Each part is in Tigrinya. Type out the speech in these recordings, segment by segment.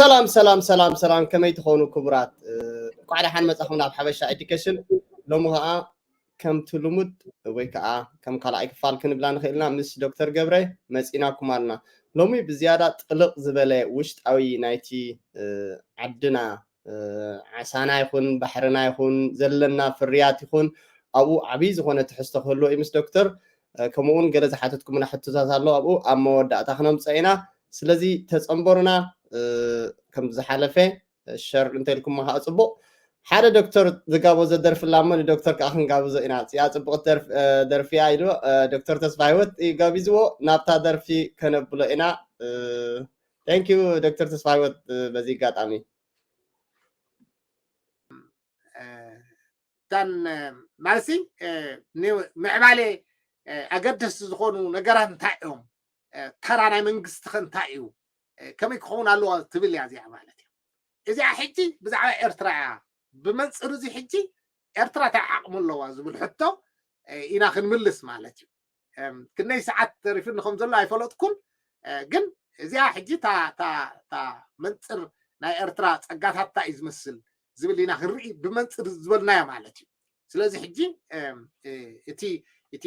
ሰላም ሰላም ሰላም ሰላም፣ ከመይ ትኾኑ ክቡራት? እ፣ እንኳዕ ደሓን መጻኹም ናብ ሓበሻ ኤዱኬሽን። ሎሚ ኸዓ ከምቲ ልሙድ ወይ ከዓ ከም ካልኣይ ክፋል ክንብላ ንኽእልና ምስ ዶክተር ገብረ መጺናኩም ኣልና። ሎሚ ብዝያዳ ጥልቕ ዝበለ ውሽጣዊ ናይቲ፣ እ፣ ዓድና፣ እ፣ ዓሳና ይኹን ባሕርና ይኹን ዘለና ፍርያት ይኹን ኣብኡ ዓብዪ ዝኾነ ትሕዝቶ ክህልዎ እዩ ምስ ዶክተር። እ፣ ከምኡ እውን ገለ ዝሓተትኩምና ሕቶታት ኣሎ ኣብኡ ኣብ መወዳእታ ክነምፀ ኢና። ስለዚ ተጸንበሩና። እ፣ ከም ዝሓለፈ ሸር እንተልኩሞ ከዓ ጽቡቕ። ሓደ ዶክተር ዝጋበዞ ደርፊ ኣላ እሞ ንዶክተር ከዓ ክንጋብዞ ኢና። እዚኣ ጽቡቕ ደርፊ፣ እ፣ ደርፊ እያ ኢሉ፣ እ፣ ዶክተር ተስፋ ህይወት እዩ ጋቢዝዎ። ናብታ ደርፊ ከነብሎ ኢና። እ፣ thank you ዶክተር ተስፋ ህይወት፣ እ፣ በዚ ኣጋጣሚ። እ፣ እታን፣ እ፣ ማለትሲ፣ እ፣ ንምዕባሌ፣ እ፣ ኣገደስቲ ዝኾኑ ነገራት እንታይ እዮም? እ፣ ተራ ናይ መንግስቲ ከ እንታይ እዩ? እ፣ ከመይ ክኸውን ኣለዎ ትብል እያ እዚኣ ማለት እዩ። እዚኣ ሕጂ ብዛዕባ ኤርትራ እያ። ብመንጽር እዚ ሕጂ ኤርትራ እንታይ ዓቕሚ ኣለዋ ዝብል ሕቶ፣ እ፣ ኢና ክንምልስ ማለት እዩ። እም፣ ክንደይ ሰዓት ተሪፍኒ ከም ዘሎ ኣይፈለጥኩን። እ፣ ግን እዚኣ ሕጂ እታ፣ እታ፣ እታ መንጽር ናይ ኤርትራ ጸጋታት እንታይ እዩ ዝመስል ዝብል ኢና ክንርኢ ብመንጽር ዝበልናዮ ማለት እዩ። ስለዚ ሕጂ፣ እም፣ እ፣ እቲ፣ እቲ፣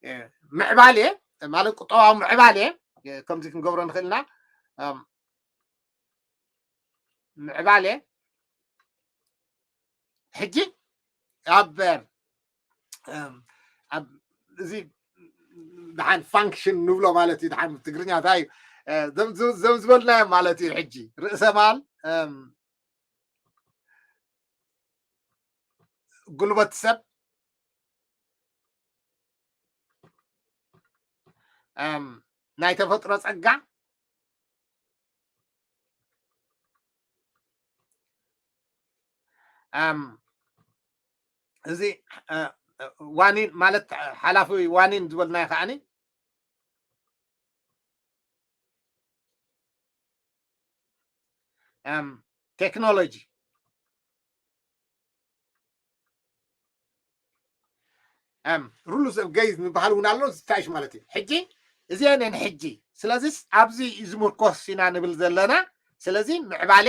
እ፣ ምዕባሌ ማለት ቁጠባዊ ምዕባሌ፣ እ፣ ከምዚ ክንገብሮ ንኽእል ኢና። እም፣ ምዕባሌ ሕጂ ኣብ፣ እም፣ ኣብ እዚ ደሓን ፋንክሽን ንብሎ ማለት እዩ። ደሓን ትግርኛ እንታይ እዩ? እ፣ ዘም-፣ ዘም-፣ ዘም ዝበልናዮ ማለት እዩ። ሕጂ ርእሰ ማል፣ እም፣ ጉልበት ሰብ፣ እም፣ ናይ ተፈጥሮ ጸጋ፣ እም፣ እዚ፣ እ፣ ዋኒን ማለት ሓላፊ ዋኒን ዝበልናዮ ከዓኒ፣ እም፣ ቴክኖሎጂ፣ እም፣ ሩልስ ኦፍ ገይም ዝበሃል እውን ኣሎ፣ ዝታይሽ ማለት እዩ። ሕጂ እዚአን እየን ሕጂ። ስለዚስ ኣብዚ እዩ ዝምርኮስ ኢና ንብል ዘለና። ስለዚ ምዕባሌ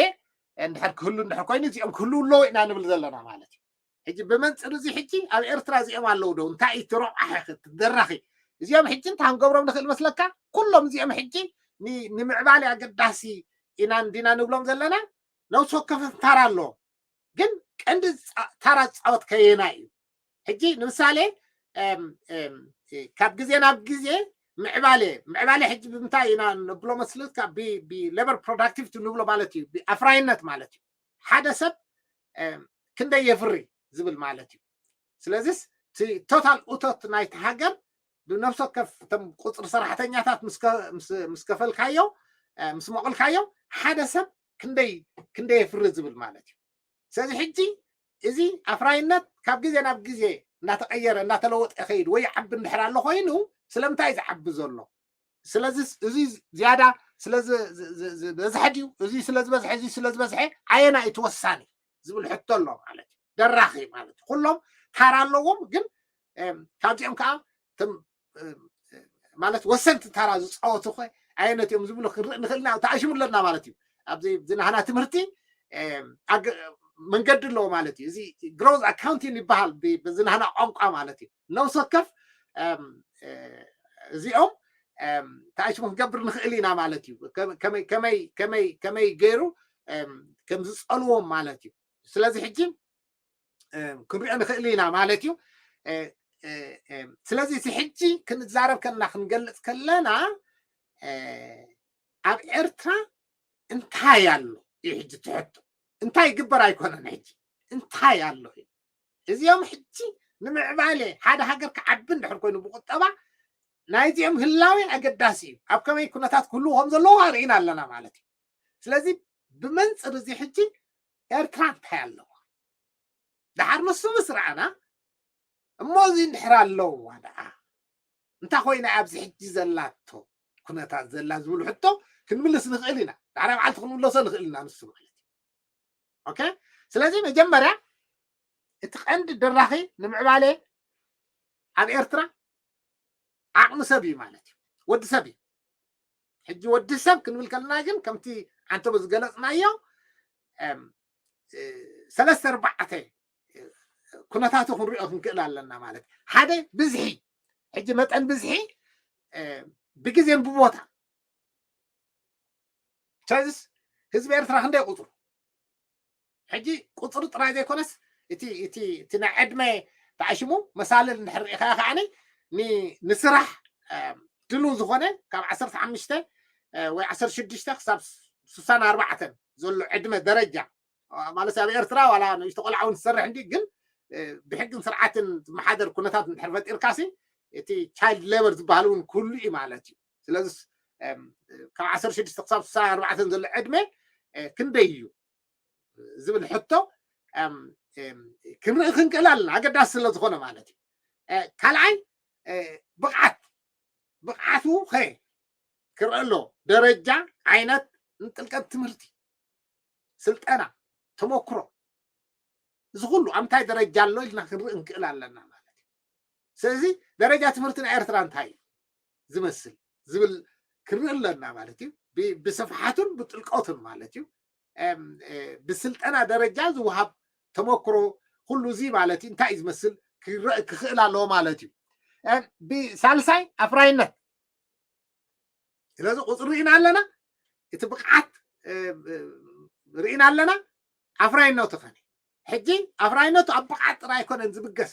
እንድሕር ክህሉ እንድሕር ኮይኑ እዚኦም ክህልዉ ኣለዉ ኢና ንብል ዘለና ማለት እዩ። ሕጂ ብመንጽር እዚ ሕጂ ኣብ ኤርትራ እዚኦም ኣለዉ ዶ? እንታይ እዩ እቲ ረብሓ ኸ፣ እቲ ደራኺ? እዚኦም ሕጂ እንታይ ክንገብሮም ንኽእል መስለካ? ኩሎም እዚኦም ሕጂ ን-፣ ንምዕባሌ ኣገዳሲ ኢና እንዲና ንብሎም ዘለና። ነብሲ ወከፍ ተራ ኣለዎም። ግን ቀንዲ ጻ-፣ ተራ ዝጻወት ከየናይ እዩ? ሕጂ ንምሳሌ፣ እም፣ እም፣ ካብ ግዜ ናብ ግዜ ምዕባሌ፣ ምዕባሌ ሕጂ ብምንታይ ኢና ነብሎ መስልካ? ብ-፣ ብሌበር ፕሮዳክቲቪቲ ንብሎ ማለት እዩ፣ ብኣፍራይነት ማለት እዩ። ሓደ ሰብ፣ እም፣ ክንደይ የፍሪ ዝብል ማለት እዩ። ስለዚስ እቲ ቶታል እቶት ናይቲ ሃገር ብነፍሲ ወከፍ እቶም ቁጽሪ ሰራሕተኛታት ምስ ከ-፣ ምስ፣ ምስ ከፈልካዮ፣ እ፣ ምስ መቐልካዮ ሓደ ሰብ ክንደይ፣ ክንደይ የፍሪ ዝብል ማለት እዩ። ስለዚ ሕጂ እዚ ኣፍራይነት ካብ ግዜ ናብ ግዜ እናተቐየረ እናተለወጠ ይኸይድ ወይ ይዓቢ እንድሕር ኣሎ ኮይኑ ስለምንታይ እዩ ዝዓቢ ዘሎ? ስለዚ እዚ ዝያዳ ስለ ዝ-፣ ዝ-፣ ዝ-፣ ዝበዝሐ ድዩ? እዚ ስለ ዝበዝሐ፣ እዚ ስለ ዝበዝሐ ኣየናይ እዩ ተወሳኒ ዝብል ሕቶ ኣሎ ማለት እዩ። ደራኺ ማለት እዩ። ኩሎም ታራ ኣለዎም፣ ግን፣ እም፣ ካብዚኦም ከዓ እቶም፣ እም፣ ማለት ወሰንቲ ታራ ዝፃወቱ ኸ ኣየነት እዮም ዝብሉ ክንርኢ ንኽእል ኢና፣ ተኣሽሙ ኣለና ማለት እዩ። ኣብዚ ዝናህና ትምህርቲ፣ እም፣ ኣገ-፣ መንገዲ ኣለዎ ማለት እዩ። እዚ ግሮዝ ኣካውንቲንግ ይበሃል ብ-፣ ብዝናህና ቋንቋ ማለት እዩ። ነፍሲ ወከፍ፣ እም፣ እ፣ እዚኦም፣ እም፣ ተኣሽሙ ክንገብር ንኽእል ኢና ማለት እዩ። ከመ-፣ ከመይ፣ ከመይ፣ ከመይ፣ ከመይ ገይሩ፣ እም፣ ከም ዝጸልዎም ማለት እዩ። ስለዚ ሕጂ፣ እም፣ ክንሪኦ ንኽእል ኢና ማለት እዩ። እ፣ እ፣ እም፣ ስለዚ እቲ ሕጂ ክንዛረብ ከለና፣ ክንገልጽ ከለና፣ እ፣ ኣብ ኤርትራ እንታይ ኣሎ እዩ ሕጂ እቲ ሕቶ። እንታይ ይግበር ኣይኮነን ሕጂ፣ እንታይ ኣሎ እዩ። እዚኦም ሕጂ ንምዕባለ ሓደ ሃገር ክዓቢ እንድሕር ኮይኑ ብቁጠባ ናይዚኦም ህላዌ ኣገዳሲ እዩ። ኣብ ከመይ ኩነታት ክህልዉ ከም ዘለዉ ርኢና ኣለና ማለት እዩ። ስለዚ ብመንጽር እዚ ሕጂ ኤርትራ እንታይ ኣለዋ? ደሓር ንሱ ምስ ረኣና፣ እሞ እዚ እንድሕር ኣለዋ ደኣ እንታይ ኮይና ኣብዚ ሕጂ ዘላቶ ኩነታት ዘላ ዝብሉ ሕቶ ክንምልስ ንኽእል ኢና። ዳሕራይ መዓልቲ ክንምለሶ ንኽእል ኢና ንሱ ማለት እዩ። ኦኬ? ስለዚ መጀመርያ እቲ ቀንዲ ደራኺ ንምዕባለ ኣብ ኤርትራ ዓቕሚ ሰብ እዩ ማለት እዩ። ወዲ ሰብ እዩ። ሕጂ ወዲ ሰብ ክንብል ከለና ግን ከምቲ ኣንተ ዝገለፅናዮ ሰለስተ ኣርባዕተ ኩነታቱ ክንሪኦ ክንክእል ኣለና ማለት ሓደ ብዝሒ ሕጂ መጠን ብዝሒ ብግዜን ብቦታ ቻይዝስ ህዝቢ ኤርትራ ክንደይ ቁፅሩ ሕጂ ቁፅሪ ጥራይ ዘይኮነስ እቲ እቲ እቲ ናይ ዕድመ ተዓሽሙ መሳልል እንድሕር ርኢኻ ከዓኒ ንስራሕ ድልው ዝኾነ ካብ ዓሰርተ ሓሙሽተ ወይ ዓሰርተ ሽዱሽተ ክሳብ ስሳን ኣርባዕተን ዘሎ ዕድመ ደረጃ ማለት ኣብ ኤርትራ ዋላ ንእሽቶ ቆልዓ እውን ትሰርሕ እንዲ ግን ብሕግን ስርዓትን ዝመሓደር ኩነታት እንድሕር ፈጢርካሲ እቲ ቻይልድ ሌበር ዝበሃል እውን ኩሉ እዩ ማለት እዩ ስለዚ ካብ ዓሰርተ ሽዱሽተ ክሳብ ስሳ ኣርባዕተን ዘሎ ዕድመ ክንደይ እዩ ዝብል ሕቶ ክንርኢ ክንክእል ኣለና ኣገዳሲ ስለ ዝኾነ ማለት እዩ ካልኣይ ብቕዓት ብቕዓቱ ኸ ክረአ ኣሎ ደረጃ ዓይነት ንጥልቀት ትምህርቲ ስልጠና ተመክሮ እዚ ኩሉ ኣብ እንታይ ደረጃ ኣሎ ኢልና ክንርኢ እንክእል ኣለና ማለት እዩ ስለዚ ደረጃ ትምህርቲ ናይ ኤርትራ እንታይ እዩ ዝመስል ዝብል ክንርኢ ኣለና ማለት እዩ ብስፍሓቱን ብጥልቀቱን ማለት እዩ ብስልጠና ደረጃ ዝወሃብ ተመክሮ ኩሉ እዚ ማለት እዩ እንታይ እዩ ዝመስል ክረእ ክኽእል ኣለዎ ማለት እዩ ብሳልሳይ ኣፍራይነት ስለዚ ቁፅሪ ርኢና ኣለና እቲ ብቕዓት ርኢና ኣለና ኣፍራይነቱ ኸነ ሕጂ ኣፍራይነቱ ኣብ ብቕዓት ጥራይ ኣይኮነን ዝብገስ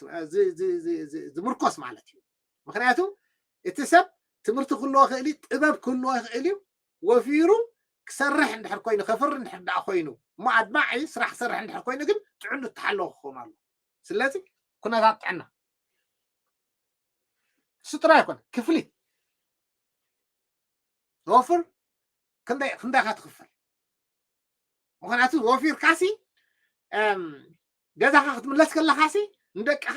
ዝምርኮስ ማለት እዩ ምክንያቱ እቲ ሰብ ትምህርቲ ክህልዎ ክእል ጥበብ ክህልዎ ይኽእል እዩ ወፊሩ ክሰርሕ እንድሕር ኮይኑ ከፍሪ እንድሕር ደኣ ኮይኑ እሞ ኣድማዒ ስራሕ ክሰርሕ እንድሕር ኮይኑ ግን ጥዕኑ እተሓለወ ክኸውን ኣሎ ስለዚ ኩነታት ጥዕና እሱ ጥራይ ኣይኮነ ክፍሊት ወፍር ክንደይ ክንደይ ኢኻ ትኽፈል ምኽንያቱ ወፊርካሲ ገዛኻ ክትምለስ ከለኻሲ ንደቅኻ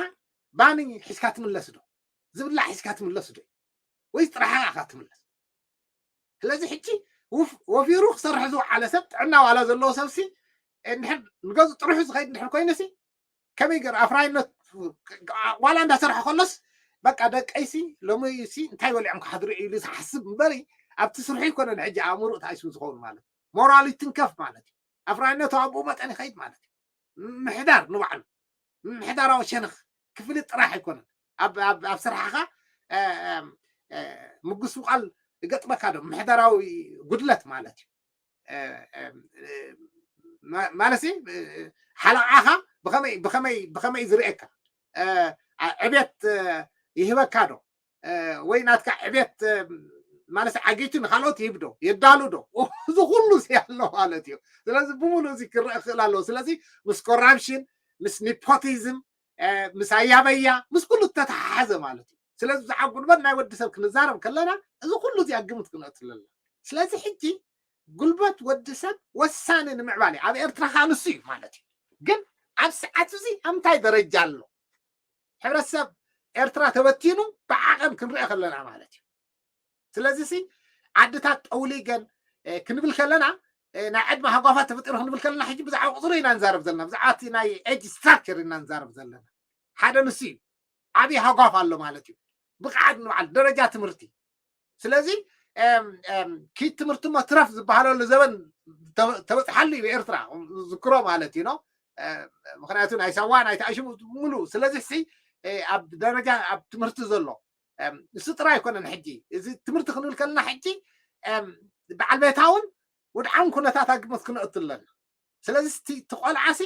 ባኒ ሒዝካ ትምለስ ዶ ዝብላዕ ሒዝካ ትምለስ ዶ ወይስ ጥራሕኻ ኢኻ ትምለስ ስለዚ ሕጂ ወፊሩ ክሰርሕ ዝወዓለ ሰብ ጥዕና ዋላ ዘለዎ ሰብሲ ንድሕር ንገዙ ጥርሑ ዝኸይድ እንድሕር ኮይኑሲ ከመይ ገር ኣፍራይነት ዋላ እንዳሰርሐ ከሎስ በቃ ደቀይሲ ሎሚ ሲ እንታይ በሊዖም ክሓድሩ ኢሉ ዝሓስብ እምበሪ ኣብቲ ስርሑ ይኮነን ሕጂ ኣእምሮ ተኣይሱ ዝኸውን ማለት ሞራሉ ይትንከፍ ማለት እዩ ኣፍራይነቱ ኣብኡ መጠን ይኸይድ ማለት እዩ ምሕዳር ንባዕሉ ምሕዳራዊ ሸነኽ ክፍልጥ ጥራሕ ኣይኮነን ኣብ ስራሕኻ ምጉስቋል ይገጥመካ ዶ ምሕዳራዊ ጉድለት ማለት እዩ ማለት ሓለቓኻ ብኸመይ ዝርእየካ ዕቤት ይህበካ ዶ ወይ ናትካ ዕቤት ማለት ዓጊቱ ንካልኦት ይህብ ዶ የዳሉ ዶ እዚ ኩሉ ሲ ኣሎ ማለት እዩ ስለዚ ብምሉ እዚ ክረአ ክእል ኣለዎ ስለዚ ምስ ኮራፕሽን ምስ ኒፖቲዝም ምስ ኣያበያ ምስ ኩሉ ተተሓሓዘ ማለት እዩ ስለዚ ብዛዕባ ጉልበት ናይ ወዲ ሰብ ክንዛረብ ከለና እዚ ኩሉ እዚ ኣግምት ክንእትለና ስለዚ ሕጂ ጉልበት ወዲ ሰብ ወሳኒ ንምዕባል እዩ ኣብ ኤርትራ ከዓ ንሱ እዩ ማለት እዩ ግን ኣብ ሰዓት እዚ ኣብ እንታይ ደረጃ ኣሎ ሕብረተሰብ ኤርትራ ተበቲኑ ብዓቐን ክንሪኦ ከለና ማለት እዩ ስለዚ ሲ ዓድታት ጠውሊገን ክንብል ከለና ናይ ዕድመ ሃጓፋት ተፈጢሩ ክንብል ከለና ሕጂ ብዛዕባ ቁፅሪ ኢና ንዛረብ ዘለና ብዛዕባ እቲ ናይ ኤጅ ስትራክቸር ኢና ንዛረብ ዘለና ሓደ ንሱ እዩ ዓብዪ ሃጓፍ ኣሎ ማለት እዩ ብቕዓት ንባዕል ደረጃ ትምህርቲ ስለዚ ኪድ ትምህርቲ ሞ ትረፍ ዝበሃለሉ ዘበን ተበፅሓሉ እዩ ኤርትራ ዝክሮ ማለት እዩ ምክንያቱ ናይ ሳዋ ናይ ተኣሽሙ ሙሉ ስለዚ ሲ ኣብ ደረጃ ኣብ ትምህርቲ ዘሎ እሱ ጥራይ ኣይኮነን ሕጂ እዚ ትምህርቲ ክንብል ከለና ሕጂ በዓል ቤታውን ውድዓን ኩነታት ኣግምት ክነእቱ ኣለና ስለዚ እቲ ቆልዓሲ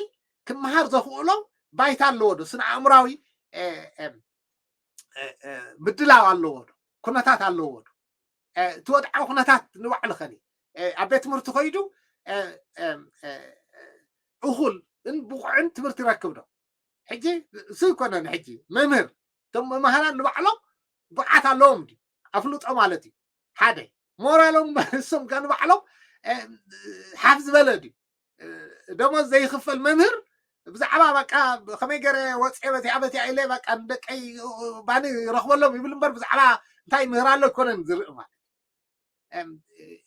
ክመሃር ዘኽእሎ ባይታ ኣለዎ ዶ ስነ ኣእምራዊ ምድላው ኣለዎ ዶ ኩነታት ኣለዎ ዶ እቲ ወድዓዊ ኩነታት ንባዕሉ ኸኒ ኣብ ቤት ትምህርቲ ኮይዱ እኹል ብቑዕን ትምህርቲ ይረክብ ዶ ሕጂ እሱ ይኮነን ሕጂ መምህር እቶም መምህራን ንባዕሎም ብቕዓት ኣለዎም ድዩ ኣፍልጦ ማለት እዩ ሓደ ሞራሎም እሶም ከ ንባዕሎም ሓፍ ዝበለ ድዩ ደሞዝ ዘይኽፈል መምህር ብዛዕባ በቃ ከመይ ገረ ወፅየ በቲያ በቲያ ኢለ በቃ ንደቀይ ባኒ ረኽበሎም ይብል እምበር ብዛዕባ እንታይ ምህር ኣሎ ኣይኮነን ዝርኢ ማለት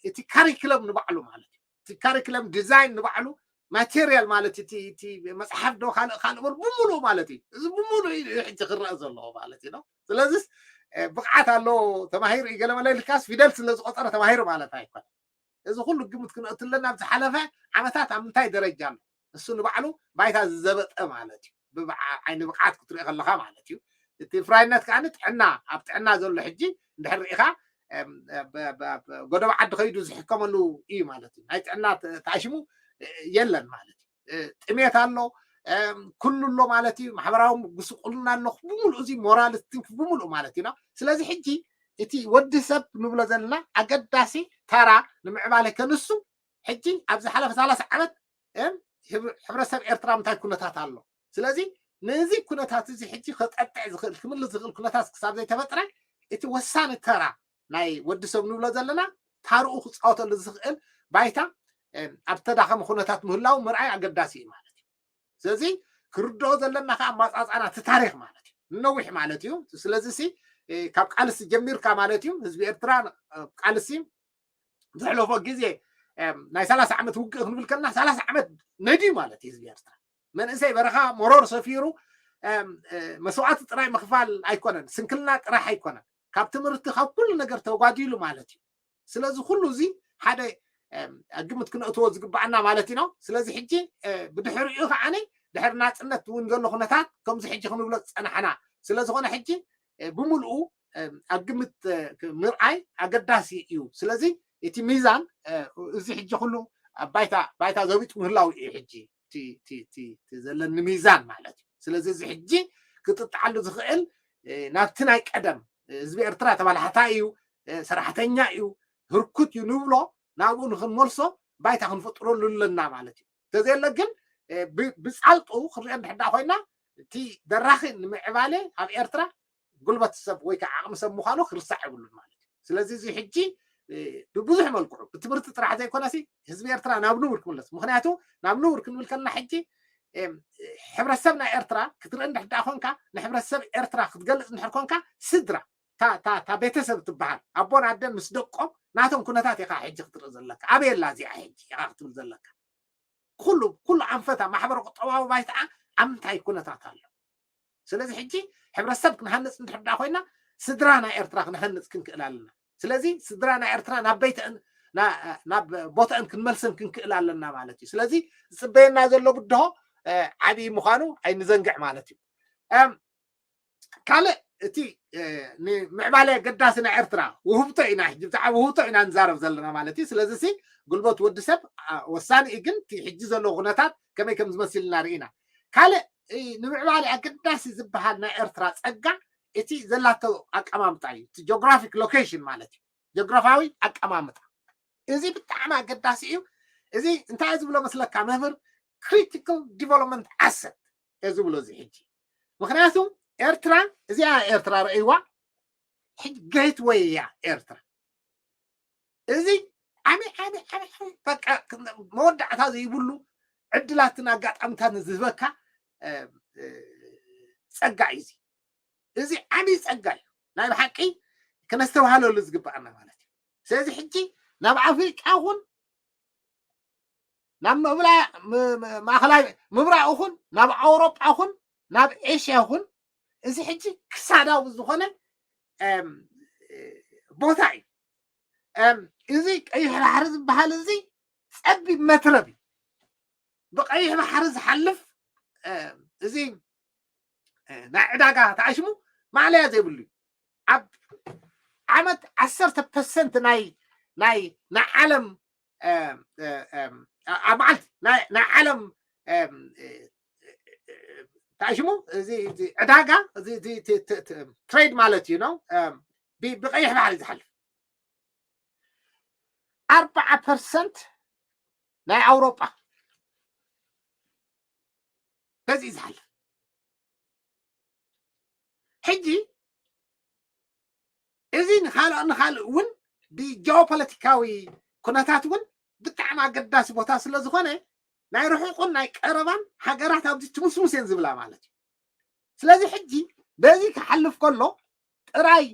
እቲ ካሪክለም ንባዕሉ ማለት እዩ እቲ ካሪክለም ዲዛይን ንባዕሉ ማቴሪያል ማለት እቲ መፅሓፍ ዶ ካልእ ካልእ በር ብምሉእ ማለት እዩ እዚ ብምሉእ እዩ ሕጂ ክረአ ዘለዎ ማለት እዩ ስለዚስ ብቕዓት ኣለዎ ተማሂሩ እዩ ገለመለ ኢልካስ ፊደል ስለ ዝቆፀረ ተማሂሩ ማለት ኣይኮነ እዚ ኩሉ ግምት ክንእትለና ኣብ ዝሓለፈ ዓመታት ኣብ ምንታይ ደረጃ ኣሎ? እሱ ንባዕሉ ባይታ ዝዘበጠ ማለት እዩ። ብዓይኒ ብቕዓት ክትሪኦ ከለኻ ማለት እዩ። እቲ ፍራይነት ከዓ ጥዕና፣ ኣብ ጥዕና ዘሎ ሕጂ እንድሕር ርኢኻ ጎደብ ዓዲ ከይዱ ዝሕከመሉ እዩ ማለት እዩ። ናይ ጥዕና ተኣሽሙ የለን ማለት እዩ። ጥሜት ኣሎ፣ ኩሉ ኣሎ ማለት እዩ። ማሕበራዊ ጉስቁልና ኣሎ፣ ብምሉእ እዚ ሞራል ስቲንክ ብምሉእ ማለት እዩ። ስለዚ ሕጂ እቲ ወዲ ሰብ ንብሎ ዘለና ኣገዳሲ ተራ ንምዕባለ ከንሱ ሕጂ ኣብ ዝሓለፈ ሰላሳ ዓመት ሕብረተሰብ ኤርትራ ምንታይ ኩነታት ኣሎ? ስለዚ ነዚ ኩነታት እዚ ሕጂ ከጠጥዕ ዝኽእል ክምልስ ዝኽእል ኩነታት ክሳብ ዘይተፈጥረ እቲ ወሳኒ ተራ ናይ ወዲ ሰብ ንብሎ ዘለና ታርኡ ክፃወተሉ ዝኽእል ባይታ ኣብ ተዳኸመ ኩነታት ምህላው ምርኣይ ኣገዳሲ እዩ ማለት እዩ። ስለዚ ክርድኦ ዘለና ከዓ ኣማፃፃና እቲ ታሪክ ማለት እዩ፣ ንነዊሕ ማለት እዩ። ስለዚ ሲ ካብ ቃልሲ ጀሚርካ ማለት እዩ። ህዝቢ ኤርትራ ቃልሲ ዘሕለፎ ግዜ ናይ ሰላሳ ዓመት ውግእ ክንብል ከለና ሰላሳ ዓመት ነድዩ ማለት እዩ ህዝቢ ኤርትራ። መንእሰይ በረኻ መሮር ሰፊሩ መስዋዕቲ ጥራይ ምኽፋል ኣይኮነን፣ ስንክልና ጥራሕ ኣይኮነን፣ ካብ ትምህርቲ ካብ ኩሉ ነገር ተጓዲሉ ማለት እዩ። ስለዚ ኩሉ እዚ ሓደ ኣብ ግምት ክነእትዎ ዝግባኣና ማለት ኢና። ስለዚ ሕጂ ብድሕሪኡ ከዓኒ ድሕሪ ናፅነት እውን ዘሎ ኩነታት ከምዚ ሕጂ ክንብሎ ዝፀናሕና ስለዝኾነ ሕጂ ብምልኡ ኣብ ግምት ምርኣይ ኣገዳሲ እዩ። ስለዚ እቲ ሚዛን እዚ ሕጂ ኩሉ ኣብ ባይታ ባይታ ዘቢጡ ምህላው እዩ ሕጂ እቲ ዘለኒ ሚዛን ማለት እዩ። ስለዚ እዚ ሕጂ ክጥጥዓሉ ዝኽእል ናብቲ ናይ ቀደም ህዝቢ ኤርትራ ተባላሕታይ እዩ፣ ሰራሕተኛ እዩ፣ ህርኩት እዩ ንብሎ ናብኡ ንክንመልሶ ባይታ ክንፈጥረሉ ኣለና ማለት እዩ። እንተዘየለ ግን ብፃልጡ ክንሪኦ እንድሕዳ ኮይና እቲ ደራኺ ንምዕባለ ኣብ ኤርትራ ጉልበት ሰብ ወይ ከዓ ዓቕሚ ሰብ ምዃኑ ክርሳዕ የብሉን ማለት እዩ። ስለዚ እዚ ሕጂ ብብዙሕ መልክዑ ብትምህርቲ ጥራሕ ዘይኮነሲ ህዝቢ ኤርትራ ናብ ንቡር ክምለስ። ምክንያቱ ናብ ንቡር ክንብል ከለና ሕጂ ሕብረተሰብ ናይ ኤርትራ ክትርኢ እንድሕዳ ኮንካ ንሕብረተሰብ ኤርትራ ክትገልፅ እንድሕር ኮንካ ስድራ እታ ቤተሰብ ትበሃል ኣቦን ኣደን ምስ ደቆም ናቶም ኩነታት ኢኻ ሕጂ ክትርኢ ዘለካ። ኣበየላ እዚኣ ሕጂ ኢኻ ክትብል ዘለካ። ኩሉ ኩሉ ኣንፈታ ማሕበረ ቁጠባዊ ባይትኣ ኣብ ምንታይ ኩነታት ኣሎ? ስለዚ ሕጂ ሕብረተሰብ ክንሃንፅ እንድሕር ኮይና ስድራ ናይ ኤርትራ ክንሃንፅ ክንክእል ኣለና። ስለዚ ስድራ ናይ ኤርትራ ናብ ቤተን ናብ ቦተአን ክንመልሰን ክንክእል ኣለና ማለት እዩ። ስለዚ ዝፅበየና ዘሎ ብድሆ ዓብዪ ምዃኑ ኣይንዘንግዕ ማለት እዩ። ካልእ እቲ ንምዕባለ ኣገዳሲ ናይ ኤርትራ ውህብቶ ኢና፣ ሕጂ ብዛዕባ ውህብቶ ኢና ንዛረብ ዘለና ማለት እዩ። ስለዚ ሲ ጉልበት ወዲ ሰብ ወሳኒ እዩ፣ ግን እቲ ሕጂ ዘለዎ ኩነታት ከመይ ከም ዝመስል ኢና ርኢና። ካልእ ንምዕባለ ኣገዳሲ ዝበሃል ናይ ኤርትራ ጸጋ እቲ ዘላቶ ኣቀማምጣ እዩ፣ እቲ ጂኦግራፊክ ሎኬሽን ማለት እዩ፣ ጂኦግራፋዊ ኣቀማምጣ። እዚ ብጣዕሚ ኣገዳሲ እዩ። እዚ እንታይ እዩ ዝብሎ መስለካ መምህር? ክሪቲካል ዲቨሎፕመንት ኣሰት እዩ ዝብሎ እዚ ሕጂ። ምክንያቱ ኤርትራ እዚኣ ኤርትራ ረእይዋ ሕጂ ጌትወይ እያ ኤርትራ። እዚ ዓሚ ዓሚ ዓሚ በቃ መወዳእታ ዘይብሉ ዕድላትን ኣጋጣሚታትን ዝህበካ ጸጋ እዩ። እዚ ዓሚ ጸጋ እዩ፣ ናይ ብሓቂ ክነስተባህለሉ ዝግባኣና ማለት እዩ። ስለዚ ሕጂ ናብ ኣፍሪቃ ኹን ናብ ማእከላይ ምብራቕ ኹን ናብ ኣውሮጳ ኹን ናብ ኤሽያ ኹን እዚ ሕጂ ክሳዳዊ ዝኾነ ቦታ እዩ። እዚ ቀይሕ ባሕሪ ዝበሃል እዚ ጸቢብ መትረብ እዩ። ብቀይሕ ባሕሪ ዝሓልፍ እዚ ናይ ዕዳጋ ተኣሽሙ ማዕለያ ዘይብሉ እዩ። ኣብ ዓመት ዓሰርተ ፐርሰንት ናይ ናይ ናይ ዓለም ኣብ መዓልቲ ናይ ዓለም ተኣሽሙ እዚ ዕዳጋ እዚ ትሬድ ማለት እዩ ነው። ብቀይሕ ባሕሪ ዝሓልፍ ኣርባዓ ፐርሰንት ናይ ኣውሮጳ በዚ ዝሓልፍ። ሕጂ እዚ ንካልእ ንካልእ እውን ብጂኦፖለቲካዊ ኩነታት እውን ብጣዕሚ ኣገዳሲ ቦታ ስለ ዝኾነ ናይ ርሑቕን ናይ ቀረባን ሃገራት ኣብዚ ትምስምስ እየን ዝብላ ማለት እዩ። ስለዚ ሕጂ በዚ ክሓልፍ ከሎ ጥራይ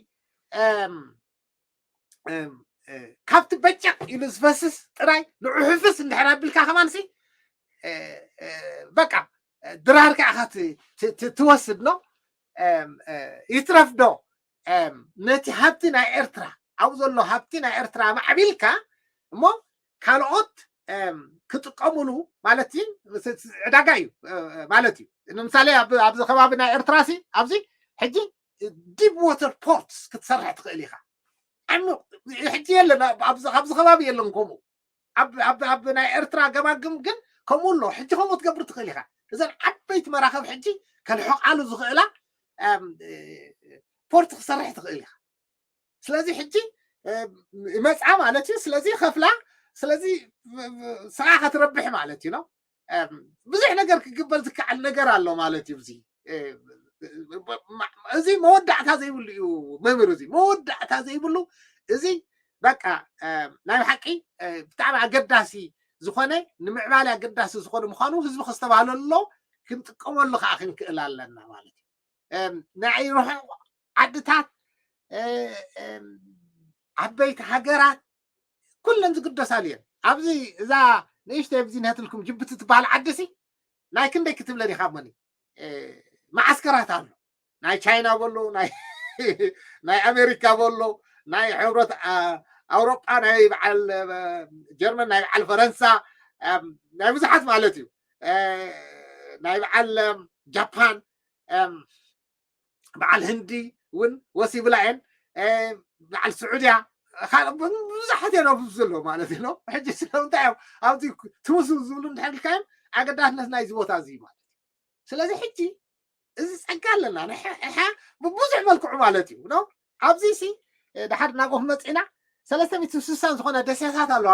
ካብቲ በጨቕ ኢሉ ዝፈስስ ጥራይ ንዑሕፍስ እንድሕር ኣቢልካ ከማንሲ በቃ ድራር ከዓ ትወስድ ነው። ይትረፍ ዶ ነቲ ሃብቲ ናይ ኤርትራ ኣብኡ ዘሎ ሃብቲ ናይ ኤርትራ ማዕቢልካ እሞ ካልኦት ክጥቀሙሉ ማለት ዕዳጋ እዩ ማለት እዩ። ንምሳሌ ኣብዚ ከባቢ ናይ ኤርትራ ሲ ኣብዚ ሕጂ ዲፕ ዋተር ፖርትስ ክትሰርሕ ትኽእል ኢኻ። ሕጂ የለን ኣብዚ ከባቢ የለን ከምኡ ኣብ ናይ ኤርትራ ገማግም ግን ከምኡ ኣሎ። ሕጂ ከምኡ ትገብር ትኽእል ኢኻ። እዘን ዓበይቲ መራኸብ ሕጂ ከልሕቓሉ ዝኽእላ ፖርት ክሰርሕ ትኽእል ኢኻ። ስለዚ ሕጂ ይመፅኣ ማለት እዩ። ስለዚ ከፍላ፣ ስለዚ ስራ ከትረብሕ ማለት እዩ ነው። ብዙሕ ነገር ክግበር ዝከዓል ነገር ኣሎ ማለት እዩ። እዚ እዚ መወዳእታ ዘይብሉ እዩ መምህር፣ እዚ መወዳእታ ዘይብሉ እዚ በቃ ናይ ብሓቂ ብጣዕሚ ኣገዳሲ ዝኾነ ንምዕባለ ኣገዳሲ ዝኾነ ምዃኑ ህዝቢ ከስተባህለሉ ክንጥቀመሉ ከዓ ክንክእል ኣለና ማለት እዩ። ናይ ርሑቕ ዓድታት ዓበይቲ ሃገራት ኩለን ዝግደሳሉ እየን። ኣብዚ እዛ ንእሽተይ ኣብዚ ነትልኩም ጅቡቲ ትበሃል ዓዲ ሲ ናይ ክንደይ ክትብለን ኢኻ ሞኒ መዓስከራት ኣሎ። ናይ ቻይና በሎ ናይ ኣሜሪካ በሎ ናይ ሕብረት ኣውሮጳ ናይ በዓል ጀርመን ናይ በዓል ፈረንሳ ናይ ብዙሓት ማለት እዩ። ናይ በዓል ጃፓን በዓል ህንዲ እውን ወሲብላ እየን። በዓል ስዑድያ ብዙሓት እዮም ኣብዚ ዘሎ ማለት እዩ። ሕጂ ስለምንታይ እዮም ኣብዚ ትምስል ዝብሉ እንድሕር ኢልካዮም ኣገዳስነት ናይዚ ቦታ እዚ ማለት እዩ። ስለዚ ሕጂ እዚ ጸጋ ኣለና ብብዙሕ መልክዑ ማለት እዩ ነው። ኣብዚ ሲ ድሓር ናብኡ ክመጽእና ሰለስተ ሚእትን ስሳን ዝኾነ ደሴታት ኣለዋ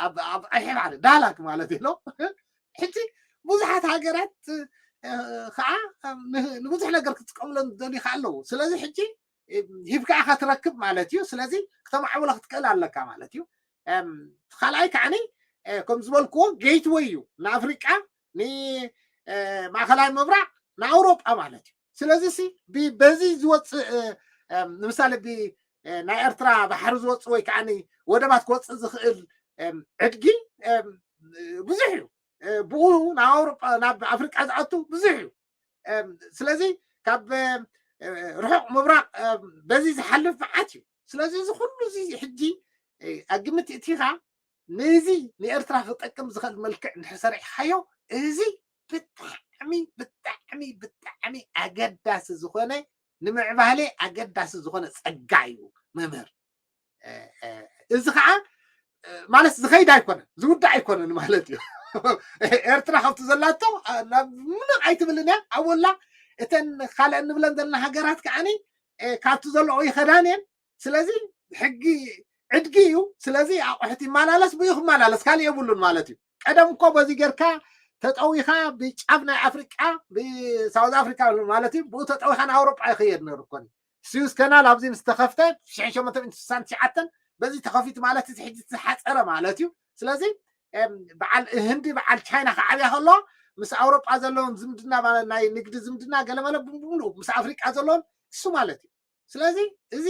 ኣብ ቀይሕ ባሕሪ ዳላክ ማለት እዩ። ሕጂ ብዙሓት ሃገራት ከዓ ንብዙሕ ነገር ክትጥቀምለን ዝደልዩ ከዓ ኣለዉ። ስለዚ ሕጂ ሂብካ ኢኻ ትረክብ ማለት እዩ። ስለዚ ክተማዕብሎ ክትክእል ኣለካ ማለት እዩ። ካልኣይ ከዓኒ ከም ዝበልክዎ ጌትወይ እዩ ንኣፍሪቃ ንማእኸላይ ምብራቕ ንኣውሮጳ ማለት እዩ። ስለዚ ሲ በዚ ዝወፅእ ንምሳሌ ናይ ኤርትራ ባሕሪ ዝወፅእ ወይ ከዓ ወደባት ክወፅእ ዝኽእል ዕድጊ ብዙሕ እዩ። ብኡ ናብ ኣውሮጳ ናብ ኣፍሪቃ ዝኣቱ ብዙሕ እዩ። ስለዚ ካብ ርሑቕ ምብራቕ በዚ ዝሓልፍ መዓት እዩ። ስለዚ እዚ ኩሉ እዚ ሕጂ ኣብ ግምት እቲኻ ነዚ ንኤርትራ ክጠቅም ዝኽእል መልክዕ እንድሕር ሰሪሕኻዮ እዚ ብጣዕሚ ብጣዕሚ ብጣዕሚ ኣገዳሲ ዝኾነ ንምዕባሌ ኣገዳሲ ዝኾነ ጸጋ እዩ መምህር። እዚ ከዓ ማለት ዝኸይድ ኣይኮነን ዝውዳእ ኣይኮነን ማለት እዩ። ኤርትራ ካብቲ ዘላቶ ናብ ምንም ኣይትብልን እያ ኣብላ እተን ካልእ እንብለን ዘለና ሃገራት ከዓኒ ካብቲ ዘለኦ ይኸዳን እየን። ስለዚ ሕጊ ዕድጊ እዩ። ስለዚ ኣቑሑት ይመላለስ ብኡ ክመላለስ ካልእ የብሉን ማለት እዩ። ቀደም እኮ በዚ ጌርካ ተጠዊኻ ብጫፍ ናይ ኣፍሪቃ ብሳውዝ ኣፍሪካ ማለት እዩ ብኡ ተጠዊኻ ንኣውሮጳ ይኸየድ ነሩ እኮ ስዊዝ ከናል ኣብዚ ምስ ተኸፍተ ሽሕን ሸሞንተ ሚእትን ስሳን ትሽዓተን በዚ ተኸፊቱ ማለት እዚ ሕጂ ዝሓፀረ ማለት እዩ። ስለዚ በዓል ህንዲ በዓል ቻይና ክዓብያ ከለዋ ምስ ኣውሮጳ ዘለዎም ዝምድና ማለት ናይ ንግዲ ዝምድና ገለመለ ብምሉእ ምስ ኣፍሪቃ ዘለዎም እሱ ማለት እዩ። ስለዚ እዚ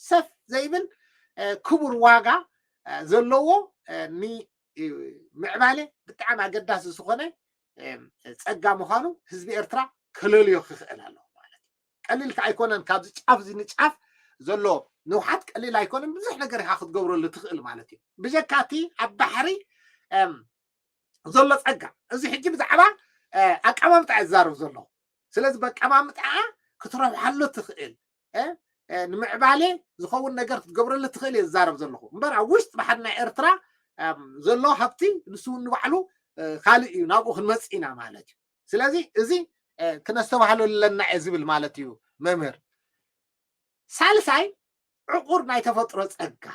ሰፍ ዘይብል ክቡር ዋጋ ዘለዎ ንምዕባለ ብጣዕሚ ኣገዳሲ ዝኾነ ፀጋ ምዃኑ ህዝቢ ኤርትራ ከለልዮ ክኽእል ኣለዎ ማለት እዩ። ቀሊል ከዓ ኣይኮነን። ካብዚ ጫፍ እዚ ንጫፍ ዘሎ ንውሓት ቀሊል ኣይኮነን። ብዙሕ ነገር ኢኻ ክትገብረሉ ትኽእል ማለት እዩ። ብጀካ እቲ ኣብ ባሕሪ ዘሎ ፀጋ እዚ ሕጂ ብዛዕባ ኣቀማምጣ እየ ዝዛረብ ዘለኹ። ስለዚ በቀማምጣኣ ክትረብሓሉ ትኽእል ንምዕባሌ ዝኸውን ነገር ክትገብረሉ ትኽእል እየ ዝዛረብ ዘለኹ እምበር ኣብ ውሽጢ ባሕሪ ናይ ኤርትራ ዘሎ ሃብቲ ንሱ ንባዕሉ ካልእ እዩ ናብኡ ክንመፅእ ኢና ማለት እዩ። ስለዚ እዚ ክነስተባህለሉ ኣለና እየ ዝብል ማለት እዩ መምህር። ሳልሳይ ዕቑር ናይ ተፈጥሮ ፀጋ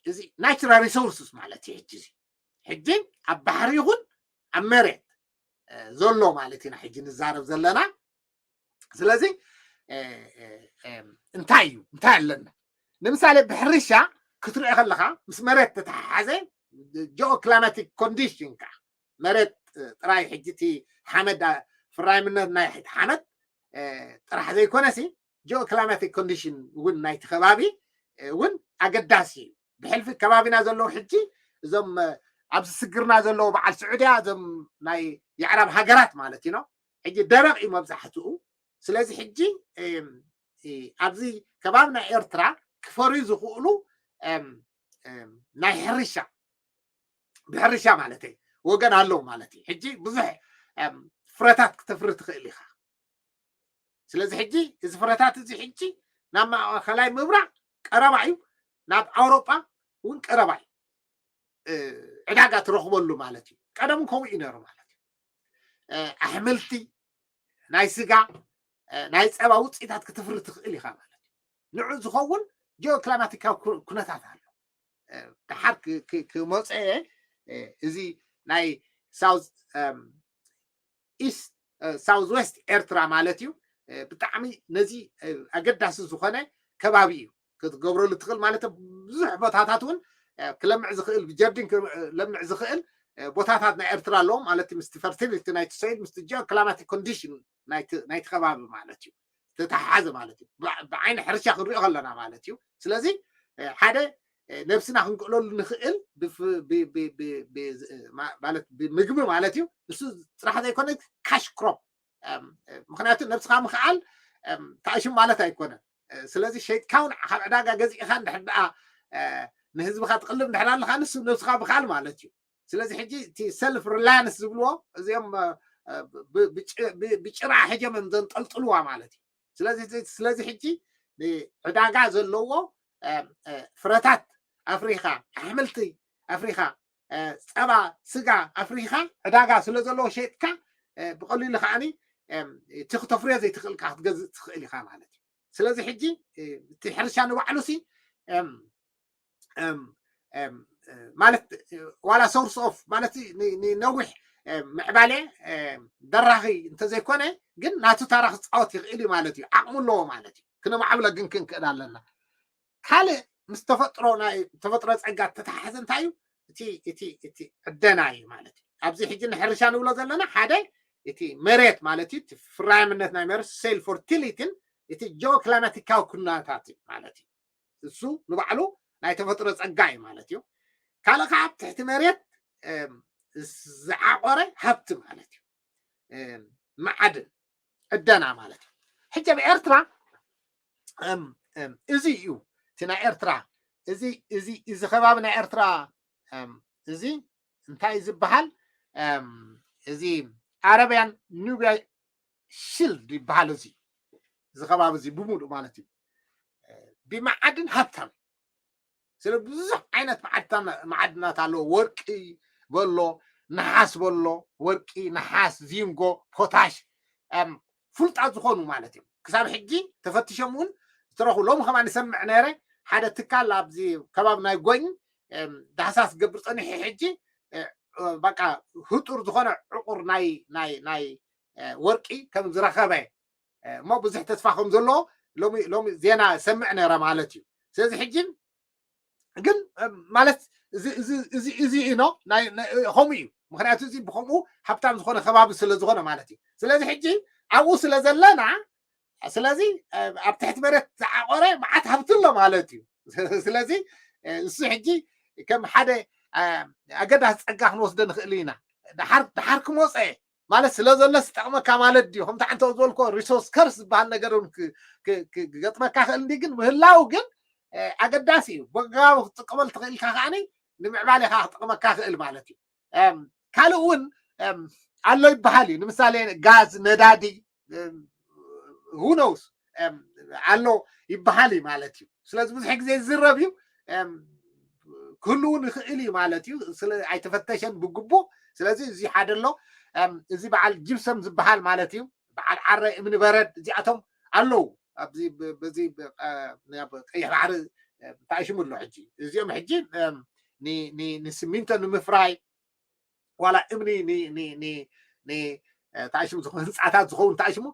እዚ ናቹራል ሪሶርስስ ማለት እዩ። ሕጂ እዚ ሕጂ ኣብ ባሕሪ ይኹን ኣብ መሬት ዘሎ ማለት ኢና ሕጂ ንዛረብ ዘለና። ስለዚ እንታይ እዩ እንታይ ኣለና ንምሳሌ ብሕርሻ ክትሪኦ ከለኻ ምስ መሬት ተተሓሓዘ ጂኦክላማቲክ ኮንዲሽን ከዓ መሬት ጥራይ ሕጂ እቲ ሓመድ ፍራይምነት ናይ ሓመድ ጥራሕ ዘይኮነሲ ጂኦክላማቲክ ኮንዲሽን እውን ናይቲ ከባቢ እውን ኣገዳሲ እዩ። ብሕልፊ ከባቢና ዘለዉ ሕጂ እዞም ኣብዚ ስግርና ዘለዉ በዓል ስዑድያ እዞም ናይ የዕራብ ሃገራት ማለት እዩ ሕጂ ደረቕ እዩ መብዛሕትኡ። ስለዚ ሕጂ ኣብዚ ከባቢ ናይ ኤርትራ ክፈርዩ ዝኽእሉ ናይ ሕርሻ ብሕርሻ ማለት እዩ፣ ወገን ኣለዉ ማለት እዩ። ሕጂ ብዙሕ ፍረታት ክተፍሪ ትኽእል ኢኻ። ስለዚ ሕጂ እዚ ፍረታት እዚ ሕጂ ናብ ማእኸላይ ምብራቕ ቀረባ እዩ፣ ናብ ኣውሮጳ እውን ቀረባ እዩ። ዕዳጋ ትረኽበሉ ማለት እዩ። ቀደም ከምኡ እዩ ነሩ ማለት እዩ። ኣሕምልቲ፣ ናይ ስጋ፣ ናይ ፀባ ውፅኢታት ክትፍሪ ትኽእል ኢኻ ማለት እዩ። ንዑ ዝኸውን ጂኦክላማቲካዊ ኩነታት ኣሎ። ድሓር ክመፀ እዚ ናይ ሳውዝ ኢስት ሳውዝ ዌስት ኤርትራ ማለት እዩ። ብጣዕሚ ነዚ ኣገዳሲ ዝኾነ ከባቢ እዩ ክትገብረሉ ትኽእል ማለት ብዙሕ ቦታታት እውን ክለምዕ ዝኽእል ብጀርዲን ክለምዕ ዝኽእል ቦታታት ናይ ኤርትራ ኣለዎ ማለት ምስቲ ፈርቲሊቲ ናይቲ ሶይል ምስቲ ጂኦክላማቲክ ኮንዲሽን ናይቲ ከባቢ ማለት እዩ። ተተሓሓዘ ማለት እዩ። ብዓይኒ ሕርሻ ክንሪኦ ከለና ማለት እዩ። ስለዚ ሓደ ነብስና ክንክእለሉ ንኽእል ማለት ብምግቢ ማለት እዩ። ንሱ ጥራሕ ዘይኮነ ካሽ ክሮፕ፣ ምክንያቱ ነብስኻ ምኽኣል ታእሽም ማለት ኣይኮነን። ስለዚ ሸይጥካ እውን ካብ ዕዳጋ ገዚእኻ እንድሕር ደኣ ንህዝብኻ ትቕልብ እንድሕር ኣለኻ ንሱ ነብስኻ ምኽኣል ማለት እዩ። ስለዚ ሕጂ እቲ ሰልፍ ሪላያንስ ዝብልዎ እዚኦም ብጭራ ሕጀም ዘንጠልጥልዋ ማለት እዩ። ስለዚ ስለዚ ሕጂ ዕዳጋ ዘለዎ ፍረታት ኣፍሪኻ፣ ኣሕምልቲ ኣፍሪኻ፣ ፀባ፣ ስጋ ኣፍሪኻ ዕዳጋ ስለ ዘለዎ ሸጥካ ብቐሊሉ ከዓኒ እቲ ክተፍርዮ ዘይትኽእልካ ክትገዝእ ትኽእል ኢኻ ማለት እዩ። ስለዚ ሕጂ እቲ ሕርሻ ንባዕሉ ሲ ማለት ዋላ ሶርስ ኦፍ ማለት ንነዊሕ ምዕባለ ደራኺ እንተዘይኮነ ግን ናቱ ታራ ክፃወት ይኽእል እዩ ማለት እዩ። ዓቕሙ ኣለዎ ማለት እዩ። ክነማዕብሎ ግን ክንክእል ኣለና። ካልእ ምስ ተፈጥሮ ናይ ተፈጥሮ ፀጋ ተተሓሓዘ እንታይ እዩ? እቲ እቲ እቲ ዕደና እዩ ማለት እዩ። ኣብዚ ሕጂ ንሕርሻ ንብሎ ዘለና ሓደ እቲ መሬት ማለት እዩ። እቲ ፍራይምነት ናይ መሬት ሶይል ፈርቲሊቲን እቲ ጂኦክላማቲካዊ ኩነታት እዩ ማለት እዩ። እሱ ንባዕሉ ናይ ተፈጥሮ ፀጋ እዩ ማለት እዩ። ካልእ ከዓ ኣብ ትሕቲ መሬት ዝዓቆረ ሃብቲ ማለት እዩ። መዓድን ዕደና ማለት እዩ። ሕጂ ኣብ ኤርትራ እዚ እዩ እቲ ናይ ኤርትራ እዚ እዚ እዚ ከባቢ ናይ ኤርትራ እዚ እንታይ ዝበሃል እዚ ኣረብያን ኑብያ ሽልድ ይበሃል። እዚ እዚ ከባቢ እዚ ብምሉእ ማለት እዩ ብመዓድን ሃብታም። ስለ ብዙሕ ዓይነት መዓድናት ኣለዎ። ወርቂ በሎ፣ ነሓስ በሎ፣ ወርቂ፣ ነሓስ፣ ዚንጎ፣ ፖታሽ ፍሉጣት ዝኾኑ ማለት እዮም። ክሳብ ሕጂ ተፈቲሾም እውን ዝተረኹ። ሎሚ ከማ ንሰምዕ ነይረ ሓደ ትካል ኣብዚ ከባቢ ናይ ጎኝ ዳህሳስ ዝገብር ፀኒሑ ሕጂ በቃ ህጡር ዝኾነ ዕቑር ናይ ናይ ናይ ወርቂ ከም ዝረኸበ እሞ ብዙሕ ተስፋ ከም ዘለዎ ሎሚ ሎሚ ዜና ሰምዕ ነይረ ማለት እዩ። ስለዚ ሕጂ ግን ማለት እዚ ኢኖ ከምኡ እዩ። ምክንያቱ እዚ ብከምኡ ሃብታም ዝኾነ ከባቢ ስለ ዝኾነ ማለት እዩ። ስለዚ ሕጂ ኣብኡ ስለ ዘለና ስለዚ ኣብ ትሕቲ መሬት ዝዓቆረ መዓት ሃብቲ ኣሎ ማለት እዩ። ስለዚ እሱ ሕጂ ከም ሓደ ኣገዳሲ ፀጋ ክንወስዶ ንኽእል ኢና። ድሓር ክመፀ ማለት ስለ ዘሎ ዝጠቕመካ ማለት ድዩ? ከምቲ ዓንተ ዝበልኮ ሪሶርስ ከርስ ዝበሃል ነገር ክገጥመካ ክእል እንዲ ግን ምህላው ግን ኣገዳሲ እዩ። ብኣግባቡ ክትጥቀመሉ ትኽእልካ ከዓኒ ንምዕባሌኻ ክጠቕመካ ክእል ማለት እዩ። ካልእ እውን ኣሎ ይበሃል እዩ። ንምሳሌ ጋዝ፣ ነዳዲ፣ ሁነውስ ኣሎ ይበሃል እዩ ማለት እዩ። ስለዚ ብዙሕ ግዜ ዝዝረብ እዩ። ክህልውን ይኽእል እዩ ማለት እዩ። ስለ ኣይተፈተሸን ብግቡእ። ስለዚ እዚ ሓደ ኣሎ። እዚ በዓል ጅብሰም ዝበሃል ማለት እዩ። በዓል ዓረ፣ እምኒ በረድ እዚኣቶም ኣለዉ። ኣብዚ በዚ ቀይሕ ባሕሪ ተኣሽሙ ኣሎ። ሕጂ እዚኦም ሕጂ ንስሚንቶ ንምፍራይ ዋላ እምኒ ተኣሽሙ ህንፃታት ዝኸውን ተኣሽሙ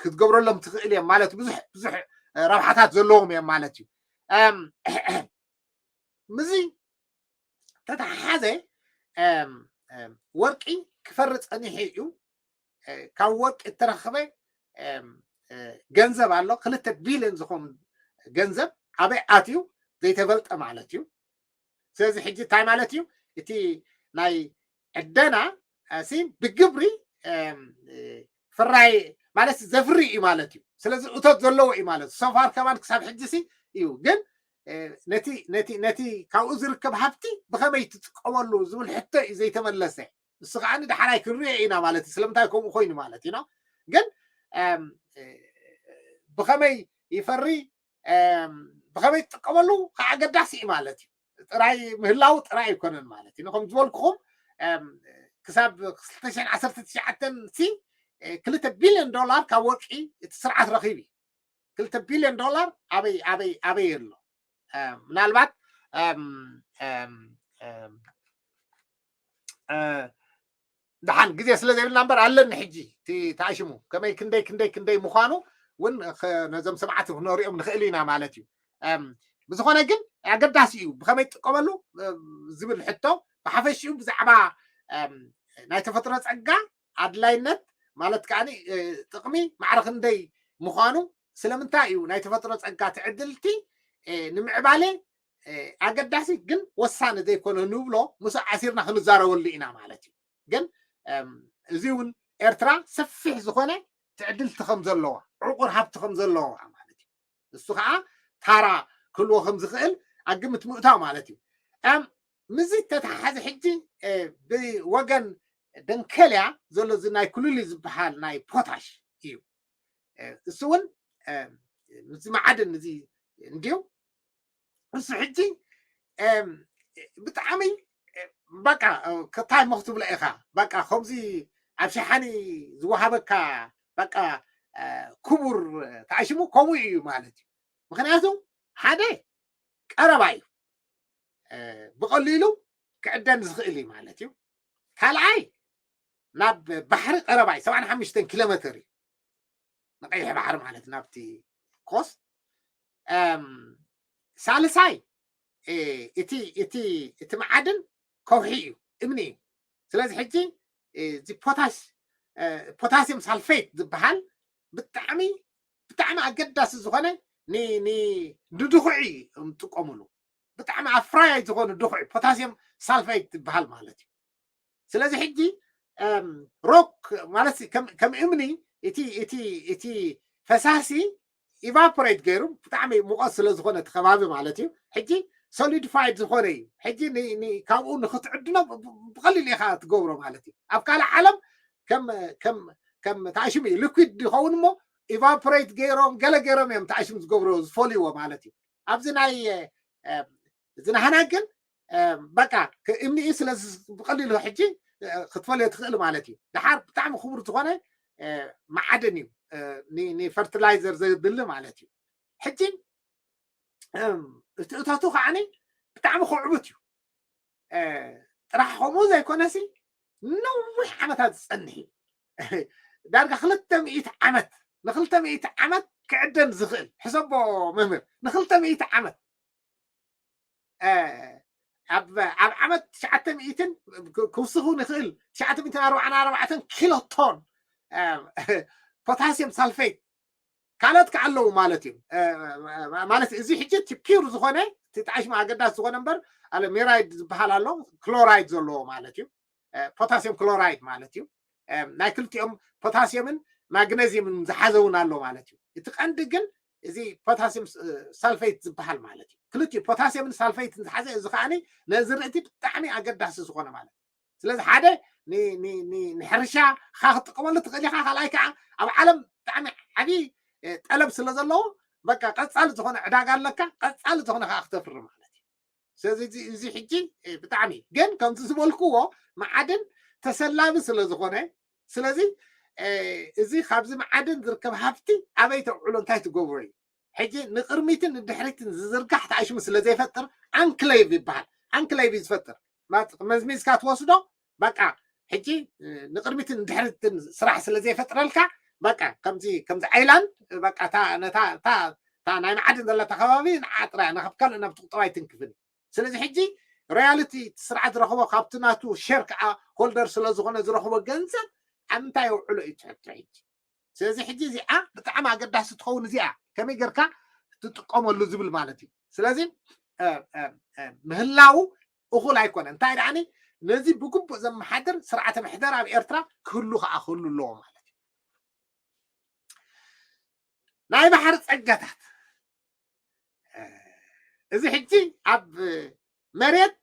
ክትገብረሎም ትኽእል እዮም ማለት ብዙሕ ብዙሕ ረብሓታት ዘለዎም እዮም ማለት እዩ። ምዚ ተተሓሓዘ ወርቂ ክፈሪ ፀኒሑ እዩ። ካብ ወርቂ እተረኸበ ገንዘብ ኣሎ። ክልተ ቢልዮን ዝኸውን ገንዘብ ኣበይ ኣትዩ ዘይተፈልጠ ማለት እዩ። ስለዚ ሕጂ እንታይ ማለት እዩ? እቲ ናይ ዕደና ሲ ብግብሪ ፍራይ ማለት ዘፍሪ እዩ ማለት እዩ። ስለዚ እቶት ዘለዎ እዩ ማለት ሶፋር ከማን ክሳብ ሕጂ ሲ እዩ ግን ነቲ ነቲ ነቲ ካብኡ ዝርከብ ሃብቲ ብኸመይ ትጥቀመሉ ዝብል ሕቶ እዩ ዘይተመለሰ። እሱ ከዓ ዳሕራይ ክንሪኦ ኢና ማለት እዩ። ስለምንታይ ከምኡ ኮይኑ ማለት እዩ። ግን ብኸመይ ይፈሪ፣ ብኸመይ ትጥቀመሉ ከዓ ኣገዳሲ እዩ ማለት እዩ። ጥራይ ምህላው ጥራይ ኣይኮነን ማለት እዩ። ከም ዝበልኩኹም ክሳብ ክልተ ሽሕን ዓሰርተ ትሽዓተን ሲ ክልተ ቢልዮን ዶላር ካብ ወርቂ እቲ ስርዓት ረኺቡ እዩ። ክልተ ቢልዮን ዶላር ኣበይ ኣበይ ኣበይ ኣሎ? ምናልባት ደሓን ግዜ ስለ ዘይብልና እምበር ኣለኒ ሕጂ። ተኣሽሙ ከመይ ክንደይ ክንደይ ክንደይ ምዃኑ እውን ነዞም ሰብዓት ክነሪኦም ንኽእል ኢና ማለት እዩ። ብዝኾነ ግን ኣገዳሲ እዩ ብኸመይ ትጥቀመሉ ዝብል ሕቶ ብሓፈሽኡ ብዛዕባ ናይ ተፈጥሮ ፀጋ ኣድላይነት ማለት ከዓ ጥቕሚ ማዕረ ክንደይ ምዃኑ፣ ስለምንታይ እዩ ናይ ተፈጥሮ ፀጋ ትዕድልቲ ንምዕባለ ኣገዳሲ ግን ወሳኒ ዘይኮነ ንብሎ ምስ ኣሲርና ክንዛረበሉ ኢና ማለት እዩ። ግን እዚ እውን ኤርትራ ሰፊሕ ዝኾነ ትዕድልቲ ከም ዘለዋ፣ ዕቑር ሃብቲ ከም ዘለዋ ማለት እዩ። እሱ ከዓ ታራ ክህልዎ ከም ዝኽእል ኣግምት ምእታው ማለት እዩ። ምስዚ ተተሓሓዘ ሕጂ ብወገን ደንከልያ ዘሎ እዚ ናይ ኩሉሊ ዝበሃል ናይ ፖታሽ እዩ። እሱ እውን ምስዚ መዓድን እዚ እንድዩ። እሱ ሕጂ ብጣዕሚ በቃ ከታይ መኽትብሎ ኢኻ። በቃ ከምዚ ኣብ ሸሓኒ ዝወሃበካ በቃ ክቡር ተኣሽሙ ከምኡ እዩ ማለት እዩ። ምክንያቱ ሓደ ቀረባ እዩ፣ ብቐሊሉ ክዕደን ዝኽእል እዩ ማለት እዩ። ካልኣይ ናብ ባሕሪ ቀረባ እዩ፣ ሰብዓን ሓሙሽተን ኪሎ ሜትር እዩ ንቀይሕ ባሕሪ ማለት ናብቲ ኮስት። ሳልሳይ እቲ እቲ እቲ መዓድን ከውሒ እዩ፣ እምኒ እዩ። ስለዚ ሕጂ እዚ ፖታሽ ፖታሲየም ሳልፌት ዝበሃል ብጣዕሚ ብጣዕሚ ኣገዳሲ ዝኾነ ንድኹዒ እዮም ዝጥቀሙሉ። ብጣዕሚ ኣፍራያይ ዝኾነ ድኹዒ ፖታሲየም ሳልፌት ዝበሃል ማለት እዩ። ስለዚ ሕጂ ሮክ ማለት ከም እምኒ እቲ እቲ እቲ ፈሳሲ ኢቫፖሬት ገይሩ ብጣዕሚ ሙቐት ስለ ዝኾነ እቲ ከባቢ ማለት እዩ። ሕጂ ሶሊድፋይድ ዝኾነ እዩ። ሕጂ ካብኡ ንክትዕድኖ ብቐሊል ኢኻ ትገብሮ ማለት እዩ። ኣብ ካልእ ዓለም ከም ከም ከም ተኣሽሙ እዩ። ሊኩዊድ ይኸውን እሞ ኢቫፖሬት ገይሮም ገለ ገይሮም እዮም ተኣሽሙ ዝገብርዎ ዝፈልይዎ ማለት እዩ። ኣብዚ ናይ እዚ ናህና ግን በቃ እምኒኡ ስለ ብቐሊሉ ሕጂ ክትፈልዮ ትኽእል ማለት እዩ። ድሓር ብጣዕሚ ክቡር ዝኾነ መዓድን እዩ፣ ንፈርቲላይዘር ዘድሊ ማለት እዩ። ሕጂ እቲ እቶቱ ከዓ ብጣዕሚ ክዕቡት እዩ። ጥራሕ ከምኡ ዘይኮነሲ ነዊሕ ዓመታት ዝፀንሕ እዩ። ዳርጋ ክልተ ሚእቲ ዓመት ንክልተ ሚእቲ ዓመት ክዕደን ዝኽእል ሕሰቦ መምህር ንክልተ ሚእቲ ዓመት ኣብ ዓመት ትሽዓተ ሚእትን ክውስኹ ንኽእል ትሽዓተ ሚእትን ኣርባዕን ኣርባዕተን ኪሎ ቶን ፖታሲየም ሳልፌት ካልኦት ከዓ ኣለዉ ማለት እዩ። ማለት እዚ ሕጂ እቲ ፒውር ዝኾነ እቲ ጣዕሽሙ ኣገዳሲ ዝኾነ እምበር ኣለ ሜራይድ ዝበሃል ኣሎ ክሎራይድ ዘለዎ ማለት እዩ። ፖታሲየም ክሎራይድ ማለት እዩ። ናይ ክልቲኦም ፖታሲየምን ማግነዚየምን ዝሓዘ እውን ኣሎ ማለት እዩ። እቲ ቀንዲ ግን እዚ ፖታሲየም ሳልፌት ዝበሃል ማለት እዩ። ክልቲኡ ፖታሲየምን ሳልፌትን ዝሓዘ እዚ ከዓ ነዝርእቲ ብጣዕሚ ኣገዳሲ ዝኾነ ማለት እዩ። ስለዚ ሓደ ንሕርሻ ካ ክትጥቀመሉ ትኽእል ኢኻ። ካልኣይ ከዓ ኣብ ዓለም ብጣዕሚ ዓብዪ ጠለብ ስለ ዘለዎ በቃ ቀፃሊ ዝኾነ ዕዳጋ ኣለካ፣ ቀፃሊ ዝኾነ ከዓ ክተፍሪ ማለት እዩ። ስለዚ እዚ ሕጂ ብጣዕሚ ግን ከምዚ ዝበልክዎ መዓድን ተሰላቢ ስለ ዝኾነ ስለዚ እዚ ካብዚ መዓድን ዝርከብ ሃፍቲ ኣበይ ተውዕሎ እንታይ ትገብሮ እዩ። ሕጂ ንቅድሚትን ንድሕሪትን ዝዝርጋሕ ተኣሽሙ ስለ ዘይፈጥር ኣንክሌቭ ይበሃል። ኣንክሌቭ እዩ ዝፈጥር። መዝሚዝካ ትወስዶ በቃ ሕጂ ንቅድሚትን ንድሕሪትን ስራሕ ስለ ዘይፈጥረልካ በቃ ከምዚ ከምዚ ኣይላንድ በቃ እታ ነታ እታ እታ ናይ መዓድን ዘለታ ከባቢ ንዓ ጥራይ ናብ ካልእ ናብቲ ቁጠባ ኣይትንክፍን። ስለዚ ሕጂ ሪያሊቲ እቲ ስርዓት ዝረኽቦ ካብቲ ናቱ ሸር ከዓ ሆልደር ስለ ዝኾነ ዝረኽቦ ገንዘብ ኣብ ምንታይ የውዕሎ እዩ ትሕቶ ሕጂ። ስለዚ ሕጂ እዚኣ ብጣዕሚ ኣገዳሲ ትኸውን እዚኣ ከመይ ጌርካ ትጥቀመሉ ዝብል ማለት እዩ። ስለዚ ምህላው እኹል ኣይኮነ እንታይ ደኣኒ ነዚ ብግቡእ ዘመሓድር ስርዓተ ምሕደር ኣብ ኤርትራ ክህሉ ከዓ ክህሉ ኣለዎ ማለት እዩ። ናይ ባሕሪ ፀጋታት፣ እ፣ እዚ ሕጂ ኣብ መሬት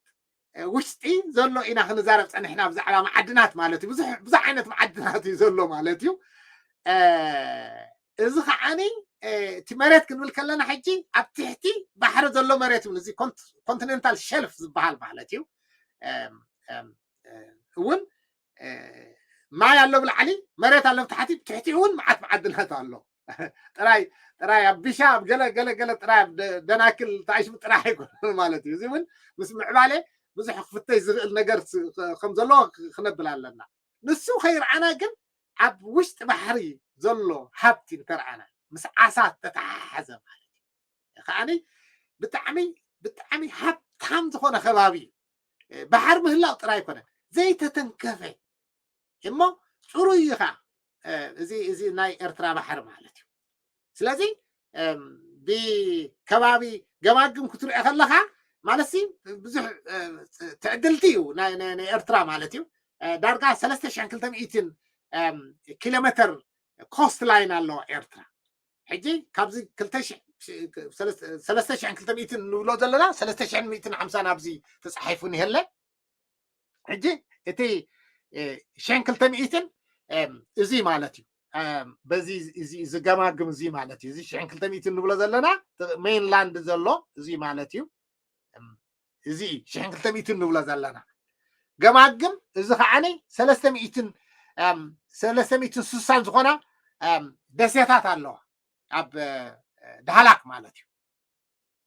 ውሽጢ ዘሎ ኢና ክንዛረብ ፀኒሕና፣ ብዛዕባ መዓድናት ማለት እዩ። ብዙሕ ዓይነት መዓድናት እዩ ዘሎ ማለት እዩ። እዚ ከዓኒ እቲ መሬት ክንብል ከለና ሕጂ ኣብ ትሕቲ ባሕሪ ዘሎ መሬት እዩ። እዚ ኮንቲኔንታል ሸልፍ ዝበሃል ማለት እዩ። እውን ማይ ኣሎ ብላዕሊ፣ መሬት ኣሎ ብታሕቲ፣ ብትሕቲ እውን መዓት መዓድናት ኣሎ። ጥራይ ጥራይ ኣብ ቢሻ ኣብ ገለ ገለ ገለ ጥራይ ኣብ ደናክል ተኣሽሙ ጥራይ ኣይኮነን ማለት እዩ። እዚ እውን ምስ ምዕባለ ብዙሕ ክፍተሽ ዝኽእል ነገር ከም ዘሎ ክነብል ኣለና። ንሱ ከይረኣና ግን ኣብ ውሽጢ ባሕሪ ዘሎ ሃብቲ እንተረኣና ምስ ዓሳ ዝተተሓሓዘ ማለት እዩ። ከዓኒ ብጣዕሚ ብጣዕሚ ሃብታም ዝኾነ ከባቢ እዩ። ባሕሪ ምህላው ጥራይ ኣይኮነን፣ ዘይተተንከፈ እሞ ፅሩይ እዩ ከዓ እዚ እዚ ናይ ኤርትራ ባሕሪ ማለት እዩ። ስለዚ ብከባቢ ገማግም ክትሪኦ ከለካ ማለት ብዙሕ ትዕድልቲ እዩ ናይ ኤርትራ ማለት እዩ። ዳርጋ ሰለስተ ሽሕን ክልተ ሚእትን ኪሎ ሜትር ኮስት ላይን ኣለዋ ኤርትራ። ሕጂ ካብዚ ሰለስተ ሽሕን ክልተ ሚእትን ንብሎ ዘለና ሰለስተ ሽሕን ሚእትን ሓምሳን ኣብዚ ተፃሒፉ ንሄለ። ሕጂ እቲ ሽሕን ክልተ ሚእትን እዚ ማለት እዩ። በዚ ዝገማግም እዚ ማለት እዩ። እዚ ሽሕን ክልተ ሚእትን ንብሎ ዘለና ሜይንላንድ ዘሎ እዚ ማለት እዩ። እዚ ሽሕን ክልተ ሚእትን ንብሎ ዘለና ገማግም እዚ ከዓኒ ሰለስተ ሚእትን ሰለስተ ሚእትን ስሳን ዝኾና ደሴታት ኣለዋ ኣብ ዳህላክ ማለት እዩ።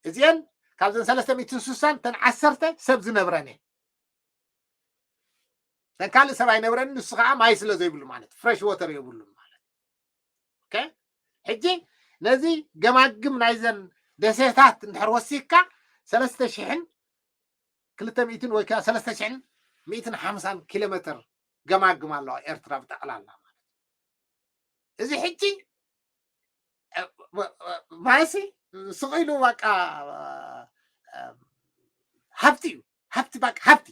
እዚአን ካብዘን ሰለስተ ሚእትን ስሳን ተን ዓሰርተ ሰብ ዝነብረን እየን። ተን ካልእ ሰብ ኣይነብረን፣ ንሱ ከዓ ማይ ስለ ዘይብሉ ማለት ፍሬሽ ወተር የብሉን ማለት። ሕጂ ነዚ ገማግም ናይዘን ደሴታት እንድሕር ወሲካ ሰለስተ ሽሕን ክልተ ሚእትን ወይ ከዓ ሰለስተ ሽሕን ሚእትን ሓምሳን ኪሎ ሜትር ገማግም ኣለዋ ኤርትራ ብጠቕላላ ማለት። እዚ ሕጂ ማለሲ ስቕ ኢሉ በቃ ሃብቲ እዩ። ሃብቲ በቃ ሃብቲ።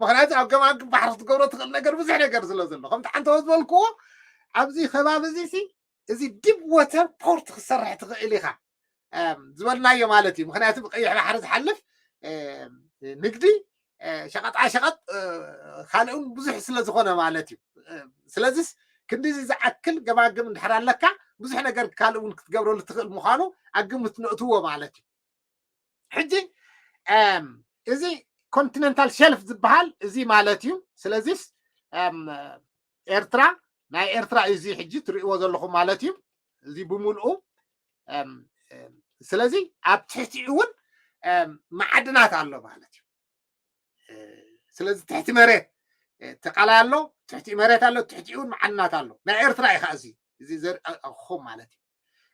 ምክንያቱ ኣብ ገማግም ባሕሪ ክትገብሮ ትኽእል ነገር ብዙሕ ነገር ስለ ዘሎ፣ ከምቲ ሓንተ ዝበልክዎ ኣብዚ ከባቢ እዚ እዚ ዲፕ ወተር ፖርት ክሰርሕ ትኽእል ኢኻ ዝበልናዮ ማለት እዩ። ምክንያቱ ብቀይሕ ባሕሪ ዝሓልፍ ንግዲ ሸቐጣ ሸቐጥ ካልእን ብዙሕ ስለ ዝኾነ ማለት እዩ። ስለዚስ ክንዲዚ ዝኣክል ገማግም እንድሕር ኣለካ ብዙሕ ነገር ካልእ እውን ክትገብረሉ ትኽእል ምዃኑ ኣብ ግምት ነእትዎ ማለት እዩ። ሕጂ እዚ ኮንቲነንታል ሸልፍ ዝበሃል እዚ ማለት እዩ። ስለዚስ ኤርትራ ናይ ኤርትራ እዩ እዚ ሕጂ ትርእይዎ ዘለኹም ማለት እዩ። እዚ ብምልኡ ስለዚ ኣብ ትሕቲኡ እውን መዓድናት ኣሎ ማለት እዩ። ስለዚ ትሕቲ መሬት ተቃላይ ኣሎ፣ ትሕቲ መሬት ኣሎ፣ ትሕቲኡ እውን መዓድናት ኣሎ። ናይ ኤርትራ እዩ ከዓ እዚ እዚ ዘርእኹም ማለት እዩ።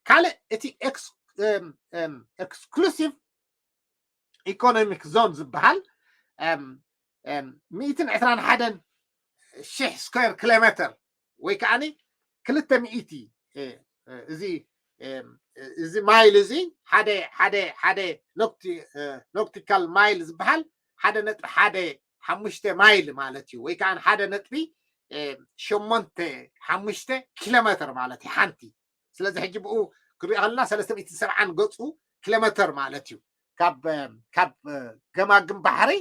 ካልእ እቲ ኤክስክሉሲቭ ኢኮኖሚክ ዞን ዝበሃል ሚእትን ዕስራን ሓደን ሽሕ ስኩዌር ኪሎ ሜትር ወይ ከዓኒ ክልተ ሚእቲ እዚ እዚ ማይል እዚ ሓደ ሓደ ሓደ ኖክቲካል ማይል ዝበሃል ሓደ ነጥቢ ሓደ ሓሙሽተ ማይል ማለት እዩ። ወይ ከዓ ሓደ ነጥቢ ሸሞንተ ሓሙሽተ ኪሎ ሜትር ማለት እዩ ሓንቲ። ስለዚ ሕጂ ብኡ ክሪኦ ከለና ሰለስተ ሚእትን ሰብዓን ገፁ ኪሎ ሜትር ማለት እዩ። ካብ ካብ ገማግም ባሕሪ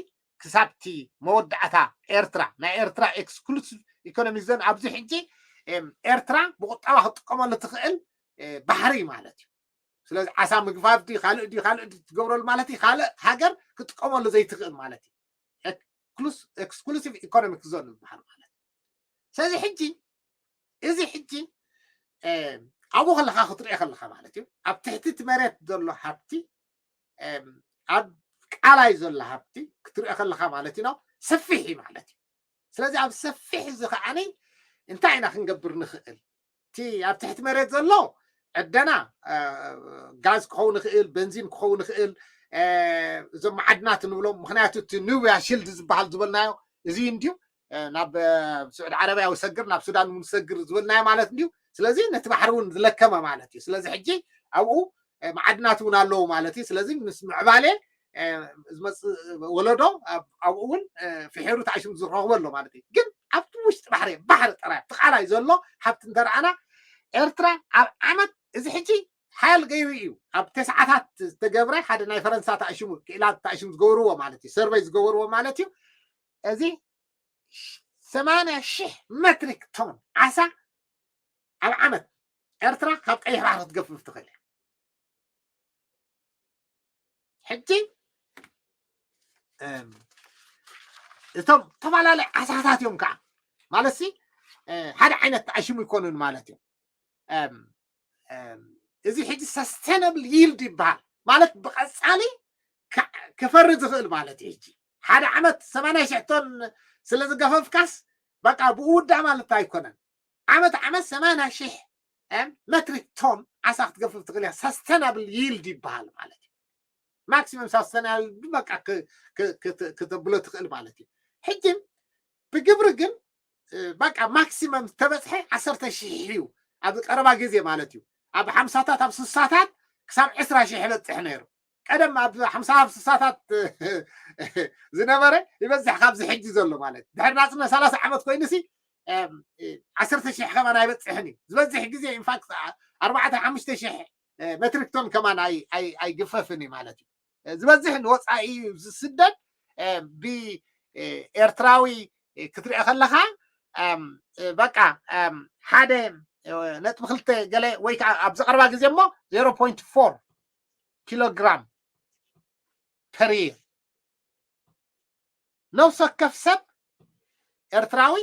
ክሳብቲ መወዳእታ ኤርትራ ናይ ኤርትራ ኤክስክሉሲቭ ኢኮኖሚክ ዞን ኣብዚ ሕጂ ኤርትራ ብቁጠባ ክትጥቀመሉ ትኽእል ባሕሪ ማለት እዩ። ስለዚ ዓሳ ምግፋፍ ድዩ ካልእ ድዩ ካልእ ድዩ ትገብረሉ ማለት እዩ። ካልእ ሃገር ክትጥቀመሉ ዘይትኽእል ማለት እዩ። ኤክስክሉሲቭ ኢኮኖሚክ ዞን ዝበሃል ማለት እዩ። ስለዚ ሕጂ እዚ ሕጂ ኣብኡ ከለካ ክትሪኦ ከለካ ማለት እዩ ኣብ ትሕቲ እቲ መሬት ዘሎ ሃብቲ ኣብ ቃላይ ዘሎ ሃብቲ ክትሪኦ ከለካ ማለት እዩ ሰፊሕ እዩ ማለት እዩ። ስለዚ ኣብ ሰፊሕ እዚ ከዓኒ እንታይ ኢና ክንገብር ንኽእል? እቲ ኣብ ትሕቲ መሬት ዘሎ ዕደና ጋዝ ክኸውን ይኽእል፣ በንዚን ክኸውን ይኽእል፣ እዞም መዓድናት ንብሎም። ምክንያቱ እቲ ኑብያ ሽልድ ዝበሃል ዝበልናዮ እዚ እንድዩ ናብ ስዑድ ዓረብያ ውሰግር ናብ ሱዳን እውን ሰግር ዝበልናዮ ማለት እንድዩ። ስለዚ ነቲ ባሕሪ እውን ዝለከመ ማለት እዩ። ስለዚ ሕጂ ኣብኡ መዓድናት እውን ኣለዉ ማለት እዩ። ስለዚ ምስ ምዕባሌ ዝመፅእ ወለዶ ኣብኡ እውን ፍሒሩ ተኣሽሙ ዝረኽቦ ኣሎ ማለት እዩ። ግን ኣብቲ ውሽጢ ባሕሪ ባሕሪ ጥራይ ብቃላይ ዘሎ ሃብቲ እንተረኣና ኤርትራ ኣብ ዓመት እዚ ሕጂ ሓያል ገይሩ እዩ። ኣብ ተስዓታት ዝተገብረ ሓደ ናይ ፈረንሳ ተኣሽሙ ክኢላት ተኣሽሙ ዝገበርዎ ማለት እዩ፣ ሰርቨይ ዝገበርዎ ማለት እዩ። እዚ ሰማንያ ሽሕ መትሪክ ቶን ዓሳ ኣብ ዓመት ኤርትራ ካብ ቀይሕ ባሕሪ ክትገፍፍ ትኽእል እያ። ሕጂ እቶም ዝተፈላለዩ ዓሳታት እዮም ከዓ ማለት ሲ ሓደ ዓይነት ተኣሽሙ ይኮኑን ማለት እዮም። እዚ ሕጂ ሰስተነብል ይልድ ይበሃል ማለት ብቐፃሊ ክፈሪ ዝኽእል ማለት እዩ። ሕጂ ሓደ ዓመት ሰማንያ ሽሕ ቶን ስለ ዝገፈፍካስ በቃ ብኡ ውዳ ማለት ኣይኮነን። ዓመት ዓመት ሰማንያ ሽሕ መትሪክ ቶን ዓሳ ክትገፍፍ ትኽእል እያ። ሰስተናብል ይልድ ይበሃል ማለት እዩ። ማክሲመም ሰስተናብል በቃ ክተብሎ ትኽእል ማለት እዩ። ሕጂ ብግብሪ ግን በቃ ማክሲመም ዝተበፅሐ ዓሰርተ ሽሕ እዩ። ኣብ ቀረባ ግዜ ማለት እዩ። ኣብ ሓምሳታት ኣብ ስሳታት ክሳብ ዕስራ ሽሕ ይበፅሕ ነይሩ። ቀደም ኣብ ሓምሳ ኣብ ስሳታት ዝነበረ ይበዝሕ ካብዚ ሕጂ ዘሎ ማለት ድሕሪ ናፅነት ሰላሳ ዓመት ኮይኑ ሲ ዓሰርተ ሽሕ ከማን ኣይበፅሕን እዩ ዝበዝሕ ግዜ ኢንፋክት ኣርባዕተ ሓሙሽተ ሽሕ መትሪክ ቶን ከማን ኣይግፈፍን እዩ ማለት እዩ ዝበዝሕ ንወፃኢ እዩ ዝስደድ ብኤርትራዊ ክትሪኦ ከለካ በቃ ሓደ ነጥቢ ክልተ ገለ ወይ ከዓ ኣብዚ ቀረባ ግዜ እሞ ዜሮ ፖይንት ፎር ኪሎግራም ፐር ይር ነፍሲ ወከፍ ሰብ ኤርትራዊ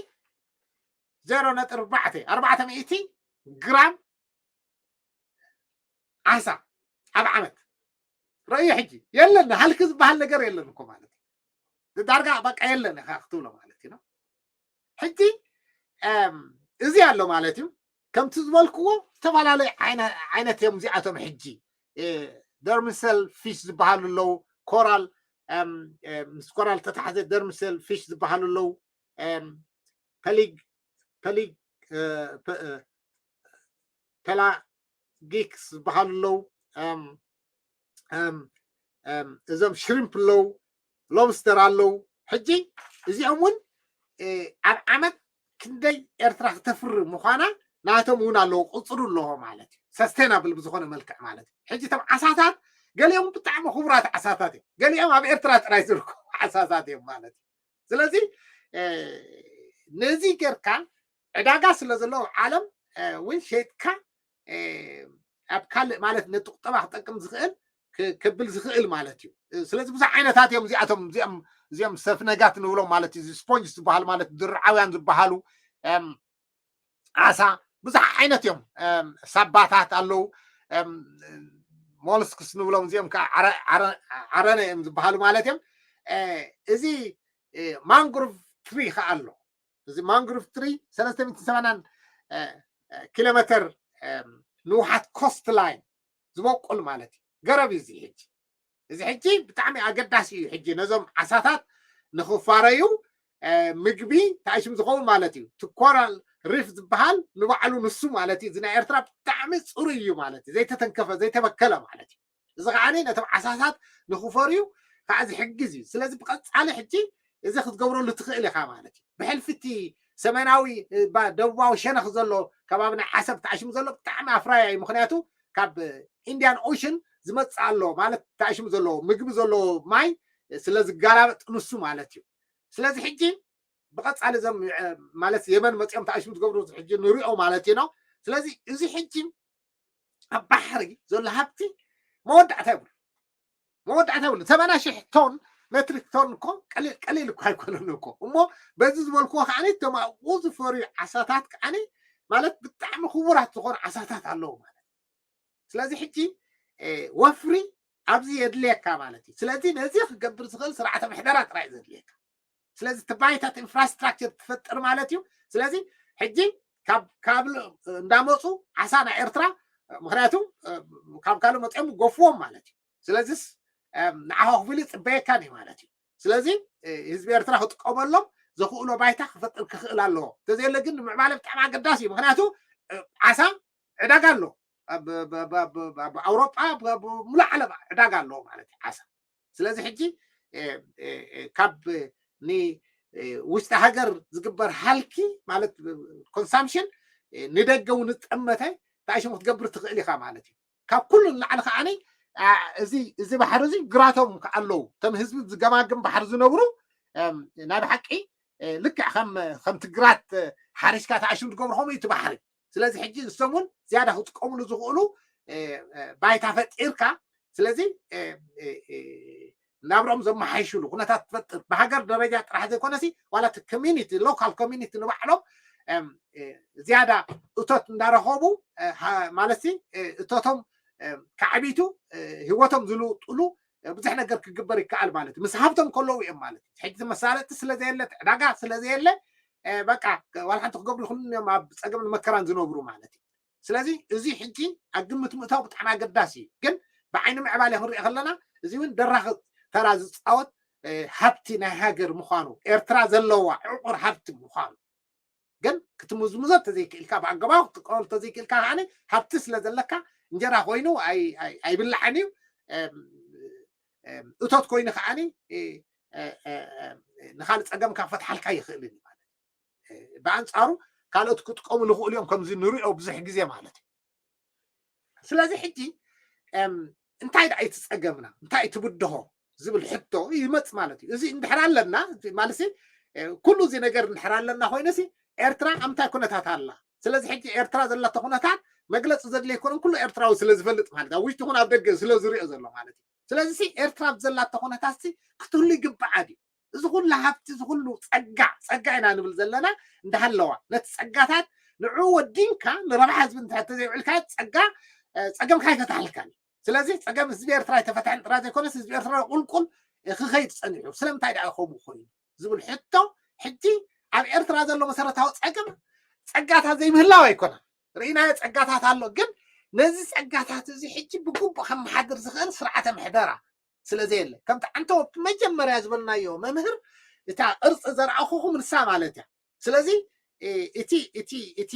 ዜሮ ነጥቢ ኣርባዕተ ኣርባዕተ ሚእቲ ግራም ዓሳ ኣብ ዓመት ረእዮ ሕጂ የለን ሃልኪ ዝበሃል ነገር የለን እኮ ማለት እዩ ዳርጋ በቃ የለን ኢካ ክትብሎ ማለት እዩ ሕጂ እዚ ኣሎ ማለት እዩ ከምቲ ዝበልክዎ ዝተፈላለዩ ዓይነት እዮም እዚኣቶም ሕጂ ደርምሰል ፊሽ ዝበሃሉ ኣለዉ ኮራል ምስ ኮራል ተታሓዘ ደርምሰል ፊሽ ዝበሃሉ ኣለዉ ፐሊግ ፐሊግ ፐላጊክስ ዝበሃሉ ኣለዉ እዞም ሽሪምፕ ኣለዉ ሎብስተር ኣለዉ ሕጂ እዚኦም እውን ኣብ ዓመት ክንደይ ኤርትራ ክተፍሪ ምዃና ናቶም እውን ኣለዎ ቁፅሩ ኣለዎ ማለት እዩ ሰስቴናብል ብዝኾነ መልክዕ ማለት እዩ ሕጂ እቶም ዓሳታት ገሊኦም ብጣዕሚ ክቡራት ዓሳታት እዮም ገሊኦም ኣብ ኤርትራ ጥራይ ዝርከቡ ዓሳታት እዮም ማለት እዩ ስለዚ ነዚ ጌርካ ዕዳጋ ስለ ዘለዎ ዓለም እውን ሸይጥካ ኣብ ካልእ ማለት ነቲ ቁጠባ ክጠቅም ዝኽእል ክብል ዝኽእል ማለት እዩ ስለዚ ብዙሕ ዓይነታት እዮም እዚኣቶም እዚኦም እዚኦም ሰፍነጋት ንብሎም ማለት እዩ ስፖንጅ ዝበሃል ማለት ድርዓውያን ዝበሃሉ ዓሳ ብዙሕ ዓይነት እዮም ሳባታት ኣለዉ ሞልስክስ ንብሎም እዚኦም ከዓ ዓረነ እዮም ዝበሃሉ ማለት እዮም እዚ ማንግሮቭ ትሪ ከዓ ኣሎ እዚ ማንግሮቭ ትሪ ሰለስተ ሚእትን ሰማንያን ኪሎ ሜትር ንውሓት ኮስት ላይን ዝበቁል ማለት እዩ ገረብ እዩ እዚ ሕጂ እዚ ሕጂ ብጣዕሚ ኣገዳሲ እዩ ሕጂ ነዞም ዓሳታት ንኽፋረዩ ምግቢ ታእሽም ዝኸውን ማለት እዩ ትኮራል ሪፍ ዝበሃል ንባዕሉ ንሱ ማለት እዩ እዚ ናይ ኤርትራ ብጣዕሚ ፅሩይ እዩ ማለት እዩ ዘይተተንከፈ ዘይተበከለ ማለት እዩ እዚ ከዓ ነቶም ዓሳታት ንክፈርዩ ከዓ ዝሕግዝ እዩ ስለዚ ብቀፃሊ ሕጂ እዚ ክትገብረሉ ትኽእል ኢኻ ማለት እዩ ብሕልፊ እቲ ሰሜናዊ ደቡባዊ ሸነኽ ዘሎ ከባቢ ናይ ዓሰብ ተኣሽሙ ዘሎ ብጣዕሚ ኣፍራያ እዩ ምክንያቱ ካብ ኢንዲያን ኦሽን ዝመፅእ ኣሎ ማለት ተኣሽሙ ዘለዎ ምግቢ ዘለዎ ማይ ስለ ዝጋላበጥ ንሱ ማለት እዩ ስለዚ ሕጂ ብቐፃሊ ዘም ማለት የመን መፂኦም ተኣሽሙ ዝገብሩ ሕጂ ንሪኦ ማለት እዩ ነው ስለዚ እዚ ሕጂ ኣብ ባሕሪ ዘሎ ሃብቲ መወዳእታ ይብሉ መወዳእታ ይብሉ ሰማንያ ሽሕ ቶን ሜትሪክ ቶን እኮ ቀሊል እኮ ኣይኮነን እኮ እሞ በዚ ዝበልክዎ ከዓ እቶም ኣብኡ ዝፈርዩ ዓሳታት ከዓ ማለት ብጣዕሚ ክቡራት ዝኾኑ ዓሳታት ኣለዉ ማለት ስለዚ ሕጂ ወፍሪ ኣብዚ የድልየካ ማለት እዩ ስለዚ ነዚ ክገብር ዝኽእል ስርዓተ ምሕደራ ጥራይ ዘድልየካ ስለዚ እቲ ባይታት ኢንፍራስትራክቸር ትፈጥር ማለት እዩ ስለዚ ሕጂ ካብ እንዳመፁ ዓሳ ናይ ኤርትራ ምክንያቱ ካብ ካልእ መፅኦም ገፍዎም ማለት እዩ ስለዚስ ንዓኻ ክፍሉ ፅበየካን እዩ ማለት እዩ ስለዚ ህዝቢ ኤርትራ ክጥቀመሎም ዘኽእሎ ባይታ ክፈጥር ክኽእል ኣለዎ እንተዘየለ ግን ንምዕባለ ብጣዕሚ ኣገዳሲ እዩ ምክንያቱ ዓሳ ዕዳጋ ኣሎ ኣብ ኣውሮጳ ሙሉእ ዓለም ዕዳጋ ኣለዎ ማለት እዩ ዓሳ ስለዚ ሕጂ ካብ ውሽጢ ሃገር ዝግበር ሃልኪ ማለት ኮንሳምሽን ንደገ እውን ዝጠመተ እንታይ ሽሙ ክትገብር ትኽእል ኢኻ ማለት እዩ ካብ ኩሉ ንላዕሊ ከዓኒ እዚ ባሕሪ እዚ ግራቶም ኣለዉ። እቶም ህዝቢ ዝገማግም ባሕሪ ዝነብሩ ናይ ብሓቂ ልክዕ ከምቲ ግራት ሓሪስካ ተኣሽም ዝገብሩ ከምኡ እዩ እቲ ባሕሪ። ስለዚ ሕጂ ንሶም እውን ዝያዳ ክጥቀምሉ ዝኽእሉ ባይታ ፈጢርካ፣ ስለዚ ናብሮም ዘመሓይሽሉ ኩነታት ትፈጥር። ብሃገር ደረጃ ጥራሕ ዘይኮነሲ ዋላ እቲ ኮሚኒቲ፣ ሎካል ኮሚኒቲ ንባዕሎም ዝያዳ እቶት እንዳረኸቡ ማለት እቶቶም ከዓቢቱ ህይወቶም ዝልውጥሉ ብዙሕ ነገር ክግበር ይከኣል ማለት እዩ። ምስ ሃብቶም ከለዉ እዮም ማለት እዩ። ሕጂ መሳለጥቲ ስለዘየለ፣ ዕዳጋ ስለዘየለ በቃ ዋላ ሓንቲ ክገብሩ ይኽእሉ እዮም ኣብ ፀገምን መከራን ዝነብሩ ማለት እዩ። ስለዚ እዚ ሕጂ ኣብ ግምት ምእታው ብጣዕሚ ኣገዳሲ እዩ። ግን ብዓይኒ ምዕባለ ክንሪኦ ከለና እዚ እውን ደራኺ ተራ ዝፃወት ሃብቲ ናይ ሃገር ምዃኑ፣ ኤርትራ ዘለዋ ዕቑር ሃብቲ ምዃኑ ግን ክትምዝምዞ ተዘይክእልካ፣ ብኣገባቡ ክትጥቀመሉ ተዘይክእልካ ከዓኒ ሃብቲ ስለ ዘለካ እንጀራ ኮይኑ ኣይብላዕን እዩ። እቶት ኮይኑ ከዓኒ ንካልእ ፀገምካ ክፈትሓልካ ይኽእልን እዩ ማለት እዩ። ብኣንፃሩ ካልኦት ክጥቀሙ ንኽእሉ እዮም ከምዚ ንሪኦ ብዙሕ ግዜ ማለት እዩ። ስለዚ ሕጂ እንታይ ደኣ እቲ ፀገምና እንታይ እቲ ብድሆ ዝብል ሕቶ ይመፅ ማለት እዩ። እዚ እንድሕር ኣለና ማለት ኩሉ እዚ ነገር እንድሕር ኣለና ኮይነሲ ኤርትራ ኣብ ምንታይ ኩነታት ኣላ? ስለዚ ሕጂ ኤርትራ ዘለቶ ኩነታት መግለፂ ዘድልየ ኣይኮነን፣ ኩሉ ኤርትራዊ ስለ ዝፈልጥ ማለት ኣብ ውሽጢ ኩን ኣብ ደገ ስለ ዝሪኦ ዘሎ ማለት እዩ። ስለዚ ኤርትራ ዘላቶ ኩነታት ክትህሉ ይግባዓ ድዩ? እዚ ኩሉ ሃብቲ እዚ ኩሉ ፀጋ ፀጋ ኢና ንብል ዘለና እንዳሃለዋ ነቲ ፀጋታት ንዑ ወዲንካ ንረብሓ ህዝቢ እንተዘይውዕልካ ፀጋ ፀገምካ ይፈታሕልካ። ስለዚ ፀገም ህዝቢ ኤርትራ ኣይተፈትሐን ጥራ ዘይኮነስ ህዝቢ ኤርትራ ቁልቁል ክኸይድ ፀኒሑ። ስለምንታይ ደኣ ከምኡ ኮይኑ ዝብል ሕቶ ሕጂ ኣብ ኤርትራ ዘሎ መሰረታዊ ፀገም ፀጋታት ዘይምህላው ኣይኮነን። ርኢናዮ ፀጋታት ኣሎ፣ ግን ነዚ ፀጋታት እዚ ሕጂ ብግቡእ ከመሓድር ዝኽእል ስርዓተ ምሕደራ ስለ ዘየለ ከምቲ ዓንተወ መጀመርያ ዝበልናዮ መምህር እታ ቅርፂ ዘርኣኹኹም ንሳ ማለት እያ። ስለዚ እቲ እቲ እቲ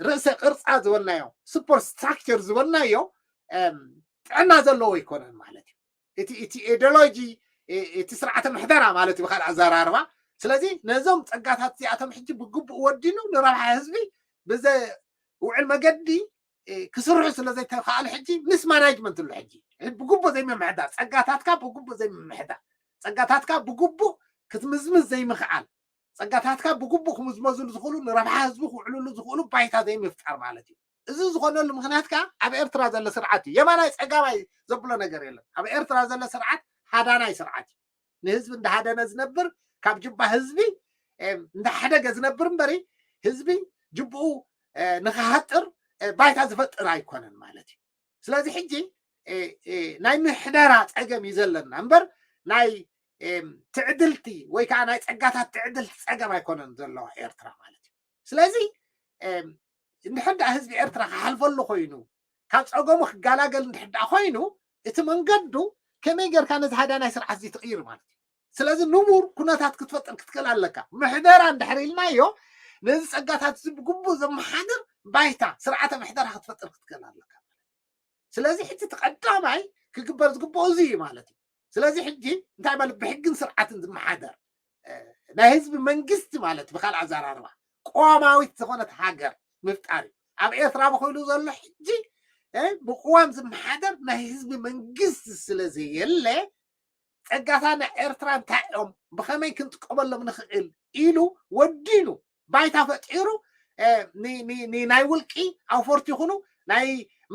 ርእሰ ቅርፃ ዝበልናዮ ሱፐር ስትራክቸር ዝበልናዮ ጥዕና ዘለዎ ኣይኮነን ማለት እዩ። እቲ እቲ ኢዲዮሎጂ እቲ ስርዓተ ምሕደራ ማለት እዩ ብካልእ ኣዘራርባ። ስለዚ ነዞም ፀጋታት እዚኣቶም ሕጂ ብግቡእ ወዲኑ ንረብሓ ህዝቢ ብዘውዕል መገዲ ክስርሑ ስለ ዘይተኸኣሉ ሕጂ ምስ ማናጅመንት ኣሎ ሕጂ ብግቡእ ዘይምምሕዳር ፀጋታትካ ብግቡእ ዘይምምሕዳር ፀጋታትካ ብግቡእ ክትምዝምዝ ዘይምኽኣል ፀጋታትካ ብግቡእ ክምዝመዝሉ ዝኽእሉ ንረብሓ ህዝቢ ክውዕልሉ ዝኽእሉ ባይታ ዘይምፍጣር ማለት እዩ። እዚ ዝኾነሉ ምክንያት ከዓ ኣብ ኤርትራ ዘሎ ስርዓት እዩ። የማናይ ፀጋማይ ዘብሎ ነገር የለን። ኣብ ኤርትራ ዘሎ ስርዓት ሃዳናይ ስርዓት እዩ። ንህዝቢ እንዳሃደነ ዝነብር ካብ ጅባ ህዝቢ እንዳሓደገ ዝነብር እምበሪ ህዝቢ ጅብኡ ንክሃጥር ባይታ ዝፈጥር ኣይኮነን ማለት እዩ። ስለዚ ሕጂ ናይ ምሕደራ ፀገም እዩ ዘለና እምበር ናይ ትዕድልቲ ወይ ከዓ ናይ ፀጋታት ትዕድልቲ ፀገም ኣይኮነን ዘለዋ ኤርትራ ማለት እዩ። ስለዚ እንድሕር ደኣ ህዝቢ ኤርትራ ክሓልፈሉ ኮይኑ ካብ ፀገሙ ክገላገል እንድሕር ደኣ ኮይኑ እቲ መንገዱ ከመይ ጌርካ ነዚ ሃዳናይ ስርዓት እዚ ትቕይር ማለት እዩ። ስለዚ ንቡር ኩነታት ክትፈጥር ክትክእል ኣለካ። ምሕደራ እንድሕር ኢልናዮ ነዚ ፀጋታት እዚ ብግቡእ ዘመሓድር ባይታ ስርዓተ ምሕደራ ክትፈጥር ክትክእል ኣለካ። ስለዚ ሕጂ እቲ ቀዳማይ ክግበር ዝግብኦ እዚ እዩ ማለት እዩ። ስለዚ ሕጂ እንታይ ማለት ብሕግን ስርዓትን ዝመሓደር ናይ ህዝቢ መንግስቲ ማለት ብካልእ ኣዘራርባ ቅዋማዊት ዝኾነት ሃገር ምፍጣር እዩ። ኣብ ኤርትራ በኮይሉ ዘሎ ሕጂ ብቅዋም ዝመሓደር ናይ ህዝቢ መንግስቲ ስለ ዘየለ ፀጋታት ናይ ኤርትራ እንታይ እዮም ብኸመይ ክንጥቀመሎም ንኽእል ኢሉ ወዲኑ ባይታ ፈጢሩ ናይ ውልቂ ኣውፈርቲ ይኹኑ ናይ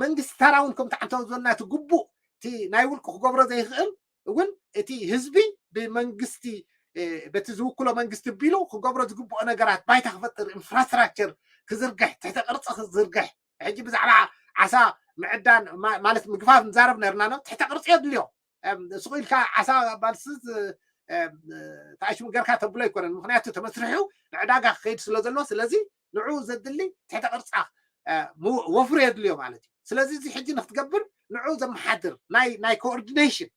መንግስቲ ተራ እውን ከምቲ ዓንተው ዝበልና እቲ ግቡእ እቲ ናይ ውልቂ ክገብሮ ዘይኽእል እውን እቲ ህዝቢ ብመንግስቲ በቲ ዝውክሎ መንግስቲ ቢሉ ክገብሮ ዝግብኦ ነገራት ባይታ ክፈጥር ኢንፍራስትራክቸር ክዝርግሕ ትሕተ ቅርፂ ክዝርግሕ ሕጂ ብዛዕባ ዓሳ ምዕዳን ማለት ምግፋፍ ንዛረብ ነርና ነው ትሕተ ቅርፂ የድልዮ ስቑ ኢልካ ዓሳ ባልስስ ተኣሽሙ ገርካ ተብሎ ኣይኮነን ምክንያቱ ተመስሪሑ ንዕዳጋ ክኸይድ ስለ ዘሎ ስለዚ ንዑ ዘድሊ ትሕተ ቅርፃ ወፍሪ የድልዮ ማለት እዩ። ስለዚ እዚ ሕጂ ንክትገብር ንዑ ዘመሓድር ናይ ናይ ኮኦርዲኔሽን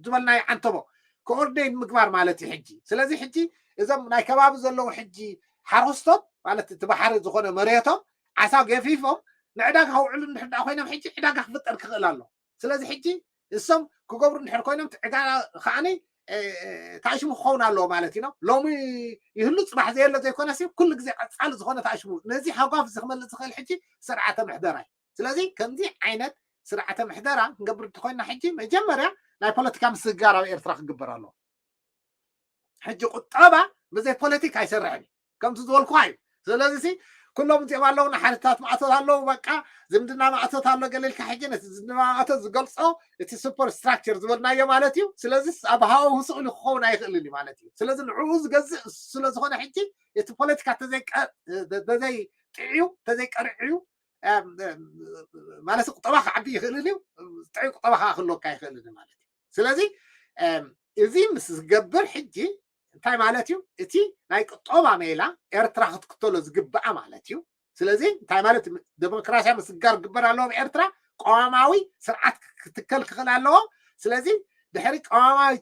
ዝበልናዮ ዓንተቦ ኮኦርዲኔት ምግባር ማለት እዩ ሕጂ። ስለዚ ሕጂ እዞም ናይ ከባቢ ዘለዉ ሕጂ ሓረስቶት ማለት እቲ ባሕሪ ዝኾነ መሬቶም ዓሳ ገፊፎም ንዕዳጋ ከውዕሉ እንድሕር ደኣ ኮይኖም ሕጂ ዕዳጋ ክፍጠር ክኽእል ኣሎ። ስለዚ ሕጂ እሶም ክገብሩ እንድሕር ኮይኖም ዕዳጋ ከዓኒ ታእሽሙ ክኸውን ኣለዎ ማለት እዩ። ሎሚ ይህሉ ፅባሕ ዘየለ ዘይኮነ ሲ ኩሉ ግዜ ቀፃሊ ዝኾነ ታእሽሙ ነዚ ሃጓፍ እዚ ክመልእ ዝኽእል ሕጂ ስርዓተ ምሕደራ እዩ። ስለዚ ከምዚ ዓይነት ስርዓተ ምሕደራ ክንገብር እንተኮይና ሕጂ መጀመርያ ናይ ፖለቲካ ምስግጋር ኣብ ኤርትራ ክግበር ኣለዎ። ሕጂ ቁጠባ ብዘይ ፖለቲካ ኣይሰርሕን እዩ ከምቲ ዝበልኩ እዩ። ስለዚ ኩሎም እዚኦም ኣለዉ፣ ንሓድታት ማእቶት ኣለዉ፣ በቃ ዝምድና ማእቶት ኣሎ ገለልካ ሕጂ ነቲ ዝምድና ማእቶት ዝገልፆ እቲ ሱፐር ስትራክቸር ዝበልናዮ ማለት እዩ። ስለዚ ኣብ ሃው ህስቕ ኢሉ ክኸውን ኣይኽእልን እዩ ማለት እዩ። ስለዚ ንዕኡ ዝገዝእ ስለዝኾነ ሕጂ እቲ ፖለቲካ ተዘይጥዕዩ ተዘይቀርዕዩ ማለት ቁጠባ ክዓቢ ይኽእልን እዩ፣ ጥዑይ ቁጠባ ከዓ ክህልወካ ይኽእልን ማለት እዩ። ስለዚ እዚ ምስ ዝገብር ሕጂ እንታይ ማለት እዩ? እቲ ናይ ቁጠባ ሜላ ኤርትራ ክትክተሎ ዝግብኣ ማለት እዩ። ስለዚ እንታይ ማለት፣ ዴሞክራሲያ ምስጋር ክግበር ኣለዎ ኣብ ኤርትራ። ቀዋማዊ ስርዓት ክትከል ክኽእል ኣለዎ። ስለዚ ድሕሪ ቀዋማዊ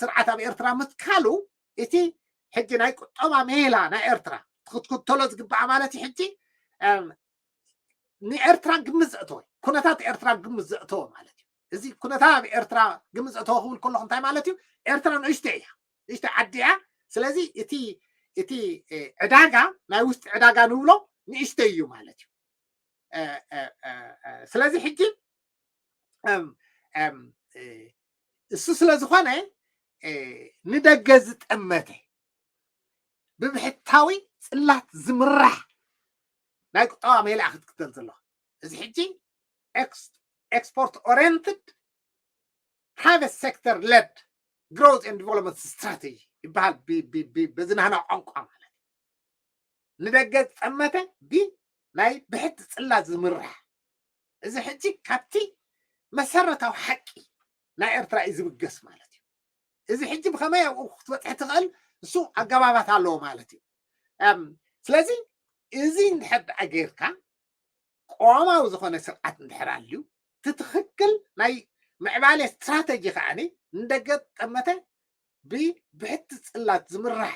ስርዓት ኣብ ኤርትራ ምትካሉ እቲ ሕጂ ናይ ቁጠባ ሜላ ናይ ኤርትራ ክትክተሎ ዝግብኣ ማለት እዩ። ሕጂ ንኤርትራ ግምት ዘእተወ፣ ኩነታት ኤርትራ ግምት ዘእተወ ማለት እዩ። እዚ ኩነታት ኣብ ኤርትራ ግምት ዘእተወ ክብል ከለኹ እንታይ ማለት እዩ? ኤርትራ ንእሽቶ እያ፣ ንእሽቶ ዓዲ እያ። ስለዚ እቲ እቲ ዕዳጋ ናይ ውሽጢ ዕዳጋ ንብሎ ንእሽቶ እዩ ማለት እዩ። ስለዚ ሕጂ እሱ ስለ ዝኾነ ንደገ ዝጠመተ ብብሕታዊ ጽላት ዝምራሕ ናይ ቁጠባ ሜላ ክትክተል ዘለዋ። እዚ ሕጂ export oriented private sector led growth and development strategy ይበሃል በዚ ናህና ቋንቋ ማለት እዩ። ንደገ ዝጠመተ ብናይ ብሕቲ ጽላት ዝምራሕ። እዚ ሕጂ ካብቲ መሰረታዊ ሓቂ ናይ ኤርትራ እዩ ዝብገስ ማለት እዩ። እዚ ሕጂ ብኸመይ ኣብኡ ክትበፅሒ ትኽእል እሱ ኣገባባት ኣለዎ ማለት እዩ። ስለዚ እዚ እንድሕር ደኣ ጌርካ ቀዋማዊ ዝኾነ ስርዓት እንድሕር ኣልዩ እቲ ትኽክል ናይ ምዕባለ ስትራተጂ ከዓኒ ንደገ ጠመተ ብብሕቲ ጽላት ዝምራሕ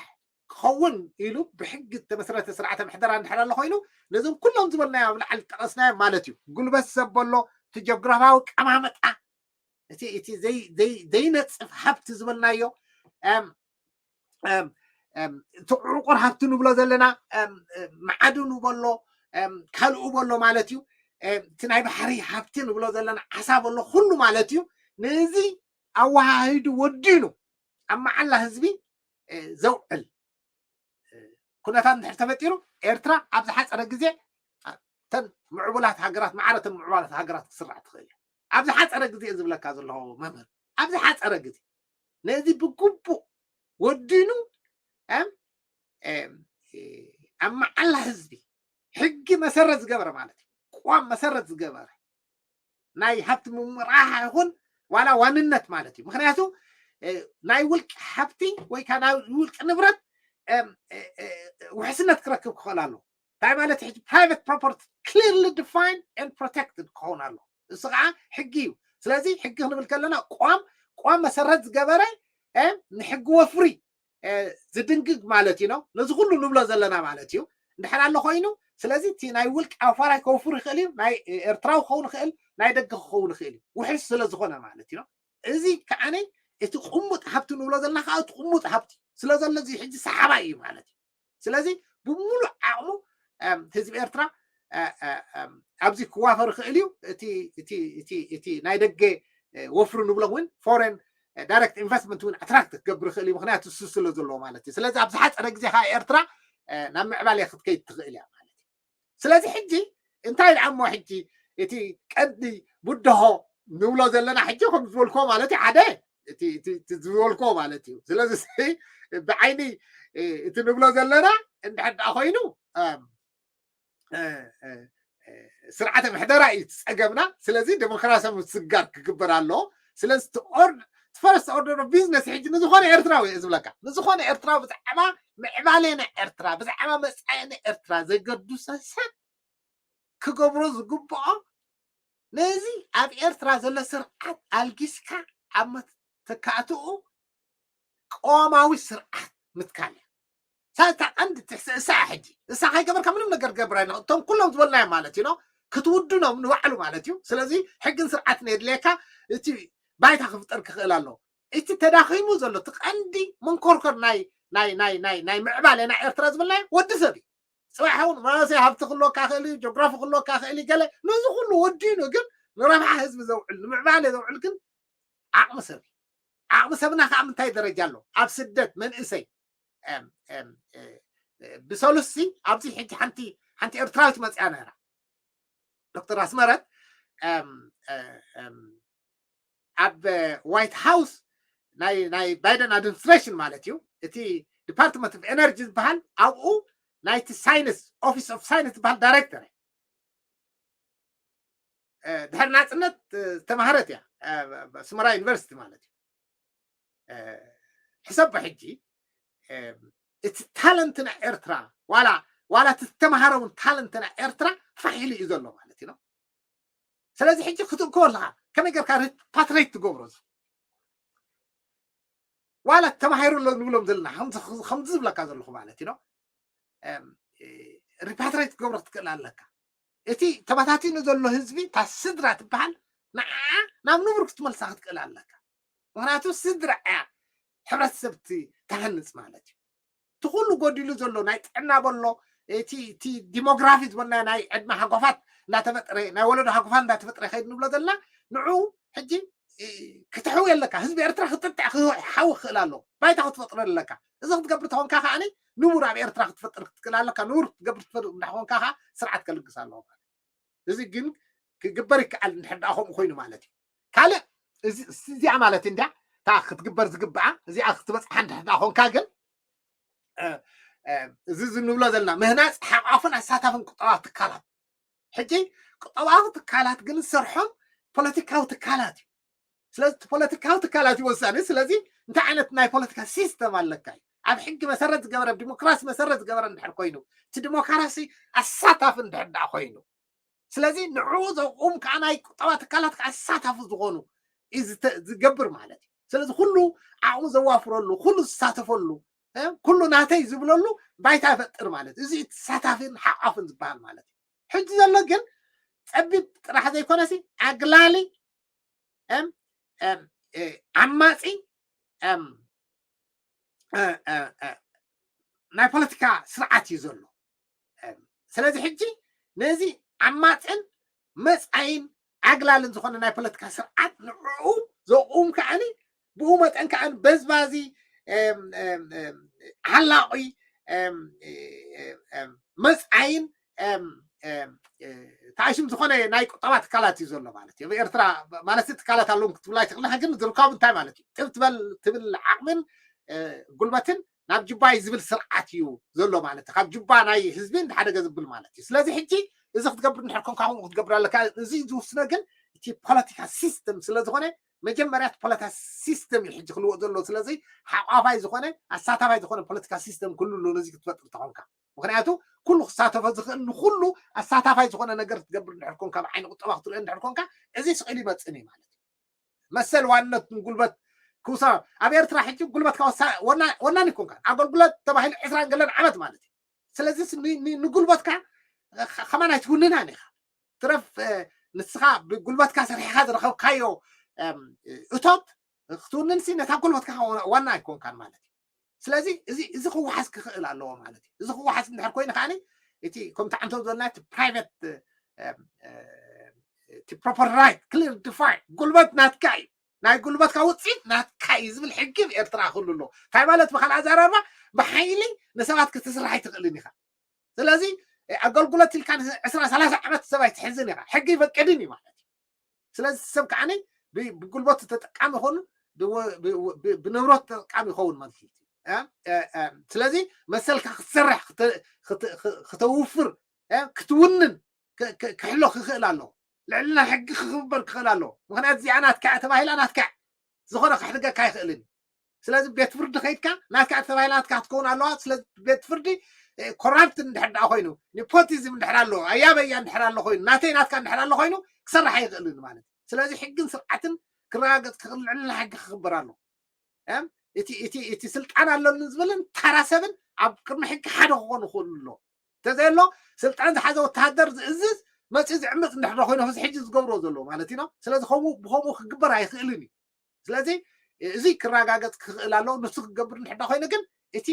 ክኸውን ኢሉ ብሕጊ ዝተመስረተ ስርዓተ ምሕደራ እንድሕር ኣሎ ኮይኑ ነዞም ኩሎም ዝበልናዮ ኣብ ላዕሊ ጠቐስናዮ ማለት እዩ። ጉልበት ሰብ ኣሎ፣ እቲ ጀግራፋዊ ቀማመጣ እቲ እቲ ዘይነፅፍ ሃብቲ ዝበልናዮ እቲ ዕቁር ሃብቲ ንብሎ ዘለና መዓድኑ በሎ ካልኡ በሎ ማለት እዩ። እቲ ናይ ባሕሪ ሃብቲ ንብሎ ዘለና ዓሳ በሎ ኩሉ ማለት እዩ። ነዚ ኣወሃሂዱ ወዲኑ ኣብ መዓላ ህዝቢ ዘውዕል ኩነታት እንድሕር ተፈጢሩ ኤርትራ ኣብ ዝሓፀረ ግዜ ተን ምዕቡላት ሃገራት ማዕረተን ምዕቡላት ሃገራት ክስራሕ ትኽእል እያ። ኣብ ዝሓፀረ ግዜ ዝብለካ ዘለኹ መምህር ኣብ ዝሓፀረ ግዜ ነዚ ብግቡእ ወዲኑ ኣብ መዓላ ህዝቢ ሕጊ መሰረት ዝገበረ ማለት እዩ፣ ቅዋም መሰረት ዝገበረ ናይ ሃብቲ ምምራሕ ይኹን ዋላ ዋንነት ማለት እዩ። ምክንያቱ ናይ ውልቂ ሃብቲ ወይ ከዓ ናይ ውልቂ ንብረት ውሕስነት ክረክብ ክኽእል ኣሎ። እንታይ ማለት ሕጂ private property clearly defined and protected ክኸውን ኣሎ። እሱ ከዓ ሕጊ እዩ። ስለዚ ሕጊ ክንብል ከለና ቋም ቋም መሰረት ዝገበረ ንሕጊ ወፍሪ ዝድንግግ ማለት እዩ ነው። ነዚ ኩሉ ንብሎ ዘለና ማለት እዩ እንድሕር ኣሎ ኮይኑ ስለዚ እቲ ናይ ውልቂ ኣውፋራይ ከውፍር ይኽእል እዩ፣ ናይ ኤርትራዊ ክኸውን ይኽእል፣ ናይ ደገ ክኸውን ይኽእል እዩ፣ ውሕስ ስለ ዝኾነ ማለት እዩ። እዚ ከዓነ እቲ ቁሙጥ ሃብቲ ንብሎ ዘለና ከዓ እቲ ቁሙጥ ሃብቲ ስለ ዘሎ እዚ ሕጂ ሰሓባይ እዩ ማለት እዩ። ስለዚ ብምሉእ ዓቕሙ ህዝቢ ኤርትራ ኣብዚ ክዋፈር ይኽእል እዩ። እቲ ናይ ደገ ወፍሪ ንብሎ እውን ፎሬን ዳይሬክት ኢንቨስትመንት እውን ኣትራክት ክገብር ይኽእል እዩ፣ ምክንያቱ እሱ ስለ ዘለዎ ማለት እዩ። ስለዚ ኣብ ዝሓፀረ ግዜ ከዓ ኤርትራ ናብ ምዕባለ ክትከይድ ትኽእል እያ ማለት እዩ። ስለዚ ሕጂ እንታይ ደኣ እሞ ሕጂ እቲ ቀንዲ ብድሆ ንብሎ ዘለና ሕጂ ከም ዝበልኮ ማለት እዩ ሓደ እቲ ዝበልኮ ማለት እዩ። ስለዚ ብዓይኒ እቲ ንብሎ ዘለና እንድሕር ደኣ ኮይኑ ስርዓተ ምሕደራ እዩ እቲ ጸገምና። ስለዚ ዴሞክራሲያዊ ምስግጋር ክግበር ኣለዎ። ስለዚ ፈርስት ኦርደር ኦፍ ቢዝነስ ሕጂ ንዝኾነ ኤርትራዊ እየ ዝብለካ፣ ንዝኾነ ኤርትራዊ ብዛዕባ ምዕባሌና ኤርትራ ብዛዕባ መጻኢና ኤርትራ ዘገድሶ ሰብ ክገብሮ ዝግብኦ ነዚ ኣብ ኤርትራ ዘሎ ስርዓት ኣልጊስካ ኣብ መተካእትኡ ቀዋማዊ ስርዓት ምትካል እያ። ሳታ ቀንዲ ትሕስእሳ ሕጂ እሳ ከይገበርካ ምንም ነገር ገብር ኣይንኽእል። እቶም ኩሎም ዝበልናዮም ማለት እዩ ክትውድኖም ንባዕሉ ማለት እዩ። ስለዚ ሕግን ስርዓትን የድልየካ። እቲ ባይታ ክፍጠር ክኽእል ኣለዎ። እቲ ተዳኺሙ ዘሎ እቲ ቀንዲ መንኮርኮር ናይ ናይ ናይ ናይ ናይ ምዕባለ ናይ ኤርትራ ዝበልናዮ ወዲ ሰብ እዩ። ጽባሕ እውን መናእሰይ ሃብቲ ክህልወካ ክእል እዩ፣ ጆግራፊ ክህልወካ ክእል እዩ፣ ገለ ነዚ ኩሉ ወዲኑ ግን ንረብሓ ህዝቢ ዘውዕል፣ ንምዕባለ ዘውዕል ግን ዓቕሚ ሰብ እዩ። ዓቕሚ ሰብና ከዓ ምንታይ ደረጃ ኣሎ? ኣብ ስደት መንእሰይ፣ እም፣ እም፣ እ፣ እ፣ ብሰሉሲ ኣብዚ ሕጂ ሓንቲ ሓንቲ ኤርትራዊት መፅያ ነይራ፣ ዶክተር ኣስመረት፣ እም፣ እ፣ እም፣ ኣብ ዋይት ሃውስ ናይ ናይ ባይደን ኣድሚኒስትሬሽን ማለት እዩ፣ እቲ ዲፓርትመንት ኦፍ ኤነርጂ ዝበሃል ኣብኡ ናይቲ ሳይንስ፣ ኦፊስ ኦፍ ሳይንስ ዝበሃል ዳይሬክተር እያ። እ፣ ድሕሪ ናፅነት፣ እ፣ ዝተማሃረት እያ፣ እ፣ ኣስመራ ዩኒቨርሲቲ ማለት እዩ። እ፣ ሕሰቦ ሕጂ፣ እ፣ እቲ ታለንት ናይ ኤርትራ ዋላ ዋላ እቲ ዝተማሃረ እውን ታለንት ናይ ኤርትራ ፋሕ ኢሉ እዩ ዘሎ ማለት እዩ። ስለዚ ሕጂ ክትእክቦ ኣለካ፣ ከመይ ጌርካ ሪፓትሬት ትገብሮ? እዚ ዋላ ተማሂሩ ኣሎ ንብሎም ዘለና፣ ከምዚ ከምዚ ዝብለካ ዘለኹ ማለት እዩ። እም፣ ሪፓትሬት ክትገብሮ ክትክእል ኣለካ። እቲ ተበታቲኑ ዘሎ ህዝቢ፣ እታ ስድራ ትበሃል፣ ንዓ ናብ ንቡር ክትመልሳ ክትክእል ኣለካ። ምክንያቱ ስድራ እያ ሕብረተሰብ ት-፣ ትሃንጽ ማለት እዩ። እቲ ኩሉ ጎዲሉ ዘሎ ናይ ጥዕና በሎ፣ እቲ እቲ ዲሞግራፊ ዝበልና ናይ ዕድመ ሃጓፋት እንዳተፈጥረ፣ ናይ ወለዶ ሃጓፋት እንዳተፈጥረ ይኸይድ ንብሎ ዘለና፣ ንዑ ሕጂ እ፣ ክተሕዊ ኣለካ። ህዝቢ ኤርትራ ክጥጥዕ ክሓዊ ክኽእል ኣሎ። ባይታ ክትፈጥሮ ኣለካ። እዚ ክትገብር ተኾንካ ከዓኒ ንቡር ኣብ ኤርትራ ክትፈጥር ክትክእል ኣለካ። ንቡር ክትገብር ትፈጥር እንዳኾንካ ከዓ ስርዓት ከልግስ ኣለዎ ማለት እዩ። እዚ ግን ክግበር ይከኣል እንድሕር ደኣ ከምኡ ኮይኑ ማለት እዩ። ካልእ እዚ፣ እዚኣ ማለት እንድያ እታ ክትግበር ዝግብኣ፣ እዚኣ ክትበጽሓ እንድሕር ደኣ ኮንካ ግን፣ እ፣ እ፣ እዚ ዝንብሎ ዘለና ምህናጽ ሓቋፍን ኣሳታፍን ቁጠባዊ ትካላት። ሕጂ ቁጠባዊ ትካላት ግን ዝሰርሖም ፖለቲካዊ ትካላት እዩ። ስለዚ እቲ ፖለቲካዊ ትካላት እዩ ወሳኒ። ስለዚ እንታይ ዓይነት ናይ ፖለቲካ ሲስተም ኣለካ እዩ። ኣብ ሕጊ መሰረት ዝገበረ፣ ኣብ ዲሞክራሲ መሰረት ዝገበረ እንድሕር ኮይኑ፣ እቲ ዲሞክራሲ ኣሳታፊ እንድሕር ደኣ ኮይኑ፣ ስለዚ ንዕኡ ዘቑም ከዓ ናይ ቁጠባ ትካላት ከዓ ኣሳታፊ ዝኾኑ እዩ ዝተ-፣ ዝገብር ማለት እዩ። ስለዚ ኩሉ ዓቕሙ ዘዋፍረሉ፣ ኩሉ ዝሳተፈሉ፣ እ፣ ኩሉ ናተይ ዝብለሉ ባይታ ይፈጥር ማለት እዩ። እዚ እዩ ተሳታፊን ሓቋፍን ዝበሃል ማለት እዩ። ሕጂ ዘሎ ግን ጸቢብ ጥራሕ ዘይኮነሲ ኣግላሊ፣ እም፣ እም፣ እ፣ ዓማጺ፣ እም፣ እ፣ እ፣ እ፣ ናይ ፖለቲካ ስርዓት እዩ ዘሎ። እም፣ ስለዚ ሕጂ ነዚ ዓማጽን መጻይን ኣግላልን ዝኾነ ናይ ፖለቲካ ስርዓት ንዕኡ ዘቑም ከዓኒ ብኡ መጠን ከዓኒ በዝባዚ፣ እም፣ እም፣ እም፣ ሓላቑ፣ እም፣ እ፣ እም፣ መጻይን፣ እም፣ እም፣ እ፣ ተኣሽም ዝኾነ ናይ ቁጠባ ትካላት እዩ ዘሎ ማለት እዩ። ኣብ ኤርትራ ማለት ትካላት ኣለዎም ክትብላ ኣይትኽእልን፣ ግን ዝርካቡ እንታይ ማለት እዩ? ጥብ ትበል ትብል ዓቕምን፣ እ፣ ጉልበትን ናብ ጁባ እዩ ዝብል ስርዓት እዩ ዘሎ ማለት እዩ። ካብ ጁባ ናይ ህዝቢ እንዳሓደገ ዝብል ማለት እዩ። ስለዚ ሕጂ እዚ ክትገብር እንድሕር ኮንካ ከምኡ ክትገብር ኣለካ። እዚ ዝውስኖ ግን እቲ ፖለቲካ ሲስተም ስለ ዝኾነ መጀመርያ እቲ ፖለቲካ ሲስተም እዩ ሕጂ ክልወጥ ዘሎ። ስለዚ ሓቋፋይ ዝኾነ ኣሳታፋይ ዝኾነ ፖለቲካ ሲስተም ክህሉ ኣለዎ ነዚ ክትፈጥር ተኾንካ። ምክንያቱ ኩሉ ክሳተፎ ዝኽእል ንኩሉ ኣሳታፋይ ዝኾነ ነገር ክትገብር እንድሕር ኮንካ፣ ብዓይኒ ቁጠባ ክትሪኦ እንድሕር ኮንካ፣ እዚ ስቕ ኢሉ ይመጽእን እዩ ማለት እዩ። መሰል ዋንነት ጉልበት ክውሳ ኣብ ኤርትራ ሕጂ ጉልበትካ ወሳ-፣ ወና-፣ ወናኒ ኮንካ ኣገልግሎት ተባሂሉ ዕስራን ገለን ዓመት ማለት እዩ። ስለዚ ስ-፣ ን-፣ ን-፣ ንጉልበትካ ከ-፣ ከማን ኣይትውንናን ኢኻ። ትረፍ፣ እ፣ ንስኻ ብጉልበትካ ሰሪሕኻ ዝረኸብካዮ፣ እም፣ እቶት ክትውንን ሲ ነታ ጉልበትካ ዋና ኣይኮንካን ማለት እዩ። ስለዚ እዚ፣ እዚ ክወሓስ ክኽእል ኣለዎ ማለት እዩ። እዚ ክወሓስ እንድሕር ኮይኑ ከዓኒ እቲ ከምቲ ዓንቶ ዝበልና እቲ ፕራይቬት፣ እ፣ እ፣ እቲ ፕሮፐር ራይት ክሊር ዲፋይን ጉልበት ናትካ እዩ። ናይ ጉልበትካ ውፅኢት ናትካ እዩ ዝብል ሕጊ ኣብ ኤርትራ ክህሉ ኣለዎ። እንታይ ማለት ብካልእ ኣዘራርባ ብሓይሊ ንሰባት ክትስራሕ ኣይትኽእልን ኢኻ። ስለዚ ኣገልግሎት ኢልካ ዕስራ ሰላሳ ዓመት ሰብ ኣይትሕዝን ኢኻ። ሕጊ ይፈቅድን እዩ ማለት እዩ። ስለዚ ሰብ ከዓኒ ብ-፣ ብጉልበቱ ተጠቃሚ ይኾኑ፣ ብወ-፣ ብ-፣ ብ-፣ ብንብረት ተጠቃሚ ይኸውን ማለት እዩ። እ፣ እ፣ እ፣ ስለዚ መሰልካ ክትሰርሕ፣ ክተ-፣ ክተ-፣ ክተ-፣ ክተውፍር፣ እ፣ ክትውንን ክ-፣ ክ-፣ ክሕሎ ክኽእል ኣለዎ። ልዕልና ሕጊ ክኽበር ክኽእል ኣለዎ። ምኽንያቱ እዚኣ ናትካ እያ ተባሂላ ናትካ እያ። ዝኾነ ከሕድገካ ኣይኽእልን እዩ። ስለዚ ቤት ፍርዲ ከይድካ ናትካ እያ ተባሂላ ናትካ ክትከውን ኣለዋ። ስለዚ ቤት ፍርዲ፣ እ፣ ኮራፕት እንድሕር ደኣ ኮይኑ፣ ኔፖቲዝም እንድሕር ኣሎ፣ ኣያበያ እንድሕር ኣሎ ኮይኑ፣ ናተይ ናትካ እንድሕር ኣሎ ኮይኑ ክሰርሕ ኣይኽእልን ማለት እዩ። ስለዚ ሕግን ስርዓትን ክረጋገጽ ክኽእል፣ ልዕልና ሕጊ ክኽበር ኣለዎ። እም፣ እቲ፣ እቲ፣ እቲ ስልጣን ኣለኒ ዝብልን ታራ ሰብን ኣብ ቅድሚ ሕጊ ሓደ ክኾኑ ክኽእሉ ኣለዎ። እንተዘየሎ ስልጣን ዝሓዘ ወተሃደር ዝእዝዝ መፂኡ ዝዕምፅ እንድሕር ኮይኑ፣ እዚ ሕጂ ዝገብርዎ ዘለዉ ማለት እዩ። ስለዚ ከምኡ፣ ብኸምኡ ክግበር ኣይኽእልን እዩ። ስለዚ እዚ ክረጋገፅ ክኽእል ኣለዎ። ንሱ ክገብር እንድሕር ኮይኑ ግን እቲ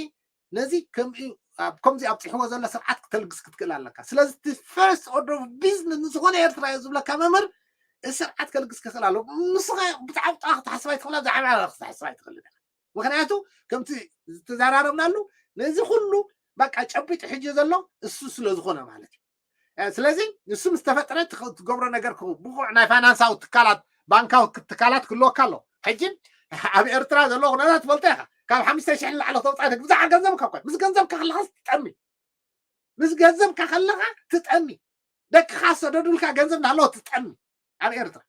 ነዚ ከምዚ ኣብፅሕዎ ዘሎ ስርዓት ክተልግስ ክትክእል ኣለካ። ስለዚ first order of business ንዝኾነ ኤርትራ እዩ ዝብለካ መምህር፣ እዚ ስርዓት ከልግስ ክኽእል ኣለዎ። ንስኻ ብዛዕባ ክትሓስብ ኣይትኽእላ፣ ብዛዕባ ክትሓስብ ኣይትኽእል። ምክንያቱ ከምቲ ዝተዘራረብናሉ ነዚ ኩሉ በቃ ጨቢጡ ሕጂ ዘሎ እሱ ስለ ዝኾነ ማለት እዩ። ስለዚ ንሱ ምስ ተፈጥረ ትገብሮ ነገር ብቑዕ ናይ ፋይናንሳዊ ትካላት፣ ባንካዊ ትካላት ክህልወካ ኣሎ። ሕጂ ኣብ ኤርትራ ዘሎ ኩነታት ትፈልጦ ኢኻ። ካብ ሓሙሽተ ሽሕ ንላዕሊ ተውፃእ ብዛዕባ ገንዘብካ እኳ፣ ምስ ገንዘብካ ከለኻስ ትጠሚ፣ ምስ ገንዘብካ ከለኻ ትጠሚ፣ ደቅኻ ዝሰደዱልካ ገንዘብ እናሃለወ ትጠሚ ኣብ ኤርትራ።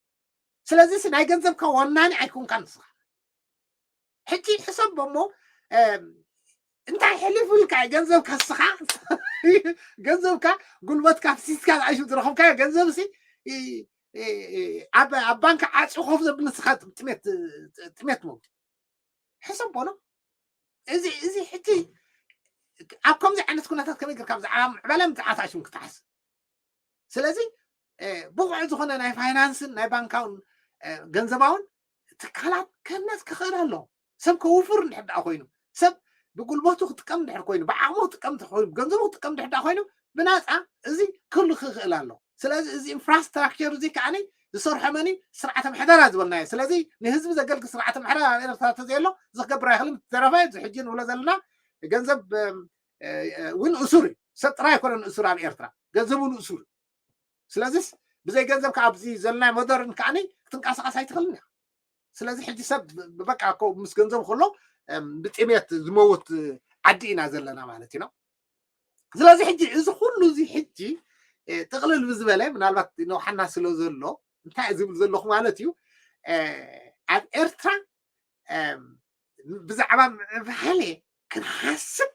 ስለዚ ናይ ገንዘብካ ወናኒ ኣይኮንካ ንስኻ። ሕጂ ሕሰብ እሞ እንታይ ሕልፍልካ ገንዘብካ ንስኻ፣ ገንዘብካ ጉልበትካ ፍሲስካ ዝኣሹ ዝረኸብካዮ ገንዘብ ሲ ኣብ ባንክ ዓፂ ኮፍ ዘብል ንስኻ ጥሜት ጥሜት መውት ሕሰብ ቦሎ። እዚ እዚ ሕጂ ኣብ ከምዚ ዓይነት ኩነታት ከመይ ጌርካ ብዛዕባ ምዕባለ ምፅዓት ኣሽም ክትሓስብ? ስለዚ ብቑዕ ዝኾነ ናይ ፋይናንስን ናይ ባንካውን ገንዘባውን ትካላት ከነት ክኽእል ኣለዎ። ሰብ ከውፍር እንድሕር ደኣ ኮይኑ፣ ሰብ ብጉልበቱ ክጥቀም እንድሕር ኮይኑ፣ ብዓቕሙ ክጥቀም እንድሕር ኮይኑ፣ ብገንዘቡ ክጥቀም እንድሕር ደኣ ኮይኑ፣ ብናፃ እዚ ክህሉ ክኽእል ኣለዎ። ስለዚ እዚ ኢንፍራስትራክቸር እዚ ከዓኒ ዝሰርሖ መን እዩ? ስርዓተ ምሕደራ ዝበልናዮ። ስለዚ ንህዝቢ ዘገልግል ስርዓተ ምሕደራ ኣብ ኤርትራ ተዘየሎ እዚ ክገብር ኣይኽእልን። ዝተረፈ እዚ ሕጂ ንብሎ ዘለና ገንዘብ እውን እሱር እዩ። ሰብ ጥራይ ኣይኮነን እሱር ኣብ ኤርትራ፣ ገንዘብ እውን እሱር እዩ። ስለዚስ ብዘይ ገንዘብ ከዓ ኣብዚ ዘለናዮ ሞደርን ከዓኒ ክትንቀሳቐስ ኣይትኽእልን እያ። ስለዚ ሕጂ ሰብ በቃ ምስ ገንዘብ ከሎ ብጥሜት ዝመውት ዓዲ ኢና ዘለና ማለት እዩ። ስለዚ ሕጂ እዚ ኩሉ እዚ ሕጂ ጥቕልል ብዝበለ ምናልባት ነውሓና ስለ ዘሎ እንታይ ዝብል ዘለኹ ማለት እዩ ኣብ ኤርትራ ብዛዕባ ምዕባለ ክንሓስብ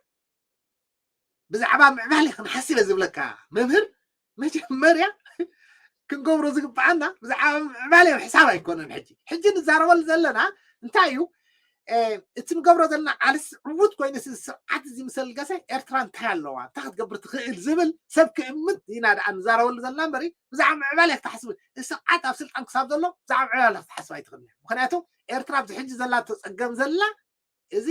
ብዛዕባ ምዕባለ ክንሓስብ እየ ዝብለካ መምህር መጀመርያ ክንገብሮ ዝግባኣና ብዛዕባ ምዕባለ ሕሳብ ኣይኮነን ሕጂ ሕጂ ንዛረበሉ ዘለና እንታይ እዩ እቲ ንገብሮ ዘለና ቃልስ ዕዉት ኮይኑ ስርዓት እዚ ምስ ኣልገሰ ኤርትራ እንታይ ኣለዋ እንታይ ክትገብር ትኽእል ዝብል ሰብ ክእምት ኢና ደኣ ንዛረበሉ ዘለና እምበሪ ብዛዕባ ምዕባለ ክትሓስብ ስርዓት ኣብ ስልጣን ክሳብ ዘሎ ብዛዕባ ምዕባለ ክትሓስብ ኣይትኽእል ምክንያቱ ኤርትራ ኣብዚ ሕጂ ዘላ ተፀገም ዘላ እዚ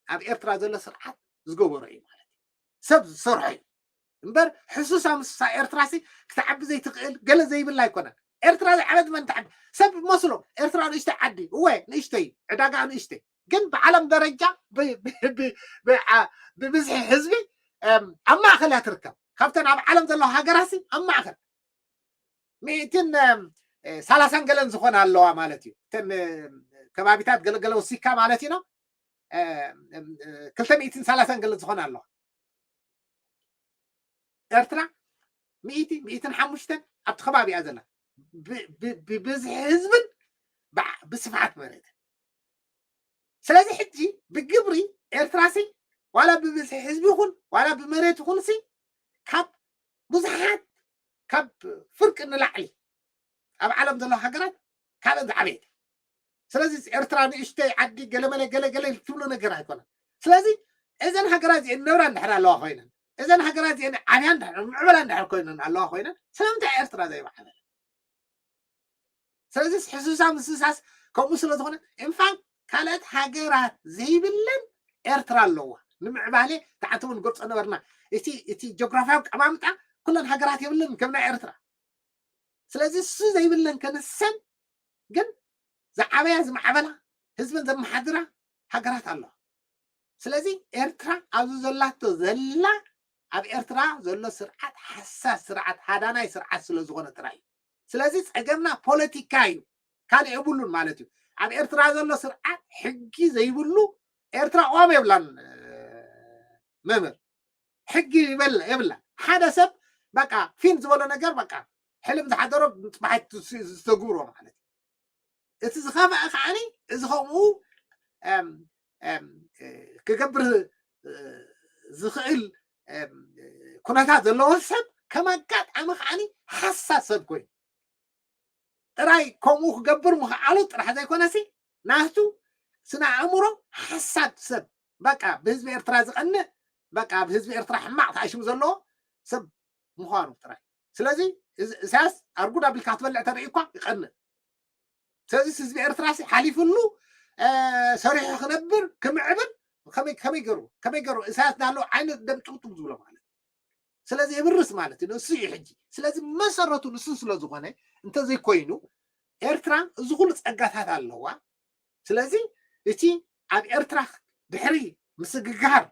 ኣብ ኤርትራ ዘሎ ስርዓት ዝገበሮ እዩ ማለት እዩ ሰብ ዝሰርሖ እዩ እምበር ሕሱሳ ምስሳ ኤርትራሲ ክትዓቢ ዘይትኽእል ገለ ዘይብላ ኣይኮነን ኤርትራ ዝዓበት መን ትዓቢ ሰብ መስሎ ኤርትራ ንእሽተይ ዓዲ እወ ንእሽተይ ዕዳጋ ንእሽተይ ግን ብዓለም ደረጃ ብብዝሒ ህዝቢ ኣብ ማእኸል እያ ትርከብ ካብተን ኣብ ዓለም ዘለዋ ሃገራሲ ኣብ ማእኸል ሚእትን ሰላሳን ገለን ዝኾና ኣለዋ ማለት እዩ እተን ከባቢታት ገለገለ ወሲካ ማለት ኢና ክልተ ሚእትን ሰላሳን ገለ ዝኾነ ኣለዋ ኤርትራ ሚእቲ ሚእትን ሓሙሽተን ኣብቲ ከባቢ እያ ዘላ ብብዝሒ ህዝብን ብስፍሓት መሬትን ስለዚ ሕጂ ብግብሪ ኤርትራሲ ዋላ ብብዝሒ ህዝቢ ይኹን ዋላ ብመሬት ይኹንሲ ካብ ብዙሓት ካብ ፍርቂ ንላዕሊ ኣብ ዓለም ዘለዋ ሃገራት ካብአን ዝዓበየት ስለዚ ኤርትራ ንእሽተይ ዓዲ ገለመለ ገለገለ ትብሎ ነገር ኣይኮነን ስለዚ እዘን ሃገራት እዚአን ነብራ እንድሕር ኣለዋ ኮይነን እዘን ሃገራት እዚአን ዓብያ እንድሕር ምዕበላ እንድሕር ኮይነን ኣለዋ ኮይነን ስለምንታይ ኤርትራ ዘይማዕበለ ስለዚ ሕሱሳ ምስሳስ ከምኡ ስለ ዝኾነ ኢንፋክት ካልኦት ሃገራት ዘይብለን ኤርትራ ኣለዋ ንምዕባሌ ተዓንተቡ ንገልፆ ነበርና እቲ እቲ ጂኦግራፊያዊ ቀማምጣ ኩለን ሃገራት የብለን ከም ናይ ኤርትራ ስለዚ እሱ ዘይብለን ከንሰን ግን ዝዓበያ ዝማዕበላ ህዝበን ዘመሓድራ ሃገራት ኣለዋ ስለዚ ኤርትራ ኣብዚ ዘላቶ ዘላ ኣብ ኤርትራ ዘሎ ስርዓት ሓሳስ ስርዓት ሃዳናይ ስርዓት ስለ ዝኾነ ጥራይ እዩ ስለዚ ፀገምና ፖለቲካ እዩ ካልእ የብሉን ማለት እዩ ኣብ ኤርትራ ዘሎ ስርዓት ሕጊ ዘይብሉ ኤርትራ ቅዋም የብላን መምህር ሕጊ ይበል የብላ ሓደ ሰብ በቃ ፊን ዝበሎ ነገር በቃ ሕልም ዝሓደሮ ፅባሓት ዝተግብሮ ማለት እዩ እቲ ዝኸፍአ ከዓኒ እዚ ከምኡ ክገብር ዝኽእል ኩነታት ዘለዎ ሰብ ከም ኣጋጣሚ ከዓኒ ሓሳብ ሰብ ኮይኑ ጥራይ ከምኡ ክገብር ምኽዓሉ ጥራሕ ዘይኮነሲ ናቱ ስነ ኣእምሮ ሓሳብ ሰብ በቃ ብህዝቢ ኤርትራ ዝቐንእ በቃ ብህዝቢ ኤርትራ ሕማቕ ተኣሽሙ ዘለዎ ሰብ ምዃኑ ጥራይ ስለዚ እሳያስ ኣርጉድ ኣቢልካ ክትበልዕ ተርኢ እኳ ይቐንእ ስለዚ ህዝቢ ኤርትራ ሓሊፍሉ ሰሪሑ ክነብር ክምዕብል ከመይ ከመይ ገሩ ከመይ ገሩ እሳያስ ዳሎ ዓይነት ደም ጥቕጥቕ ዝብሎ ማለት። ስለዚ የብርስ ማለት እዩ፣ ንሱ እዩ ሕጂ። ስለዚ መሰረቱ ንሱ ስለ ዝኾነ እንተዘይኮይኑ ኤርትራ እዚ ኩሉ ጸጋታት ኣለዋ። ስለዚ እቲ ኣብ ኤርትራ ድሕሪ ምስግጋር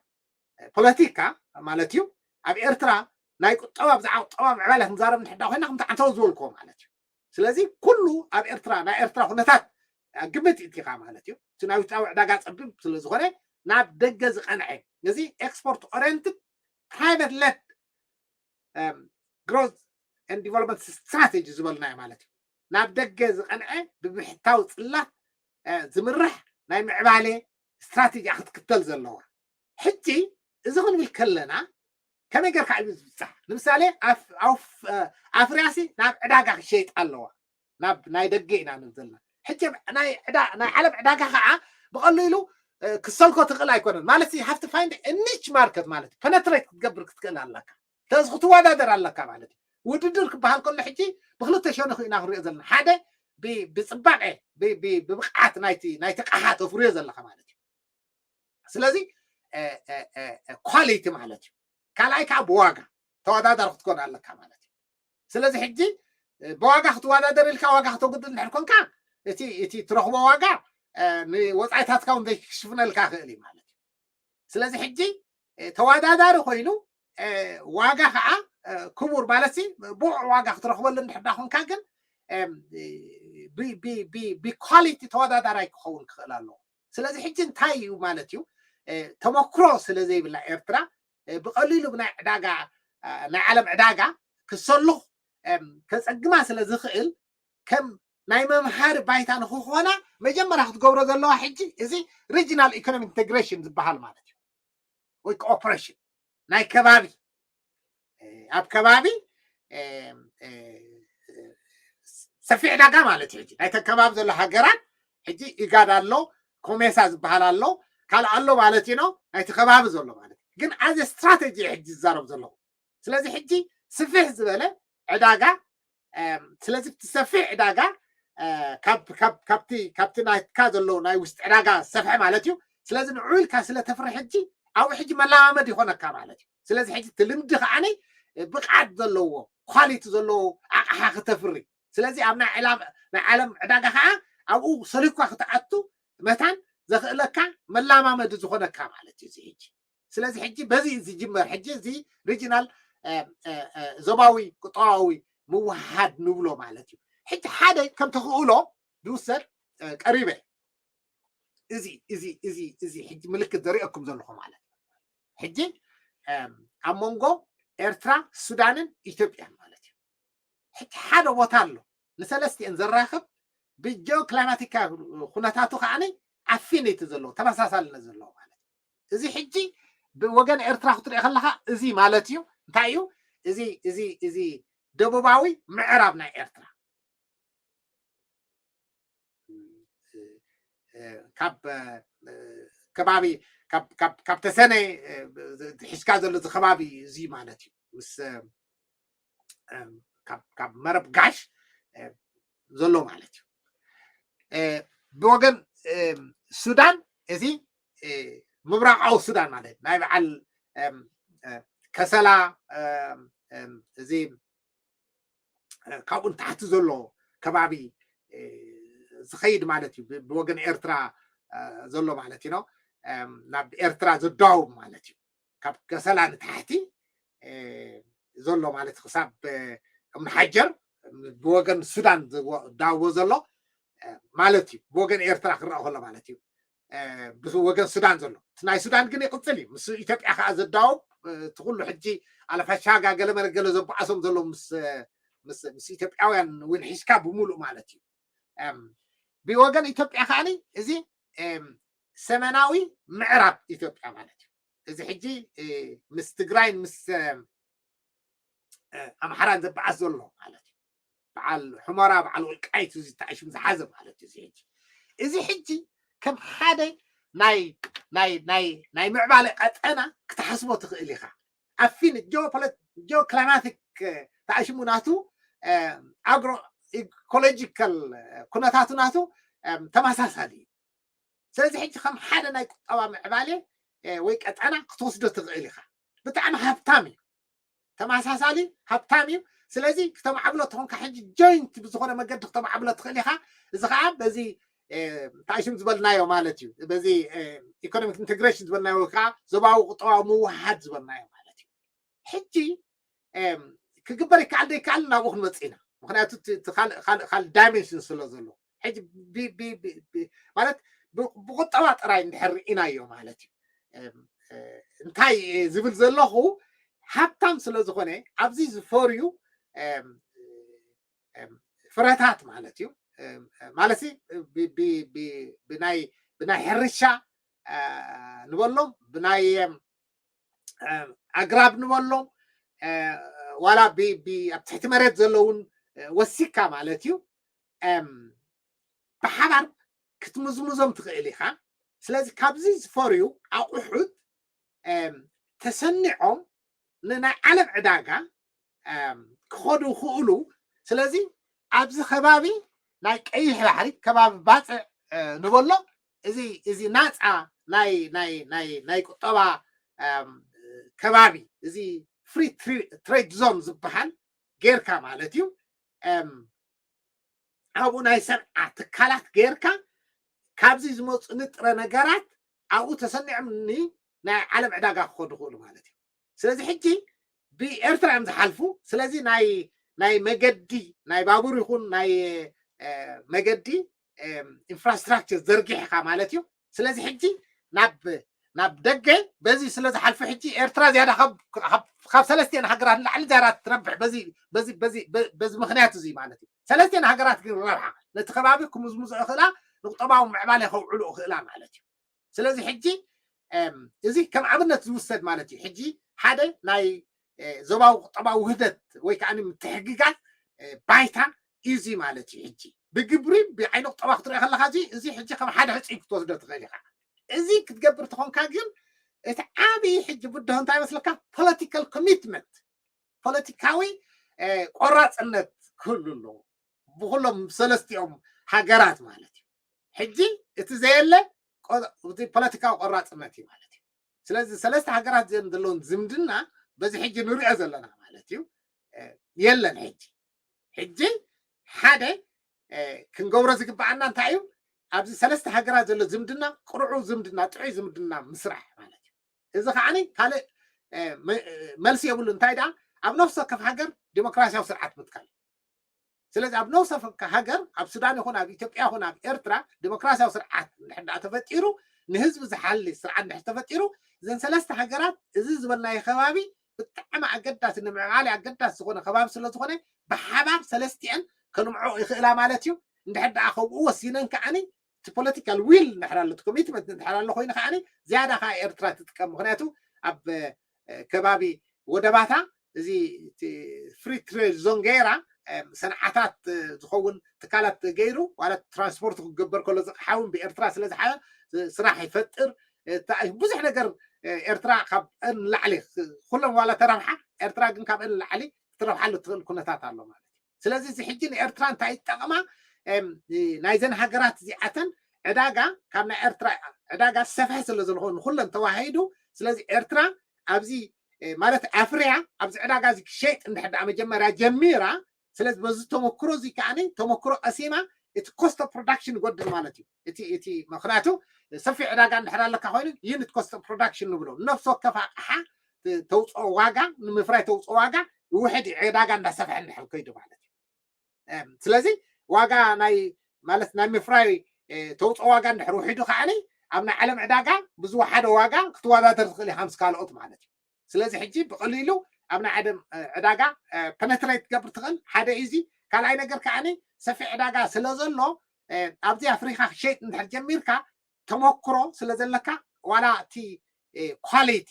ፖለቲካ ማለት እዩ፣ ኣብ ኤርትራ ናይ ቁጠባ ብዛዕባ ቁጠባ ምዕባለ ክንዛረብ ንሕዳ ኮይና ከምቲ ዓንተው ዝበልክዎ ማለት እዩ። ስለዚ ኩሉ ኣብ ኤርትራ ናይ ኤርትራ ኩነታት ግምት ይእቲኻ ማለት እዩ። እቲ ናይ ውሽጣዊ ዕዳጋ ጸቢብ ስለ ዝኾነ ናብ ደገ ዝቐንዐ፣ እዚ export oriented private led growth and development strategy ዝበልናዮ ማለት እዩ። ናብ ደገ ዝቐንዐ ብብሕታዊ ጽላት ዝምራሕ ናይ ምዕባለ ስትራቴጂ ክትክተል ዘለዋ። ሕጂ እዚ ክንብል ከለና ከመይ ጌርካ እዩ ዝብጻሕ? ንምሳሌ ኣፍርያሲ ናብ ዕዳጋ ክሸይጥ ኣለዋ። ናብ ናይ ደገ ኢና ንብል ዘለና። ሕጂ ናይ ዓለም ዕዳጋ ከዓ ብቐሊሉ ክሰልኮ ትኽእል ኣይኮነን ማለት have to find niche market ማለት penetrate ክትገብር ክትክእል ኣለካ። ስለዚ ክትወዳደር ኣለካ ማለት እዩ። ውድድር ክበሃል ከሎ ሕጂ ብክልተ ሸነኹ ኢና ክንሪኦ ዘለና። ሓደ ብፅባቐ ብብቕዓት ናይቲ ናይቲ ቃሓ ተፍርዮ ዘለካ ማለት እዩ። ስለዚ ኳሊቲ ማለት እዩ። ካልኣይ ከዓ ብዋጋ ተወዳዳሪ ክትኮን ኣለካ ማለት እዩ። ስለዚ ሕጂ ብዋጋ ክትወዳደር ኢልካ ዋጋ ክተጉድል እንድሕር ኮንካ እቲ እቲ ትረኽቦ ዋጋ ንወፃኢታትካ እውን ዘይክሽፍነልካ ክእል እዩ ማለት እዩ። ስለዚ ሕጂ ተወዳዳሪ ኮይኑ ዋጋ ከዓ ክቡር ማለት ብቑዕ ዋጋ ክትረኽበሉ እንድሕዳ ኮንካ ግን ብኳሊቲ ተወዳዳራይ ክኸውን ክኽእል ኣለዎ። ስለዚ ሕጂ እንታይ እዩ ማለት እዩ? ተመክሮ ስለ ዘይብላ ኤርትራ ብቐሊሉ ብናይ ዕዳጋ ናይ ዓለም ዕዳጋ ክሰሉኽ ከፀግማ ስለ ዝኽእል ከም ናይ መምሃሪ ባይታ ንክኾና መጀመርያ ክትገብሮ ዘለዋ ሕጂ እዚ regional economic integration ዝበሃል ማለት እዩ ወይ cooperation ናይ ከባቢ ኣብ ከባቢ ሰፊሕ ዕዳጋ ማለት እዩ። ሕጂ ናይተ ከባቢ ዘሎ ሃገራት ሕጂ ኢጋድ ኣሎ፣ ኮሜሳ ዝበሃል ኣሎ፣ ካልእ ኣሎ ማለት እዩ። ናይቲ ከባቢ ዘሎ ማለት ግን ኣዘ ስትራቴጂ ሕጂ ዝዛረብ ዘለኹ። ስለዚ ሕጂ ስፍሕ ዝበለ ዕዳጋ ስለዚ እቲ ሰፊሕ ዕዳጋ ካብቲ ናትካ ዘሎ ናይ ውሽጢ ዕዳጋ ሰፍሐ ማለት እዩ። ስለዚ ንዑ ኢልካ ስለተፍሪ ሕጂ ኣብኡ ሕጂ መለማመድ ይኾነካ ማለት እዩ። ስለዚ ሕጂ እቲ ልምዲ ከዓኒ ብቕዓት ዘለዎ ኳሊቲ ዘለዎ ኣቕሓ ክተፍሪ ስለዚ ኣብ ናይ ዓለም ዕዳጋ ከዓ ኣብኡ ሰሊኳ ክትኣቱ መታን ዘኽእለካ መላማመዲ ዝኾነካ ማለት እዩ እዚ ሕጂ። ስለዚ ሕጂ በዚ ዝጅመር ሕጂ እዚ regional ዞባዊ ቁጠባዊ ምውሃድ ንብሎ ማለት እዩ። ሕጂ ሓደ ከም ተኽእሎ ዝውሰድ ቀሪበ እዚ እዚ እዚ እዚ ሕጂ ምልክት ዘሪኦኩም ዘለኹ ማለት እዩ። ሕጂ ኣብ መንጎ ኤርትራ ሱዳንን ኢትዮጵያን ማለት እዩ። ሕጂ ሓደ ቦታ ኣሎ ንሰለስቲአን ዘራኽብ ብጂኦ ክላይማቲካ ኩነታቱ ከዓ ኣፊኒቲ ዘለዎ ተመሳሳልነት ዘለዎ ማለት እዩ። እዚ ሕጂ ብወገን ኤርትራ ክትሪኦ ከለካ እዚ ማለት እዩ። እንታይ እዩ እዚ እዚ እዚ ደቡባዊ ምዕራብ ናይ ኤርትራ ካብ ከባቢ ካብ ተሰነ ሒዝካ ዘሎ እዚ ከባቢ እዚ ማለት እዩ ምስ ካብ መረብ ጋሽ ዘሎ ማለት እዩ። ብወገን ሱዳን እዚ ምብራቃዊ ሱዳን ማለት ናይ በዓል ከሰላ እዚ ካብኡ ንታሕቲ ዘሎ ከባቢ ዝኸይድ ማለት እዩ። ብወገን ኤርትራ ዘሎ ማለት እዩ ናብ ኤርትራ ዘዳውብ ማለት እዩ። ካብ ከሰላ ንታሕቲ ዘሎ ማለት ክሳብ እምኒ ሓጀር ብወገን ሱዳን ዝዳውቦ ዘሎ ማለት እዩ። ብወገን ኤርትራ ክረአ ከሎ ማለት እዩ። ብወገን ሱዳን ዘሎ እቲ ናይ ሱዳን ግን ይቕፅል እዩ። ምስ ኢትዮጵያ ከዓ ዘዳውብ እቲ ኩሉ ሕጂ ኣለፋሻጋ ገለ መለገለ ዘበዓሶም ዘሎ ምስ ኢትዮጵያውያን እውን ሒዝካ ብምሉእ ማለት እዩ። ብወገን ኢትዮጵያ ከዓኒ እዚ ሰሜናዊ ምዕራብ ኢትዮጵያ ማለት እዩ። እዚ ሕጂ ምስ ትግራይን ምስ ኣምሓራን ዘበዓስ ዘሎ ማለት እዩ። በዓል ሑመራ በዓል ወልቃይት እዚ ተኣሽም ዝሓዘ ማለት እዩ። እዚ ሕጂ እዚ ሕጂ ከም ሓደ ናይ ናይ ናይ ናይ ምዕባለ ቀጠና ክትሓስቦ ትኽእል ኢኻ። ኣፊን ጂኦ ክላይማቲክ ተኣሽሙ ናቱ ኣግሮ ኢኮሎጂካል ኩነታቱ ናቱ ተመሳሳሊ እዩ። ስለዚ ሕጂ ከም ሓደ ናይ ቁጠባ ምዕባለ ወይ ቀጠና ክትወስዶ ትኽእል ኢኻ። ብጣዕሚ ሃብታም እዩ። ተመሳሳሊ ሃብታም እዩ። ስለዚ ክተማዕብሎ ተኾንካ ሕጂ ጆይንት ብዝኾነ መገዲ ክተማዕብሎ ትኽእል ኢኻ። እዚ ከዓ በዚ እንታይ ሽም ዝበልናዮ ማለት እዩ፣ በዚ ኢኮኖሚክ ኢንቴግሬሽን ዝበልናዮ ወይ ከዓ ዞባዊ ቁጠባዊ ምውሃድ ዝበልናዮ ማለት እዩ። ሕጂ ክግበር ይከኣል ዶ ይከኣል ናብኡ ክንመፅእ ኢና። ምክንያቱ ካልእ ዳይሜንሽን ስለ ዘሎ ሕጂ ማለት ብቁጠባ ጥራይ እንድሕር ርኢናዮ ማለት እዩ። እንታይ ዝብል ዘለኹ፣ ሃብታም ስለ ዝኾነ ኣብዚ ዝፈርዩ ፍረታት ማለት እዩ። ማለት ብናይ ሕርሻ ንበሎም፣ ብናይ ኣግራብ ንበሎም፣ ዋላ ኣብ ትሕቲ መሬት ዘለውን ወሲካ ማለት እዩ፣ ብሓባር ክትምዝምዞም ትኽእል ኢኻ። ስለዚ ካብዚ ዝፈርዩ ኣቑሑት ተሰኒዖም ንናይ ዓለም ዕዳጋ ክኸዱ ይኽእሉ። ስለዚ ኣብዚ ከባቢ ናይ ቀይሕ ባሕሪ ከባቢ ባፅዕ ንበሎ፣ እዚ እዚ ናፃ ናይ ናይ ናይ ናይ ቁጠባ ከባቢ፣ እዚ ፍሪ ትሬድ ዞን ዝበሃል ጌርካ ማለት እዩ። ኣብኡ ናይ ሰብዓ ትካላት ጌርካ ካብዚ ዝመፁ ንጥረ ነገራት ኣብኡ ተሰኒዖም ናይ ዓለም ዕዳጋ ክኸዱ ይኽእሉ ማለት እዩ። ስለዚ ሕጂ ብኤርትራ እዮም ዝሓልፉ። ስለዚ ናይ ናይ መገዲ ናይ ባቡር ይኹን ናይ መገዲ ኢንፍራስትራክቸር ዘርጊሕካ ማለት እዩ። ስለዚ ሕጂ ናብ ናብ ደገ በዚ ስለ ዝሓልፉ ሕጂ ኤርትራ ዝያዳ ካብ ሰለስቲአን ሃገራት ንላዕሊ ዝያዳ ትረብሕ በዚ ምክንያት እዚ ማለት እዩ። ሰለስቲአን ሃገራት ግን ረብሓ ነቲ ከባቢ ክምዝምዞ ይኽእላ፣ ንቁጠባዊ ምዕባለ ከውዕሉ ይኽእላ ማለት እዩ። ስለዚ ሕጂ እዚ ከም ኣብነት ዝውሰድ ማለት እዩ። ሕጂ ሓደ ናይ ዞባዊ ቁጠባዊ ውህደት ወይ ከዓ ምትሕግጋዝ ባይታ እዚ ማለት እዩ። ሕጂ ብግብሪ ብዓይኒ ቁጠባ ክትሪኦ ከለካ እዚ እዚ ሕጂ ከም ሓደ ሕፁይ ክትወስዶ ትኽእል ኢኻ። እዚ ክትገብር ተኾንካ ግን እቲ ዓብዪ ሕጂ ብድሆ እንታይ ይመስለካ? ፖለቲካል ኮሚትመንት፣ ፖለቲካዊ ቆራፅነት ክህሉ ኣለዎ ብኩሎም ሰለስቲኦም ሃገራት ማለት እዩ። ሕጂ እቲ ዘየለ ፖለቲካዊ ቆራፅነት እዩ ማለት እዩ። ስለዚ ሰለስተ ሃገራት ዘን ዘለውን ዝምድና በዚ ሕጂ ንሪኦ ዘለና ማለት እዩ የለን። ሕጂ ሕጂ ሓደ ክንገብሮ ዝግበኣና እንታይ እዩ? ኣብዚ ሰለስተ ሃገራት ዘሎ ዝምድና ቅርዑ ዝምድና፣ ጥዑይ ዝምድና ምስራሕ ማለት እዩ። እዚ ከዓ ካልእ መልሲ የብሉ። እንታይ ደኣ ኣብ ነፍሲ ወከፍ ሃገር ዲሞክራሲያዊ ስርዓት ምትካል። ስለዚ ኣብ ነፍሲ ወከፍ ሃገር ኣብ ሱዳን ይኹን ኣብ ኢትዮጵያ ይኹን ኣብ ኤርትራ ዲሞክራሲያዊ ስርዓት እንድሕር ደኣ ተፈጢሩ፣ ንህዝቢ ዝሓሊ ስርዓት እንድሕር ተፈጢሩ፣ እዘን ሰለስተ ሃገራት እዚ ዝበልናዮ ከባቢ ብጣዕሚ ኣገዳሲ ንምዕባለ ኣገዳሲ ዝኾነ ከባቢ ስለ ዝኾነ ብሓባር ሰለስቲአን ከልምዖ ይኽእላ ማለት እዩ። እንድሕር ደኣ ከምኡ ወሲነን ከዓኒ እቲ ፖለቲካል ዊል እንድሕር ኣሎ፣ እቲ ኮሚትመንት እንድሕር ኣሎ ኮይኑ ከዓኒ ዝያዳ ከዓ ኤርትራ ትጥቀም። ምክንያቱ ኣብ ከባቢ ወደባታ እዚ ፍሪ ትሬድ ዞን ገይራ ሰንዓታት ዝኸውን ትካላት ገይሩ ዋላ ትራንስፖርት ክገበር ከሎ ዝቅሓውን ብኤርትራ ስለ ዝሓ ስራሕ ይፈጥር። ብዙሕ ነገር ኤርትራ ካብ ንላዕሊ ኩሎም ዋላ ተረብሓ ኤርትራ ግን ካብ ንላዕሊ ክትረብሓሉ ትኽእል ኩነታት ኣሎ ማለት እዩ። ስለዚ እዚ ሕጂ ንኤርትራ እንታይ ይጠቕማ? ናይዘን ሃገራት እዚኣተን ዕዳጋ ካብ ናይ ኤርትራ ዕዳጋ ሰፍሐ ስለ ዝኾነ ንኩለን ተዋሂዱ። ስለዚ ኤርትራ ኣብዚ ማለት ኣፍርያ ኣብዚ ዕዳጋ እዚ ክሸይጥ እንድሕር ደኣ መጀመርያ ጀሚራ፣ ስለዚ በዚ ተመክሮ እዚ ከዓኒ ተመክሮ ቀሲማ እቲ ኮስት ኦፍ ፕሮዳክሽን ይጎድል ማለት እዩ። እቲ እቲ ምክንያቱ ሰፊሕ ዕዳጋ እንድሕር ኣለካ ኮይኑ ዩኒት ኮስት ኦፍ ፕሮዳክሽን ንብሎ፣ ነፍሲ ወከፍ ኣቕሓ ተውፅኦ ዋጋ፣ ንምፍራይ ተውፅኦ ዋጋ ይውሕድ እዩ፣ ዕዳጋ እንዳሰፍሐ እንድሕር ከይዱ ማለት እዩ። ስለዚ ዋጋ ናይ ማለት ናይ ምፍራይ ተውፅኦ ዋጋ እንድሕር ውሒዱ ከዓኒ ኣብ ናይ ዓለም ዕዳጋ ብዝወሓደ ዋጋ ክትወዳደር ትኽእል ኢኻ ምስ ካልኦት ማለት እዩ። ስለዚ ሕጂ ብቐሊሉ ኣብ ናይ ዓለም ዕዳጋ ፐነትሬት ትገብር ትኽእል ሓደ እዩ። ካልኣይ ነገር ከዓኒ ሰፊሕ ዕዳጋ ስለ ዘሎ ኣብዚ ኣፍሪካ ክሸይጥ እንድሕር ጀሚርካ ተመክሮ ስለ ዘለካ ዋላ እቲ ኳሊቲ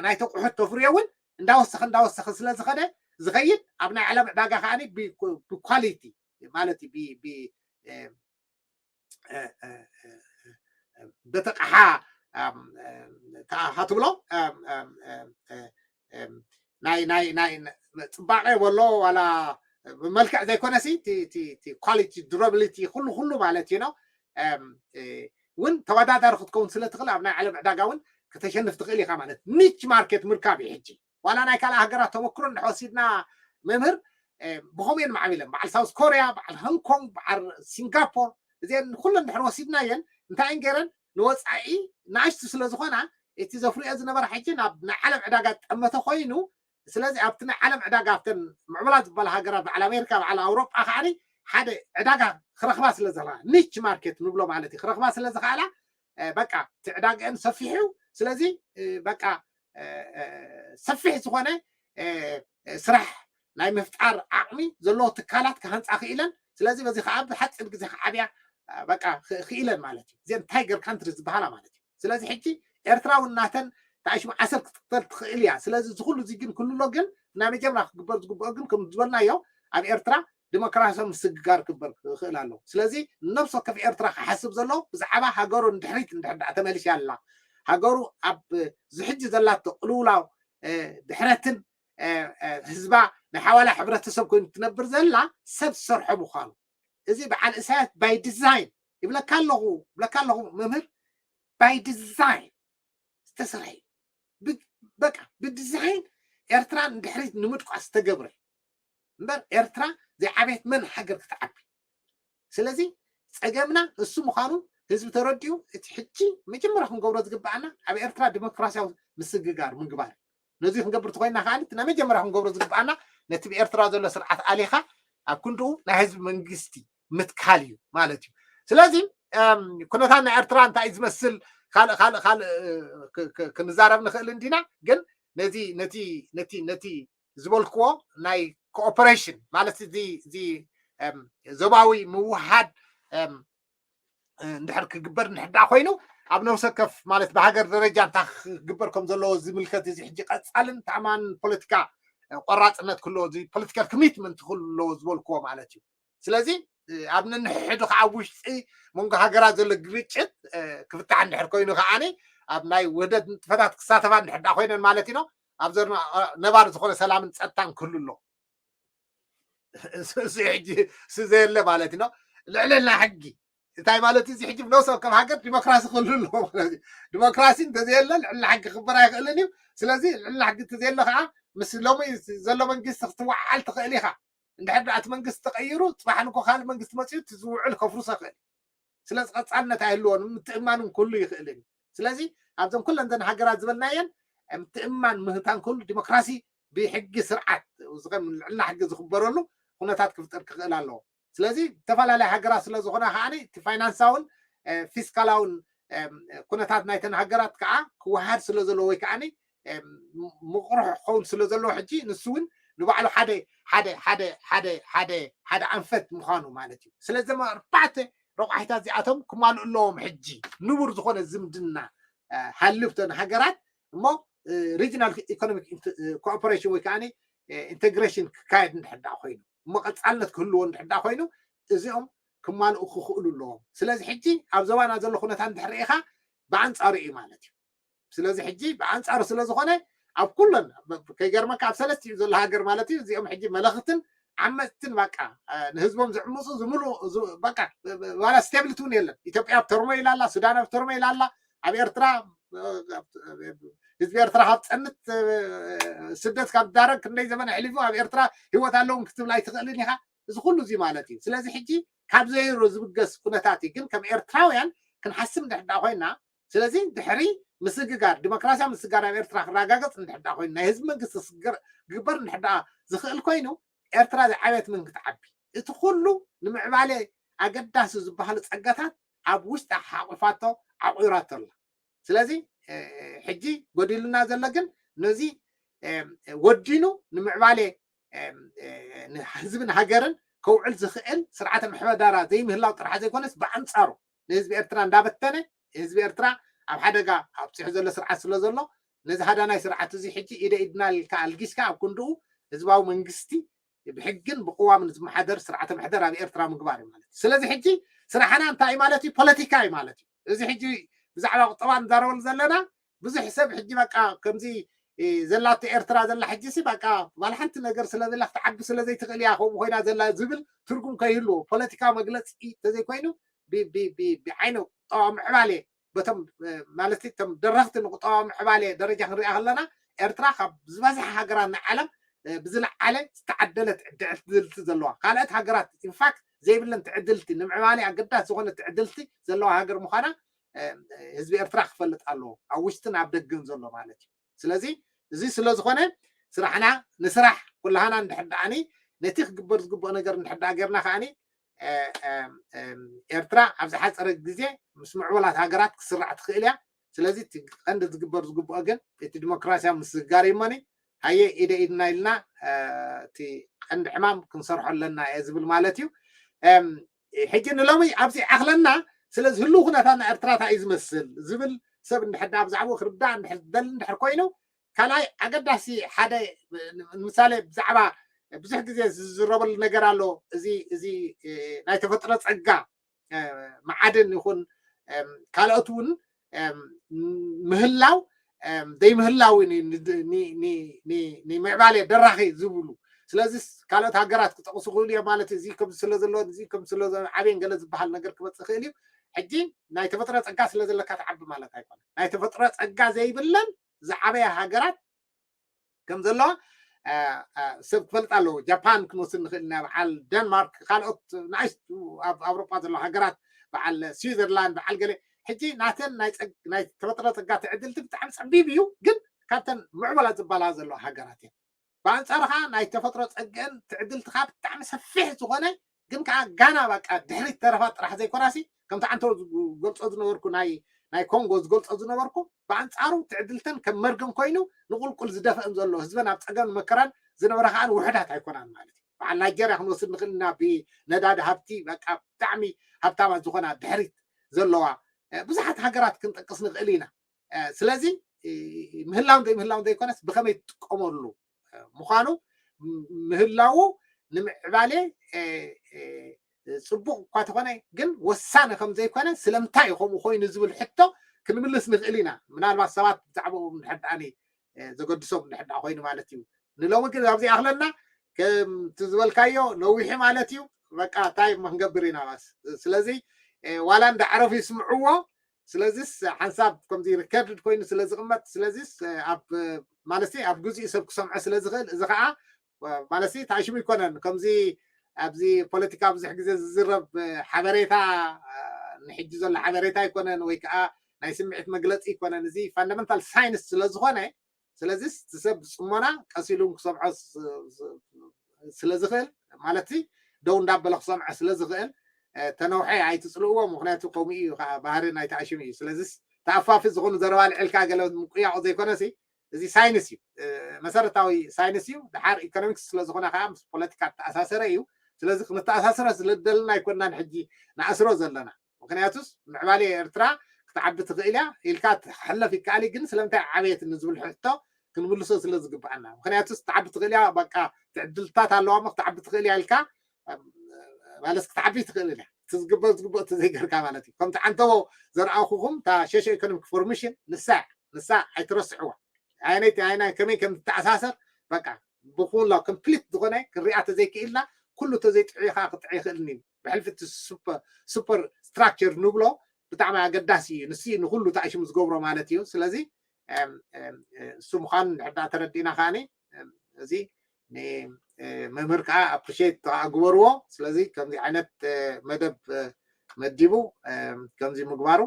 ናይቲ ኣቑሑት ተፍርዮ እውን እንዳወሰኸ እንዳወሰኸ ስለ ዝኸደ ዝኸይድ ኣብ ናይ ዓለም ዕዳጋ ከዓኒ ብኳሊቲ ማለት እዩ በተቃሓ ትብሎ ናይ ናይ ናይ ጽባቐ ወሎ ዋላ ብመልክዕ ዘይኮነሲ ኳሊቲ ዱራብሊቲ ኩሉ ኩሉ ማለት እዩ ነው። እውን ተወዳዳሪ ክትከውን ስለ ትኽእል ኣብ ናይ ዓለም ዕዳጋ እውን ክተሸንፍ ትኽእል ኢኻ ማለት። ኒች ማርኬት ምርካብ እዩ ሕጂ። ዋላ ናይ ካልእ ሃገራት ተመክሮ እንድሕር ወሲድና መምህር፣ ብኸምኡ እየን ማዕቢለን። በዓል ሳውስ ኮርያ፣ በዓል ሆንግ ኮንግ፣ በዓል ሲንጋፖር፣ እዚአን ኩለን እንድሕር ወሲድናየን እንታይ እየን ገይረን? ንወፃኢ ንኣሽቱ ስለ ዝኾና እቲ ዘፍርዮ ዝነበረ ሕጂ ናብ ናይ ዓለም ዕዳጋ ጠመተ ኮይኑ። ስለዚ ኣብቲ ናይ ዓለም ዕዳጋ ኣብተን ምዕቡላት ዝበሃላ ሃገራት በዓል ኣሜሪካ በዓል ኣውሮጳ ከዓ ሓደ ዕዳጋ ክረኽባ ስለ ዝኽእላ ኒች ማርኬት ንብሎ ማለት እዩ ክረኽባ ስለ ዝኽእላ በቃ እቲ ዕዳግአን ሰፊሑ። ስለዚ በቃ ሰፊሕ ዝኾነ ስራሕ ናይ ምፍጣር ዓቕሚ ዘለዎ ትካላት ክሃንፃ ክኢለን። ስለዚ በዚ ከዓ ብሓፂር ግዜ ክዓብያ በቃ ክኢለን ማለት እዩ። እዚአን ታይገር ካንትሪ ዝበሃላ ማለት እዩ። ስለዚ ሕጂ ኤርትራ እውን ናተን ተኣሽሙ ዓሰር ክትቅተል ትኽእል እያ። ስለዚ እዚ ኩሉ እዚ ግን ክልሎ ግን ናይ መጀመርያ ክግበር ዝግብኦ ግን ከም ዝበልናዮ ኣብ ኤርትራ ዲሞክራሲያዊ ምስግጋር ክግበር ክኽእል ኣለዎ። ስለዚ ነብሲ ወከፍ ኤርትራ ክሓስብ ዘለዎ ብዛዕባ ሃገሩ ንድሕሪት እንድሕር ደኣ ተመሊሻ ኣላ፣ ሃገሩ ኣብ ዝሕጂ ዘላቶ ቅልውላው ድሕረትን ህዝባ ናይ ሓዋላ ሕብረተሰብ ኮይኑ ትነብር ዘላ ሰብ ዝሰርሖ ምዃኑ እዚ በዓል እሳያስ ባይ ዲዛይን ይብለካ ኣለኹ ብለካ ኣለኹ መምህር ባይ ዲዛይን ዝተሰርሐ እዩ። በቃ ብዲዛይን ኤርትራ ንድሕሪት ንምድቋስ ዝተገብረ እምበር ኤርትራ ዘይዓበየት መን ሃገር ክትዓቢ። ስለዚ ፀገምና እሱ ምዃኑ ህዝቢ ተረዲኡ እቲ ሕጂ መጀመርያ ክንገብሮ ዝግበኣና ኣብ ኤርትራ ዲሞክራሲያዊ ምስግጋር ምግባር። ነዚ ክንገብር ተኮይና ከዓ እቲ ናይ መጀመርያ ክንገብሮ ዝግበኣና ነቲ ብኤርትራ ዘሎ ስርዓት ኣሊኻ ኣብ ክንድኡ ናይ ህዝቢ መንግስቲ ምትካል እዩ ማለት እዩ። ስለዚ ኩነታት ናይ ኤርትራ እንታይ እዩ ዝመስል ካልእ ካልእ ካልእ ክንዛረብ ንኽእል እንዲና። ግን ነዚ ነቲ ነቲ ነቲ ዝበልክዎ ናይ ኮኦፐሬሽን ማለት እዚ እዚ ዞባዊ ምውሃድ እንድሕር ክግበር እንድሕር ደኣ ኮይኑ ኣብ ነብሰ ከፍ ማለት ብሃገር ደረጃ እንታይ ክግበር ከም ዘለዎ ዝምልከት እዚ ሕጂ ቀፃልን ተኣማን ፖለቲካ ቆራፅነት ክህልዎ እዚ ፖለቲካል ኮሚትመንት ክህልዎ ዝበልክዎ ማለት እዩ። ስለዚ ኣብ ነንሕዱ ከዓ ኣብ ውሽጢ መንጎ ሃገራት ዘሎ ግርጭት ክፍታሕ እንድሕር ኮይኑ ከዓኒ ኣብ ናይ ውህደት ንጥፈታት ክሳተፋ እንድሕር ደኣ ኮይነን ማለት እዩ ኣብ ነባር ዝኾነ ሰላምን ፀጥታን ክህሉ ኣሎ። እዚ ሕጂ ዘየለ ማለት እዩ። ልዕልና ሕጊ እንታይ ማለት እዚ ሕጂ ነብሰ ወከፍ ሃገር ዲሞክራሲ ክህሉ ኣለዎ ማለት እዩ። ዲሞክራሲ እንተዘየለ ልዕልና ሕጊ ክበር ኣይኽእልን እዩ። ስለዚ ልዕልና ሕጊ እንተዘየለ ከዓ ምስ ሎሚ ዘሎ መንግስቲ ክትወዓል ትኽእል ኢኻ። እንድሕር ደኣ እቲ መንግስቲ ተቐይሩ ፅባሕ ንኮ ካልእ መንግስቲ መፅኡ እቲ ዝውዕል ከፍርሶ ይኽእል። ስለዚ ቀፃልነት ኣይህልዎን ምትእማን እውን ክህሉ ይኽእልን እዩ። ስለዚ ኣብዘን ኩለን ዘን ሃገራት ዝበልናየን ምትእማን ምህታን ክህሉ ዲሞክራሲ ብሕጊ ስርዓት ልዕልና ሕጊ ዝኽበረሉ ኩነታት ክፍጠር ክኽእል ኣለዎ። ስለዚ ዝተፈላለያ ሃገራት ስለ ዝኾና ከዓኒ እቲ ፋይናንሳውን ፊስካላውን ኩነታት ናይተን ሃገራት ከዓ ክወሃድ ስለ ዘለዎ ወይ ከዓኒ ምቕርሑ ክኸውን ስለ ዘለዎ ሕጂ ንሱ እውን ንባዕሉ ሓደ ሓደ ሓደ ሓደ ሓደ ሓደ ኣንፈት ምዃኑ ማለት እዩ። ስለዚ ኣርባዕተ ረቋሒታት እዚኣቶም ክማልኡ ኣለዎም። ሕጂ ንቡር ዝኾነ ዝምድና ሃልብተን ሃገራት እሞ ሪጅናል ኢኮኖሚክ ኮኦፐሬሽን ወይ ከዓ ኢንቴግሬሽን ክካየድ እንድሕር ደኣ ኮይኑ እሞ ቀፃልነት ክህልዎ እንድሕር ደኣ ኮይኑ እዚኦም ክማልኡ ክኽእሉ ኣለዎም። ስለዚ ሕጂ ኣብ ዞባና ዘሎ ኩነታት እንድሕር ርኢኻ ብኣንፃሩ እዩ ማለት እዩ። ስለዚ ሕጂ ብኣንፃሩ ስለ ዝኾነ ኣብ ኩለን ከይገርመካ ኣብ ሰለስቲኡ ዘሎ ሃገር ማለት እዩ እዚኦም ሕጂ መለኽትን ዓመፅትን በቃ ንህዝቦም ዝዕምፁ ዝምሉ በቃ ዋላ ስቴብሊቲ እውን የለን። ኢትዮጵያ ኣብ ተርሞይል ኣላ፣ ሱዳን ኣብ ተርሞይል ኣላ፣ ኣብ ኤርትራ ህዝቢ ኤርትራ ካብ ፀንት ስደት ካብ ዝዳረግ ክንደይ ዘመን ኣሕሊፉ ኣብ ኤርትራ ህይወት ኣለውን ክትብል ኣይትኽእልን ኢኻ። እዚ ኩሉ እዚ ማለት እዩ። ስለዚ ሕጂ ካብ ዘይሮ ዝብገስ ኩነታት እዩ። ግን ከም ኤርትራውያን ክንሓስብ እንድሕር ደኣ ኮይና ስለዚ ድሕሪ ምስግጋር ዲሞክራሲያዊ ምስግጋር ኣብ ኤርትራ ክረጋገፅ እንድሕር ደኣ ኮይኑ ናይ ህዝቢ መንግስቲ ክግበር እንድሕር ደኣ ዝኽእል ኮይኑ ኤርትራ ዝዓበየት ምን ክትዓቢ እቲ ኩሉ ንምዕባለ ኣገዳሲ ዝበሃሉ ፀጋታት ኣብ ውሽጢ ሓቑፋቶ ዓቑራቶ ኣላ። ስለዚ ሕጂ ጎዲሉና ዘሎ ግን ነዚ ወዲኑ ንምዕባሌ ህዝብን ሃገርን ከውዕል ዝኽእል ስርዓተ ምሕደራ ዘይምህላው ጥራሕ ዘይኮነስ ብኣንፃሩ ንህዝቢ ኤርትራ እንዳበተነ ህዝቢ ኤርትራ ኣብ ሓደጋ ኣብፂሑ ዘሎ ስርዓት ስለ ዘሎ ነዚ ሃዳናይ ስርዓት እዚ ሕጂ ኢደ ኢድና ኢልካ ኣልጊስካ ኣብ ክንድኡ ህዝባዊ መንግስቲ ብሕግን ብቅዋምን ዝመሓደር ስርዓተ ምሕደር ኣብ ኤርትራ ምግባር እዩ ማለት እዩ። ስለዚ ሕጂ ስራሕና እንታይ ማለት እዩ? ፖለቲካ እዩ ማለት እዩ። እዚ ሕጂ ብዛዕባ ቁጠባ ንዛረበሉ ዘለና ብዙሕ ሰብ ሕጂ በቃ ከምዚ ዘላቶ ኤርትራ ዘላ ሕጂ ሲ በቃ ዋላ ሓንቲ ነገር ስለዘላ ክትዓቢ ስለዘይትኽእል እያ ከምኡ ኮይና ዘላ ዝብል ትርጉም ከይህልዎ ፖለቲካ መግለፂ ተዘይኮይኑ ብዓይነ ንቁጠባዊ ምዕባለ በቶም ማለት እቶም ደረኽቲ ንቁጠባዊ ምዕባለ ደረጃ ክንሪኣ ከለና ኤርትራ ካብ ዝበዝሐ ሃገራት ናይ ዓለም ብዝለዓለ ዝተዓደለት ትዕድልቲ ዘለዋ፣ ካልኦት ሃገራት ኢንፋክት ዘይብለን ትዕድልቲ፣ ንምዕባለ ኣገዳሲ ዝኾነ ትዕድልቲ ዘለዋ ሃገር ምዃና ህዝቢ ኤርትራ ክፈልጥ ኣለዎ፣ ኣብ ውሽጥን ኣብ ደገን ዘሎ ማለት እዩ። ስለዚ እዚ ስለ ዝኾነ ስራሕና ንስራሕ ኩላህና እንድሕር ደኣኒ ነቲ ክግበር ዝግብኦ ነገር እንድሕር ደኣ ጌርና ከኣኒ ኤርትራ ኣብ ዝሓፀረ ግዜ ምስ ምዕቡላት ሃገራት ክስራሕ ትኽእል እያ። ስለዚ እቲ ቀንዲ ዝግበር ዝግብኦ ግን እቲ ዲሞክራሲያዊ ምስግጋር እዩ እሞኒ ሃየ ኢደ ኢድና ኢልና እቲ ቀንዲ ዕማም ክንሰርሖ ኣለና እየ ዝብል ማለት እዩ። ሕጂ ንሎሚ ኣብዚ ዓኽለና ስለዚ ህልው ኩነታት ናይ ኤርትራ እንታይ እዩ ዝመስል ዝብል ሰብ እንድሕር ብዛዕባኡ ክርዳእ እንድሕር ዝደሊ እንድሕር ኮይኑ ካልኣይ ኣገዳሲ ሓደ ንምሳሌ ብዛዕባ ብዙሕ ግዜ ዝዝረበሉ ነገር ኣሎ። እዚ እዚ ናይ ተፈጥሮ ጸጋ መዓድን ይኹን ካልኦት እውን ምህላው ዘይምህላው ንምዕባሌ ደራኺ ዝብሉ ስለዚ ካልኦት ሃገራት ክጠቕሱ ክኽእሉ እዮም ማለት እዚ ከም ስለ ዘሎ እዚ ከም ስለ ዓብየን ገለ ዝበሃል ነገር ክመፅእ ክእል እዩ። ሕጂ ናይ ተፈጥሮ ፀጋ ስለ ዘለካ ትዓቢ ማለት ኣይኮነ። ናይ ተፈጥሮ ፀጋ ዘይብለን ዝዓበያ ሃገራት ከም ዘለዋ ሰብ ክፈልጥ ኣለዎ። ጃፓን ክንወስድ ንኽእል ኢና፣ በዓል ደንማርክ፣ ካልኦት ንኣሽቱ ኣብ ኣውሮጳ ዘለዋ ሃገራት፣ በዓል ስዊዘርላንድ፣ በዓል ገለ። ሕጂ ናተን ናይ ተፈጥሮ ፀጋ ትዕድልቲ ብጣዕሚ ፀቢብ እዩ፣ ግን ካብተን ምዕበላት ዝበሃላ ዘለዋ ሃገራት እየን። ብኣንፃሩ ከዓ ናይ ተፈጥሮ ፀግአን ትዕድልቲ ከዓ ብጣዕሚ ሰፊሕ ዝኾነ ግን ከዓ ጋና በቃ ድሕሪት ተረፋ ጥራሕ ዘይኮናሲ ከምቲ ዓንተው ዝገልፆ ዝነበርኩ ናይ ናይ ኮንጎ ዝገልፆ ዝነበርኩ ብኣንፃሩ ትዕድልተን ከም መርገም ኮይኑ ንቁልቁል ዝደፍአን ዘሎ ህዝበን ኣብ ፀገም መከራን ዝነበረ ከዓ ውሕዳት ኣይኮናን ማለት እዩ። በዓል ናይጀርያ ክንወስድ ንኽእል ኢና ብነዳዲ ሃብቲ በቃ ብጣዕሚ ሃብታማት ዝኾና ድሕሪት ዘለዋ ብዙሓት ሃገራት ክንጠቅስ ንኽእል ኢና። ስለዚ ምህላውን ዘይምህላውን ዘይኮነስ ብኸመይ ትጥቀመሉ ምዃኑ ምህላዉ ንምዕባሌ ፅቡቅ እኳ ተኾነ ግን ወሳኒ ከም ዘይኮነ ስለምንታይ እዩ ከምኡ ኮይኑ ዝብል ሕቶ ክንምልስ ንኽእል ኢና። ምናልባት ሰባት ብዛዕባኡ ንሕዳእኒ ዘገድሶም ንሕዳ ኮይኑ ማለት እዩ። ንሎሚ ግን ኣብዚ ኣኽለና ከምቲ ዝበልካዮ ነዊሑ ማለት እዩ። በቃ እንታይ ክንገብር ኢና ባስ። ስለዚ ዋላ እንዳዕረፉ ይስምዕዎ ስለዚስ ሓንሳብ ከምዚ ሪከርድ ኮይኑ ስለ ዝቕመጥ ስለዚስ ኣብ ማለት ኣብ ግዜኡ ሰብ ክሰምዖ ስለ ዝኽእል እዚ ከዓ ማለት ተኣሽሙ ይኮነን ከምዚ ኣብዚ ፖለቲካ ብዙሕ ግዜ ዝዝረብ ሓበሬታ ንሕጂ ዘሎ ሓበሬታ ኣይኮነን ወይ ከዓ ናይ ስምዒት መግለፂ ይኮነን። እዚ ፋንዳመንታል ሳይንስ ስለ ዝኾነ ስለዚስ እቲ ሰብ ብፅሞና ቀሲሉ ክሰምዖ ስለ ዝኽእል ማለት ደው እንዳበለ ክሰምዖ ስለ ዝኽእል ተነውሐ ኣይትፅልእዎ። ምክንያቱ ከምኡ እዩ ከዓ ባህሪ ናይ ተኣሽሙ እዩ። ስለዚስ ተኣፋፊ ዝኾኑ ዘረባ ልዕልካ ገለ ምቁያቑ ዘይኮነሲ እዚ ሳይንስ እዩ፣ መሰረታዊ ሳይንስ እዩ። ድሓር ኢኮኖሚክስ ስለዝኾነ ከዓ ምስ ፖለቲካ ተኣሳሰረ እዩ። ስለዚ ክንተኣሳስረ ስለደለና ኣይኮንናን ሕጂ ንኣስሮ ዘለና። ምክንያቱስ ምዕባለ ኤርትራ ክትዓቢ ትኽእል እያ ኢልካ ትሕለፍ ይከኣል እዩ። ግን ስለምንታይ ዓበየት ንዝብል ሕቶ ክንምልሶ ስለ ዝግብኣና። ምክንያቱስ ክትዓቢ ትኽእል እያ፣ በቃ ትዕድልታት ኣለዋ እሞ ክትዓቢ ትኽእል እያ ኢልካ ማለት ክትዓቢ ትኽእል እያ። እቲ ዝግበእ ዝግበእ እቲ ዘይገርካ ማለት እዩ። ከምቲ ዓንተቦ ዘርኣኹኹም እታ ሸሾ ኢኮኖሚክ ፎርሜሽን ንሳ ንሳ ኣይትረስዕዋ። ኣይነይቲ ኣይና ከመይ ከም ትተኣሳሰር በቃ ብኩላ ኮምፕሊት ዝኾነ ክንሪኣ ተዘይክኢልና ኩሉ ተዘይጥዕዩ ከዓ ክጥዕ ይኽእልን እዩ። ብሕልፊ እቲ ሱፐር ስትራክቸር ንብሎ ብጣዕሚ ኣገዳሲ እዩ። ንሱ ንኩሉ ተኣሽሙ ዝገብሮ ማለት እዩ። ስለዚ እሱ ምዃኑ እንድሕር ዳ ተረዲእና ከዓኒ እዚ ንመምህር ከዓ ኣፕሪሼት ከዓ ግበርዎ። ስለዚ ከምዚ ዓይነት መደብ መዲቡ ከምዚ ምግባሩ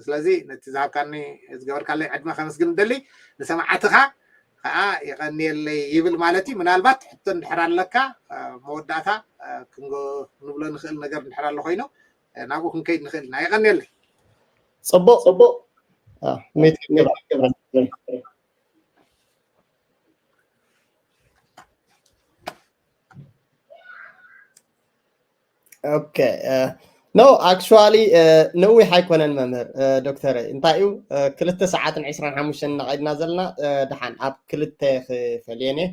ስለዚ ነቲ ዝሃብካኒ ዝገበርካለይ ዕድመ ከመስግን ደሊ ንሰማዕትኻ ከዓ የቐንየለይ ይብል ማለት እዩ። ምናልባት ሕቶ እንድሕር ኣለካ መወዳእታ ክንጎ ንብሎ ንኽእል ነገር እንድሕር ኣሎ ኮይኑ ናብኡ ክንከይድ ንኽእል ኢና። የቐንየለይ። ፅቡቅ ፅቡቅ ኦኬ ኖ ኣክቹዋሊ ነዊሕ ኣይኮነን መምህር ዶክተር እንታይ እዩ ክልተ ሰዓትን ዕስራን ሓሙሽተን እናኸድና ዘለና ደሓን ኣብ ክልተ ክፈልየን እየ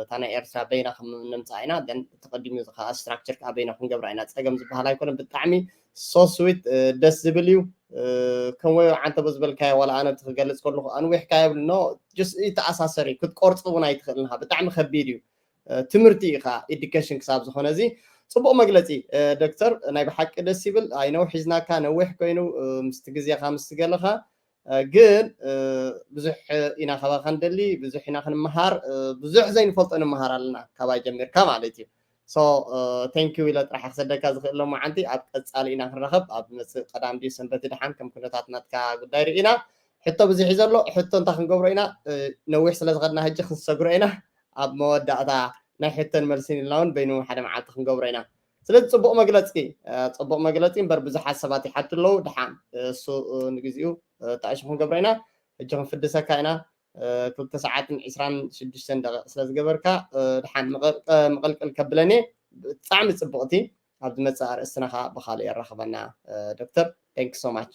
እታ ናይ ኤርትራ በይና ከም ነምፃእ ኢና ን ተቀዲሙ ከዓ ስትራክቸር ከዓ በይና ክንገብራ ኢና ፀገም ዝበሃል ኣይኮነ ብጣዕሚ ሶስዊት ደስ ዝብል እዩ ከም ወይ ዓንተቦ ዝበልካዮ ዋላ ኣነ ክገልፅ ከለኩ ኣንዊሕካ የብል ኖ ስ ተኣሳሰር እዩ ክትቆርፅ እውን ኣይትኽእልንካ ብጣዕሚ ከቢድ እዩ ትምህርቲ እዩ ከዓ ኤዱኬሽን ክሳብ ዝኾነ እዚ ጽቡቕ መግለጺ ዶክተር፣ ናይ ብሓቂ ደስ ይብል። ኣይነው ሒዝናካ ነዊሕ ኮይኑ ምስቲ ግዜኻ ምስ ገለኻ፣ ግን ብዙሕ ኢና ካባኻ ንደሊ፣ ብዙሕ ኢና ክንመሃር፣ ብዙሕ ዘይንፈልጦ ንምሃር ኣለና ካባይ ጀሚርካ ማለት እዩ። So thank you ኢለ ጥራሕ ክሰደካ ዝኽእል ሎማዓንቲ። ኣብ ቀጻሊ ኢና ክንራኸብ። ኣብ መጽእ ቀዳም ድዩ ሰንበት ድሓን ከም ኩነታት ናትካ ጉዳይ ርኢና። ሕቶ ብዙሕ እዩ ዘሎ። ሕቶ እንታይ ክንገብሮ ኢና? ነዊሕ ስለ ዝኸድና ሕጂ ክንሰግሮ ኢና። ኣብ መወዳእታ ናይ ሕቶን መልስን ኢልና እውን በይኑ ሓደ መዓልቲ ክንገብሮ ኢና። ስለዚ ጽቡቕ መግለጺ፣ ጽቡቕ መግለጺ እምበር ብዙሓት ሰባት ይሓቱ ኣለዉ። ድሓን እሱ ንግዚኡ ተኣሽሙ ክንገብሮ ኢና። ሕጂ ክንፍድሰካ ኢና። ክልተ ሰዓትን ዕስራን ሽዱሽተን ደቂቕ ስለ ዝገበርካ ድሓን ምቕልቅል ከብለኒ። ብጣዕሚ ጽቡቕቲ። ኣብ ዝመጽእ ኣርእስትና ኸኣ ብኻልእ የራኽበና ዶክተር። Thank you so much።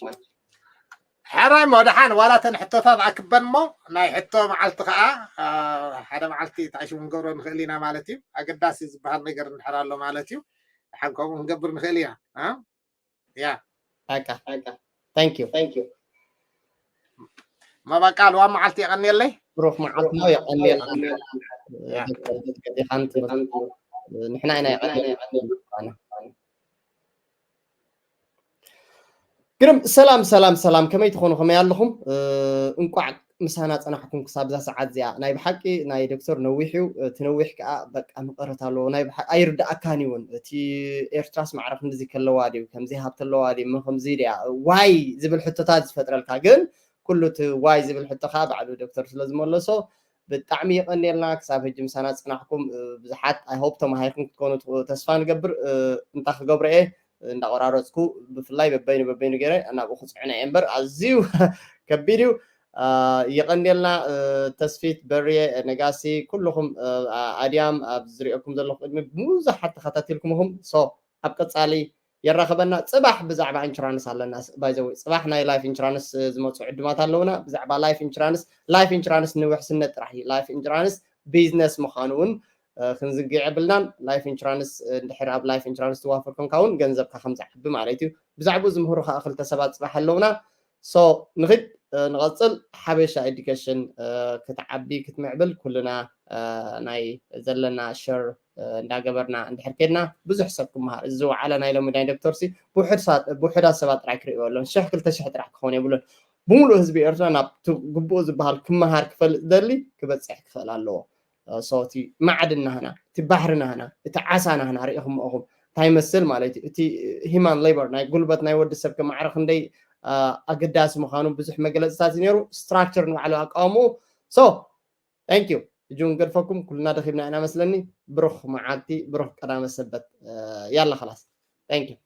ሕራይ እሞ ደሓን ዋላ ተን ሕቶታት ኣክበን እሞ ናይ ሕቶ መዓልቲ ከዓ ሓደ መዓልቲ ተኣሽሙ ክንገብሮ ንኽእል ኢና ማለት እዩ። ኣገዳሲ ዝበሃል ነገር እንድሕር ኣሎ ማለት እዩ። ደሓን ከምኡ ክንገብር ንኽእል ኢና። ያ በቃ thank you thank you። መባቃ ልዋ መዓልቲ የቐንየለይ። ብሩኽ መዓልቲ ነው። የቐንየልና። ንሕና ኢና የቐንየልና። ግርም። ሰላም ሰላም ሰላም፣ ከመይ ትኾኑ? ከመይ ኣለኹም? እንቋዕ ምሳና ጸናሕኩም ክሳብ እዛ ሰዓት እዚኣ። ናይ ብሓቂ ናይ ዶክተር ነዊሕ እዩ። እቲ ነዊሕ ከዓ በቃ መቐረት ኣለዎ። ናይ ብሓቂ ኣይርድኣካን እዩ እውን። እቲ ኤርትራስ ማዕረ ክንድዚ ከለዋ ድዩ? ከምዚ ሃብቲ ኣለዋ ድዩ? እሞ ከምዚ ድያ? ዋይ ዝብል ሕቶታት ዝፈጥረልካ። ግን ኩሉ እቲ ዋይ ዝብል ሕቶ ከዓ ባዕሉ ዶክተር ስለ ዝመለሶ ብጣዕሚ የቐንየልና። ክሳብ ሕጂ ምሳና ዝጸናሕኩም ብዙሓት I hope ተማሂርኩም ክትኮኑ ተስፋ ንገብር። እንታይ ክገብሮ እየ እንዳቆራረፅኩ ብፍላይ በበይኑ በበይኑ ገይረ ናብኡ ክፅዕኖ እየ እምበር ኣዝዩ ከቢድ እዩ። የቐንየልና። ተስፊት በርየ፣ ነጋሲ፣ ኩልኹም ኣድያም ኣብ ዝሪኦኩም ዘለኹ ቅድሚ ብዙሓት ተኸታቲልኩምኹም። So ኣብ ቀፃሊ የራኸበና። ፅባሕ ብዛዕባ ኢንሹራንስ ኣለና። ባይዘወይ ፅባሕ ናይ ላይፍ ኢንሹራንስ ዝመፁ ዕድማት ኣለውና። ብዛዕባ ላይፍ ኢንሹራንስ፣ ላይፍ ኢንሹራንስ ንውሕስነት ጥራሕ እዩ። ላይፍ ኢንሹራንስ ቢዝነስ ምዃኑ እውን ክንዝንግዕ የብልናን። ላይፍ ኢንሹራንስ እንድሕር ኣብ ላይፍ ኢንሹራንስ ትዋፈር ኮንካ እውን ገንዘብካ ከም ዝዓቢ ማለት እዩ። ብዛዕባኡ ዝምህሩ ከዓ ክልተ ሰባት ፅባሕ ኣለውና። So ንኺድ ንቐፅል። ሓበሻ ኤዱኬሽን ክትዓቢ ክትምዕብል ኩልና ናይ ዘለና ሸር እንዳገበርና እንድሕር ከድና ብዙሕ ሰብ ክመሃር። እዚ ዝወዓለ ናይ ሎሚ ናይ ዶክተር ሲ ብውሑዳት ሰባት ጥራይ ክርእዮ ኣለዎም። ሽሕ ክልተ ሽሕ ጥራሕ ክኸውን የብሉን። ብምሉእ ህዝቢ ኤርትራ ናብ ግቡኡ ዝበሃል ክመሃር ክፈልጥ ደሊ ክበፅሕ ክኽእል ኣለዎ። So እቲ ማዕድን ናህና፣ እቲ ባሕሪ ናህና፣ እቲ ዓሳ ናህና ርኢኹም ኢኹም እንታይ ይመስል ማለት እዩ። እቲ ሂማን ሌበር ናይ ጉልበት ናይ ወዲ ሰብ ከማዕረ ክንደይ ኣገዳሲ ምዃኑ ብዙሕ መግለፅታት እዩ ነይሩ። ስትራክቸር ንባዕሉ ኣቃውምኡ። So thank you። ሕጂ እውን ገድፈኩም ኩልና ደኺምና ኢና መስለኒ። ብሩኽ መዓልቲ፣ ብሩኽ ቀዳመ ሰበት። ያላ ኸላስ thank you።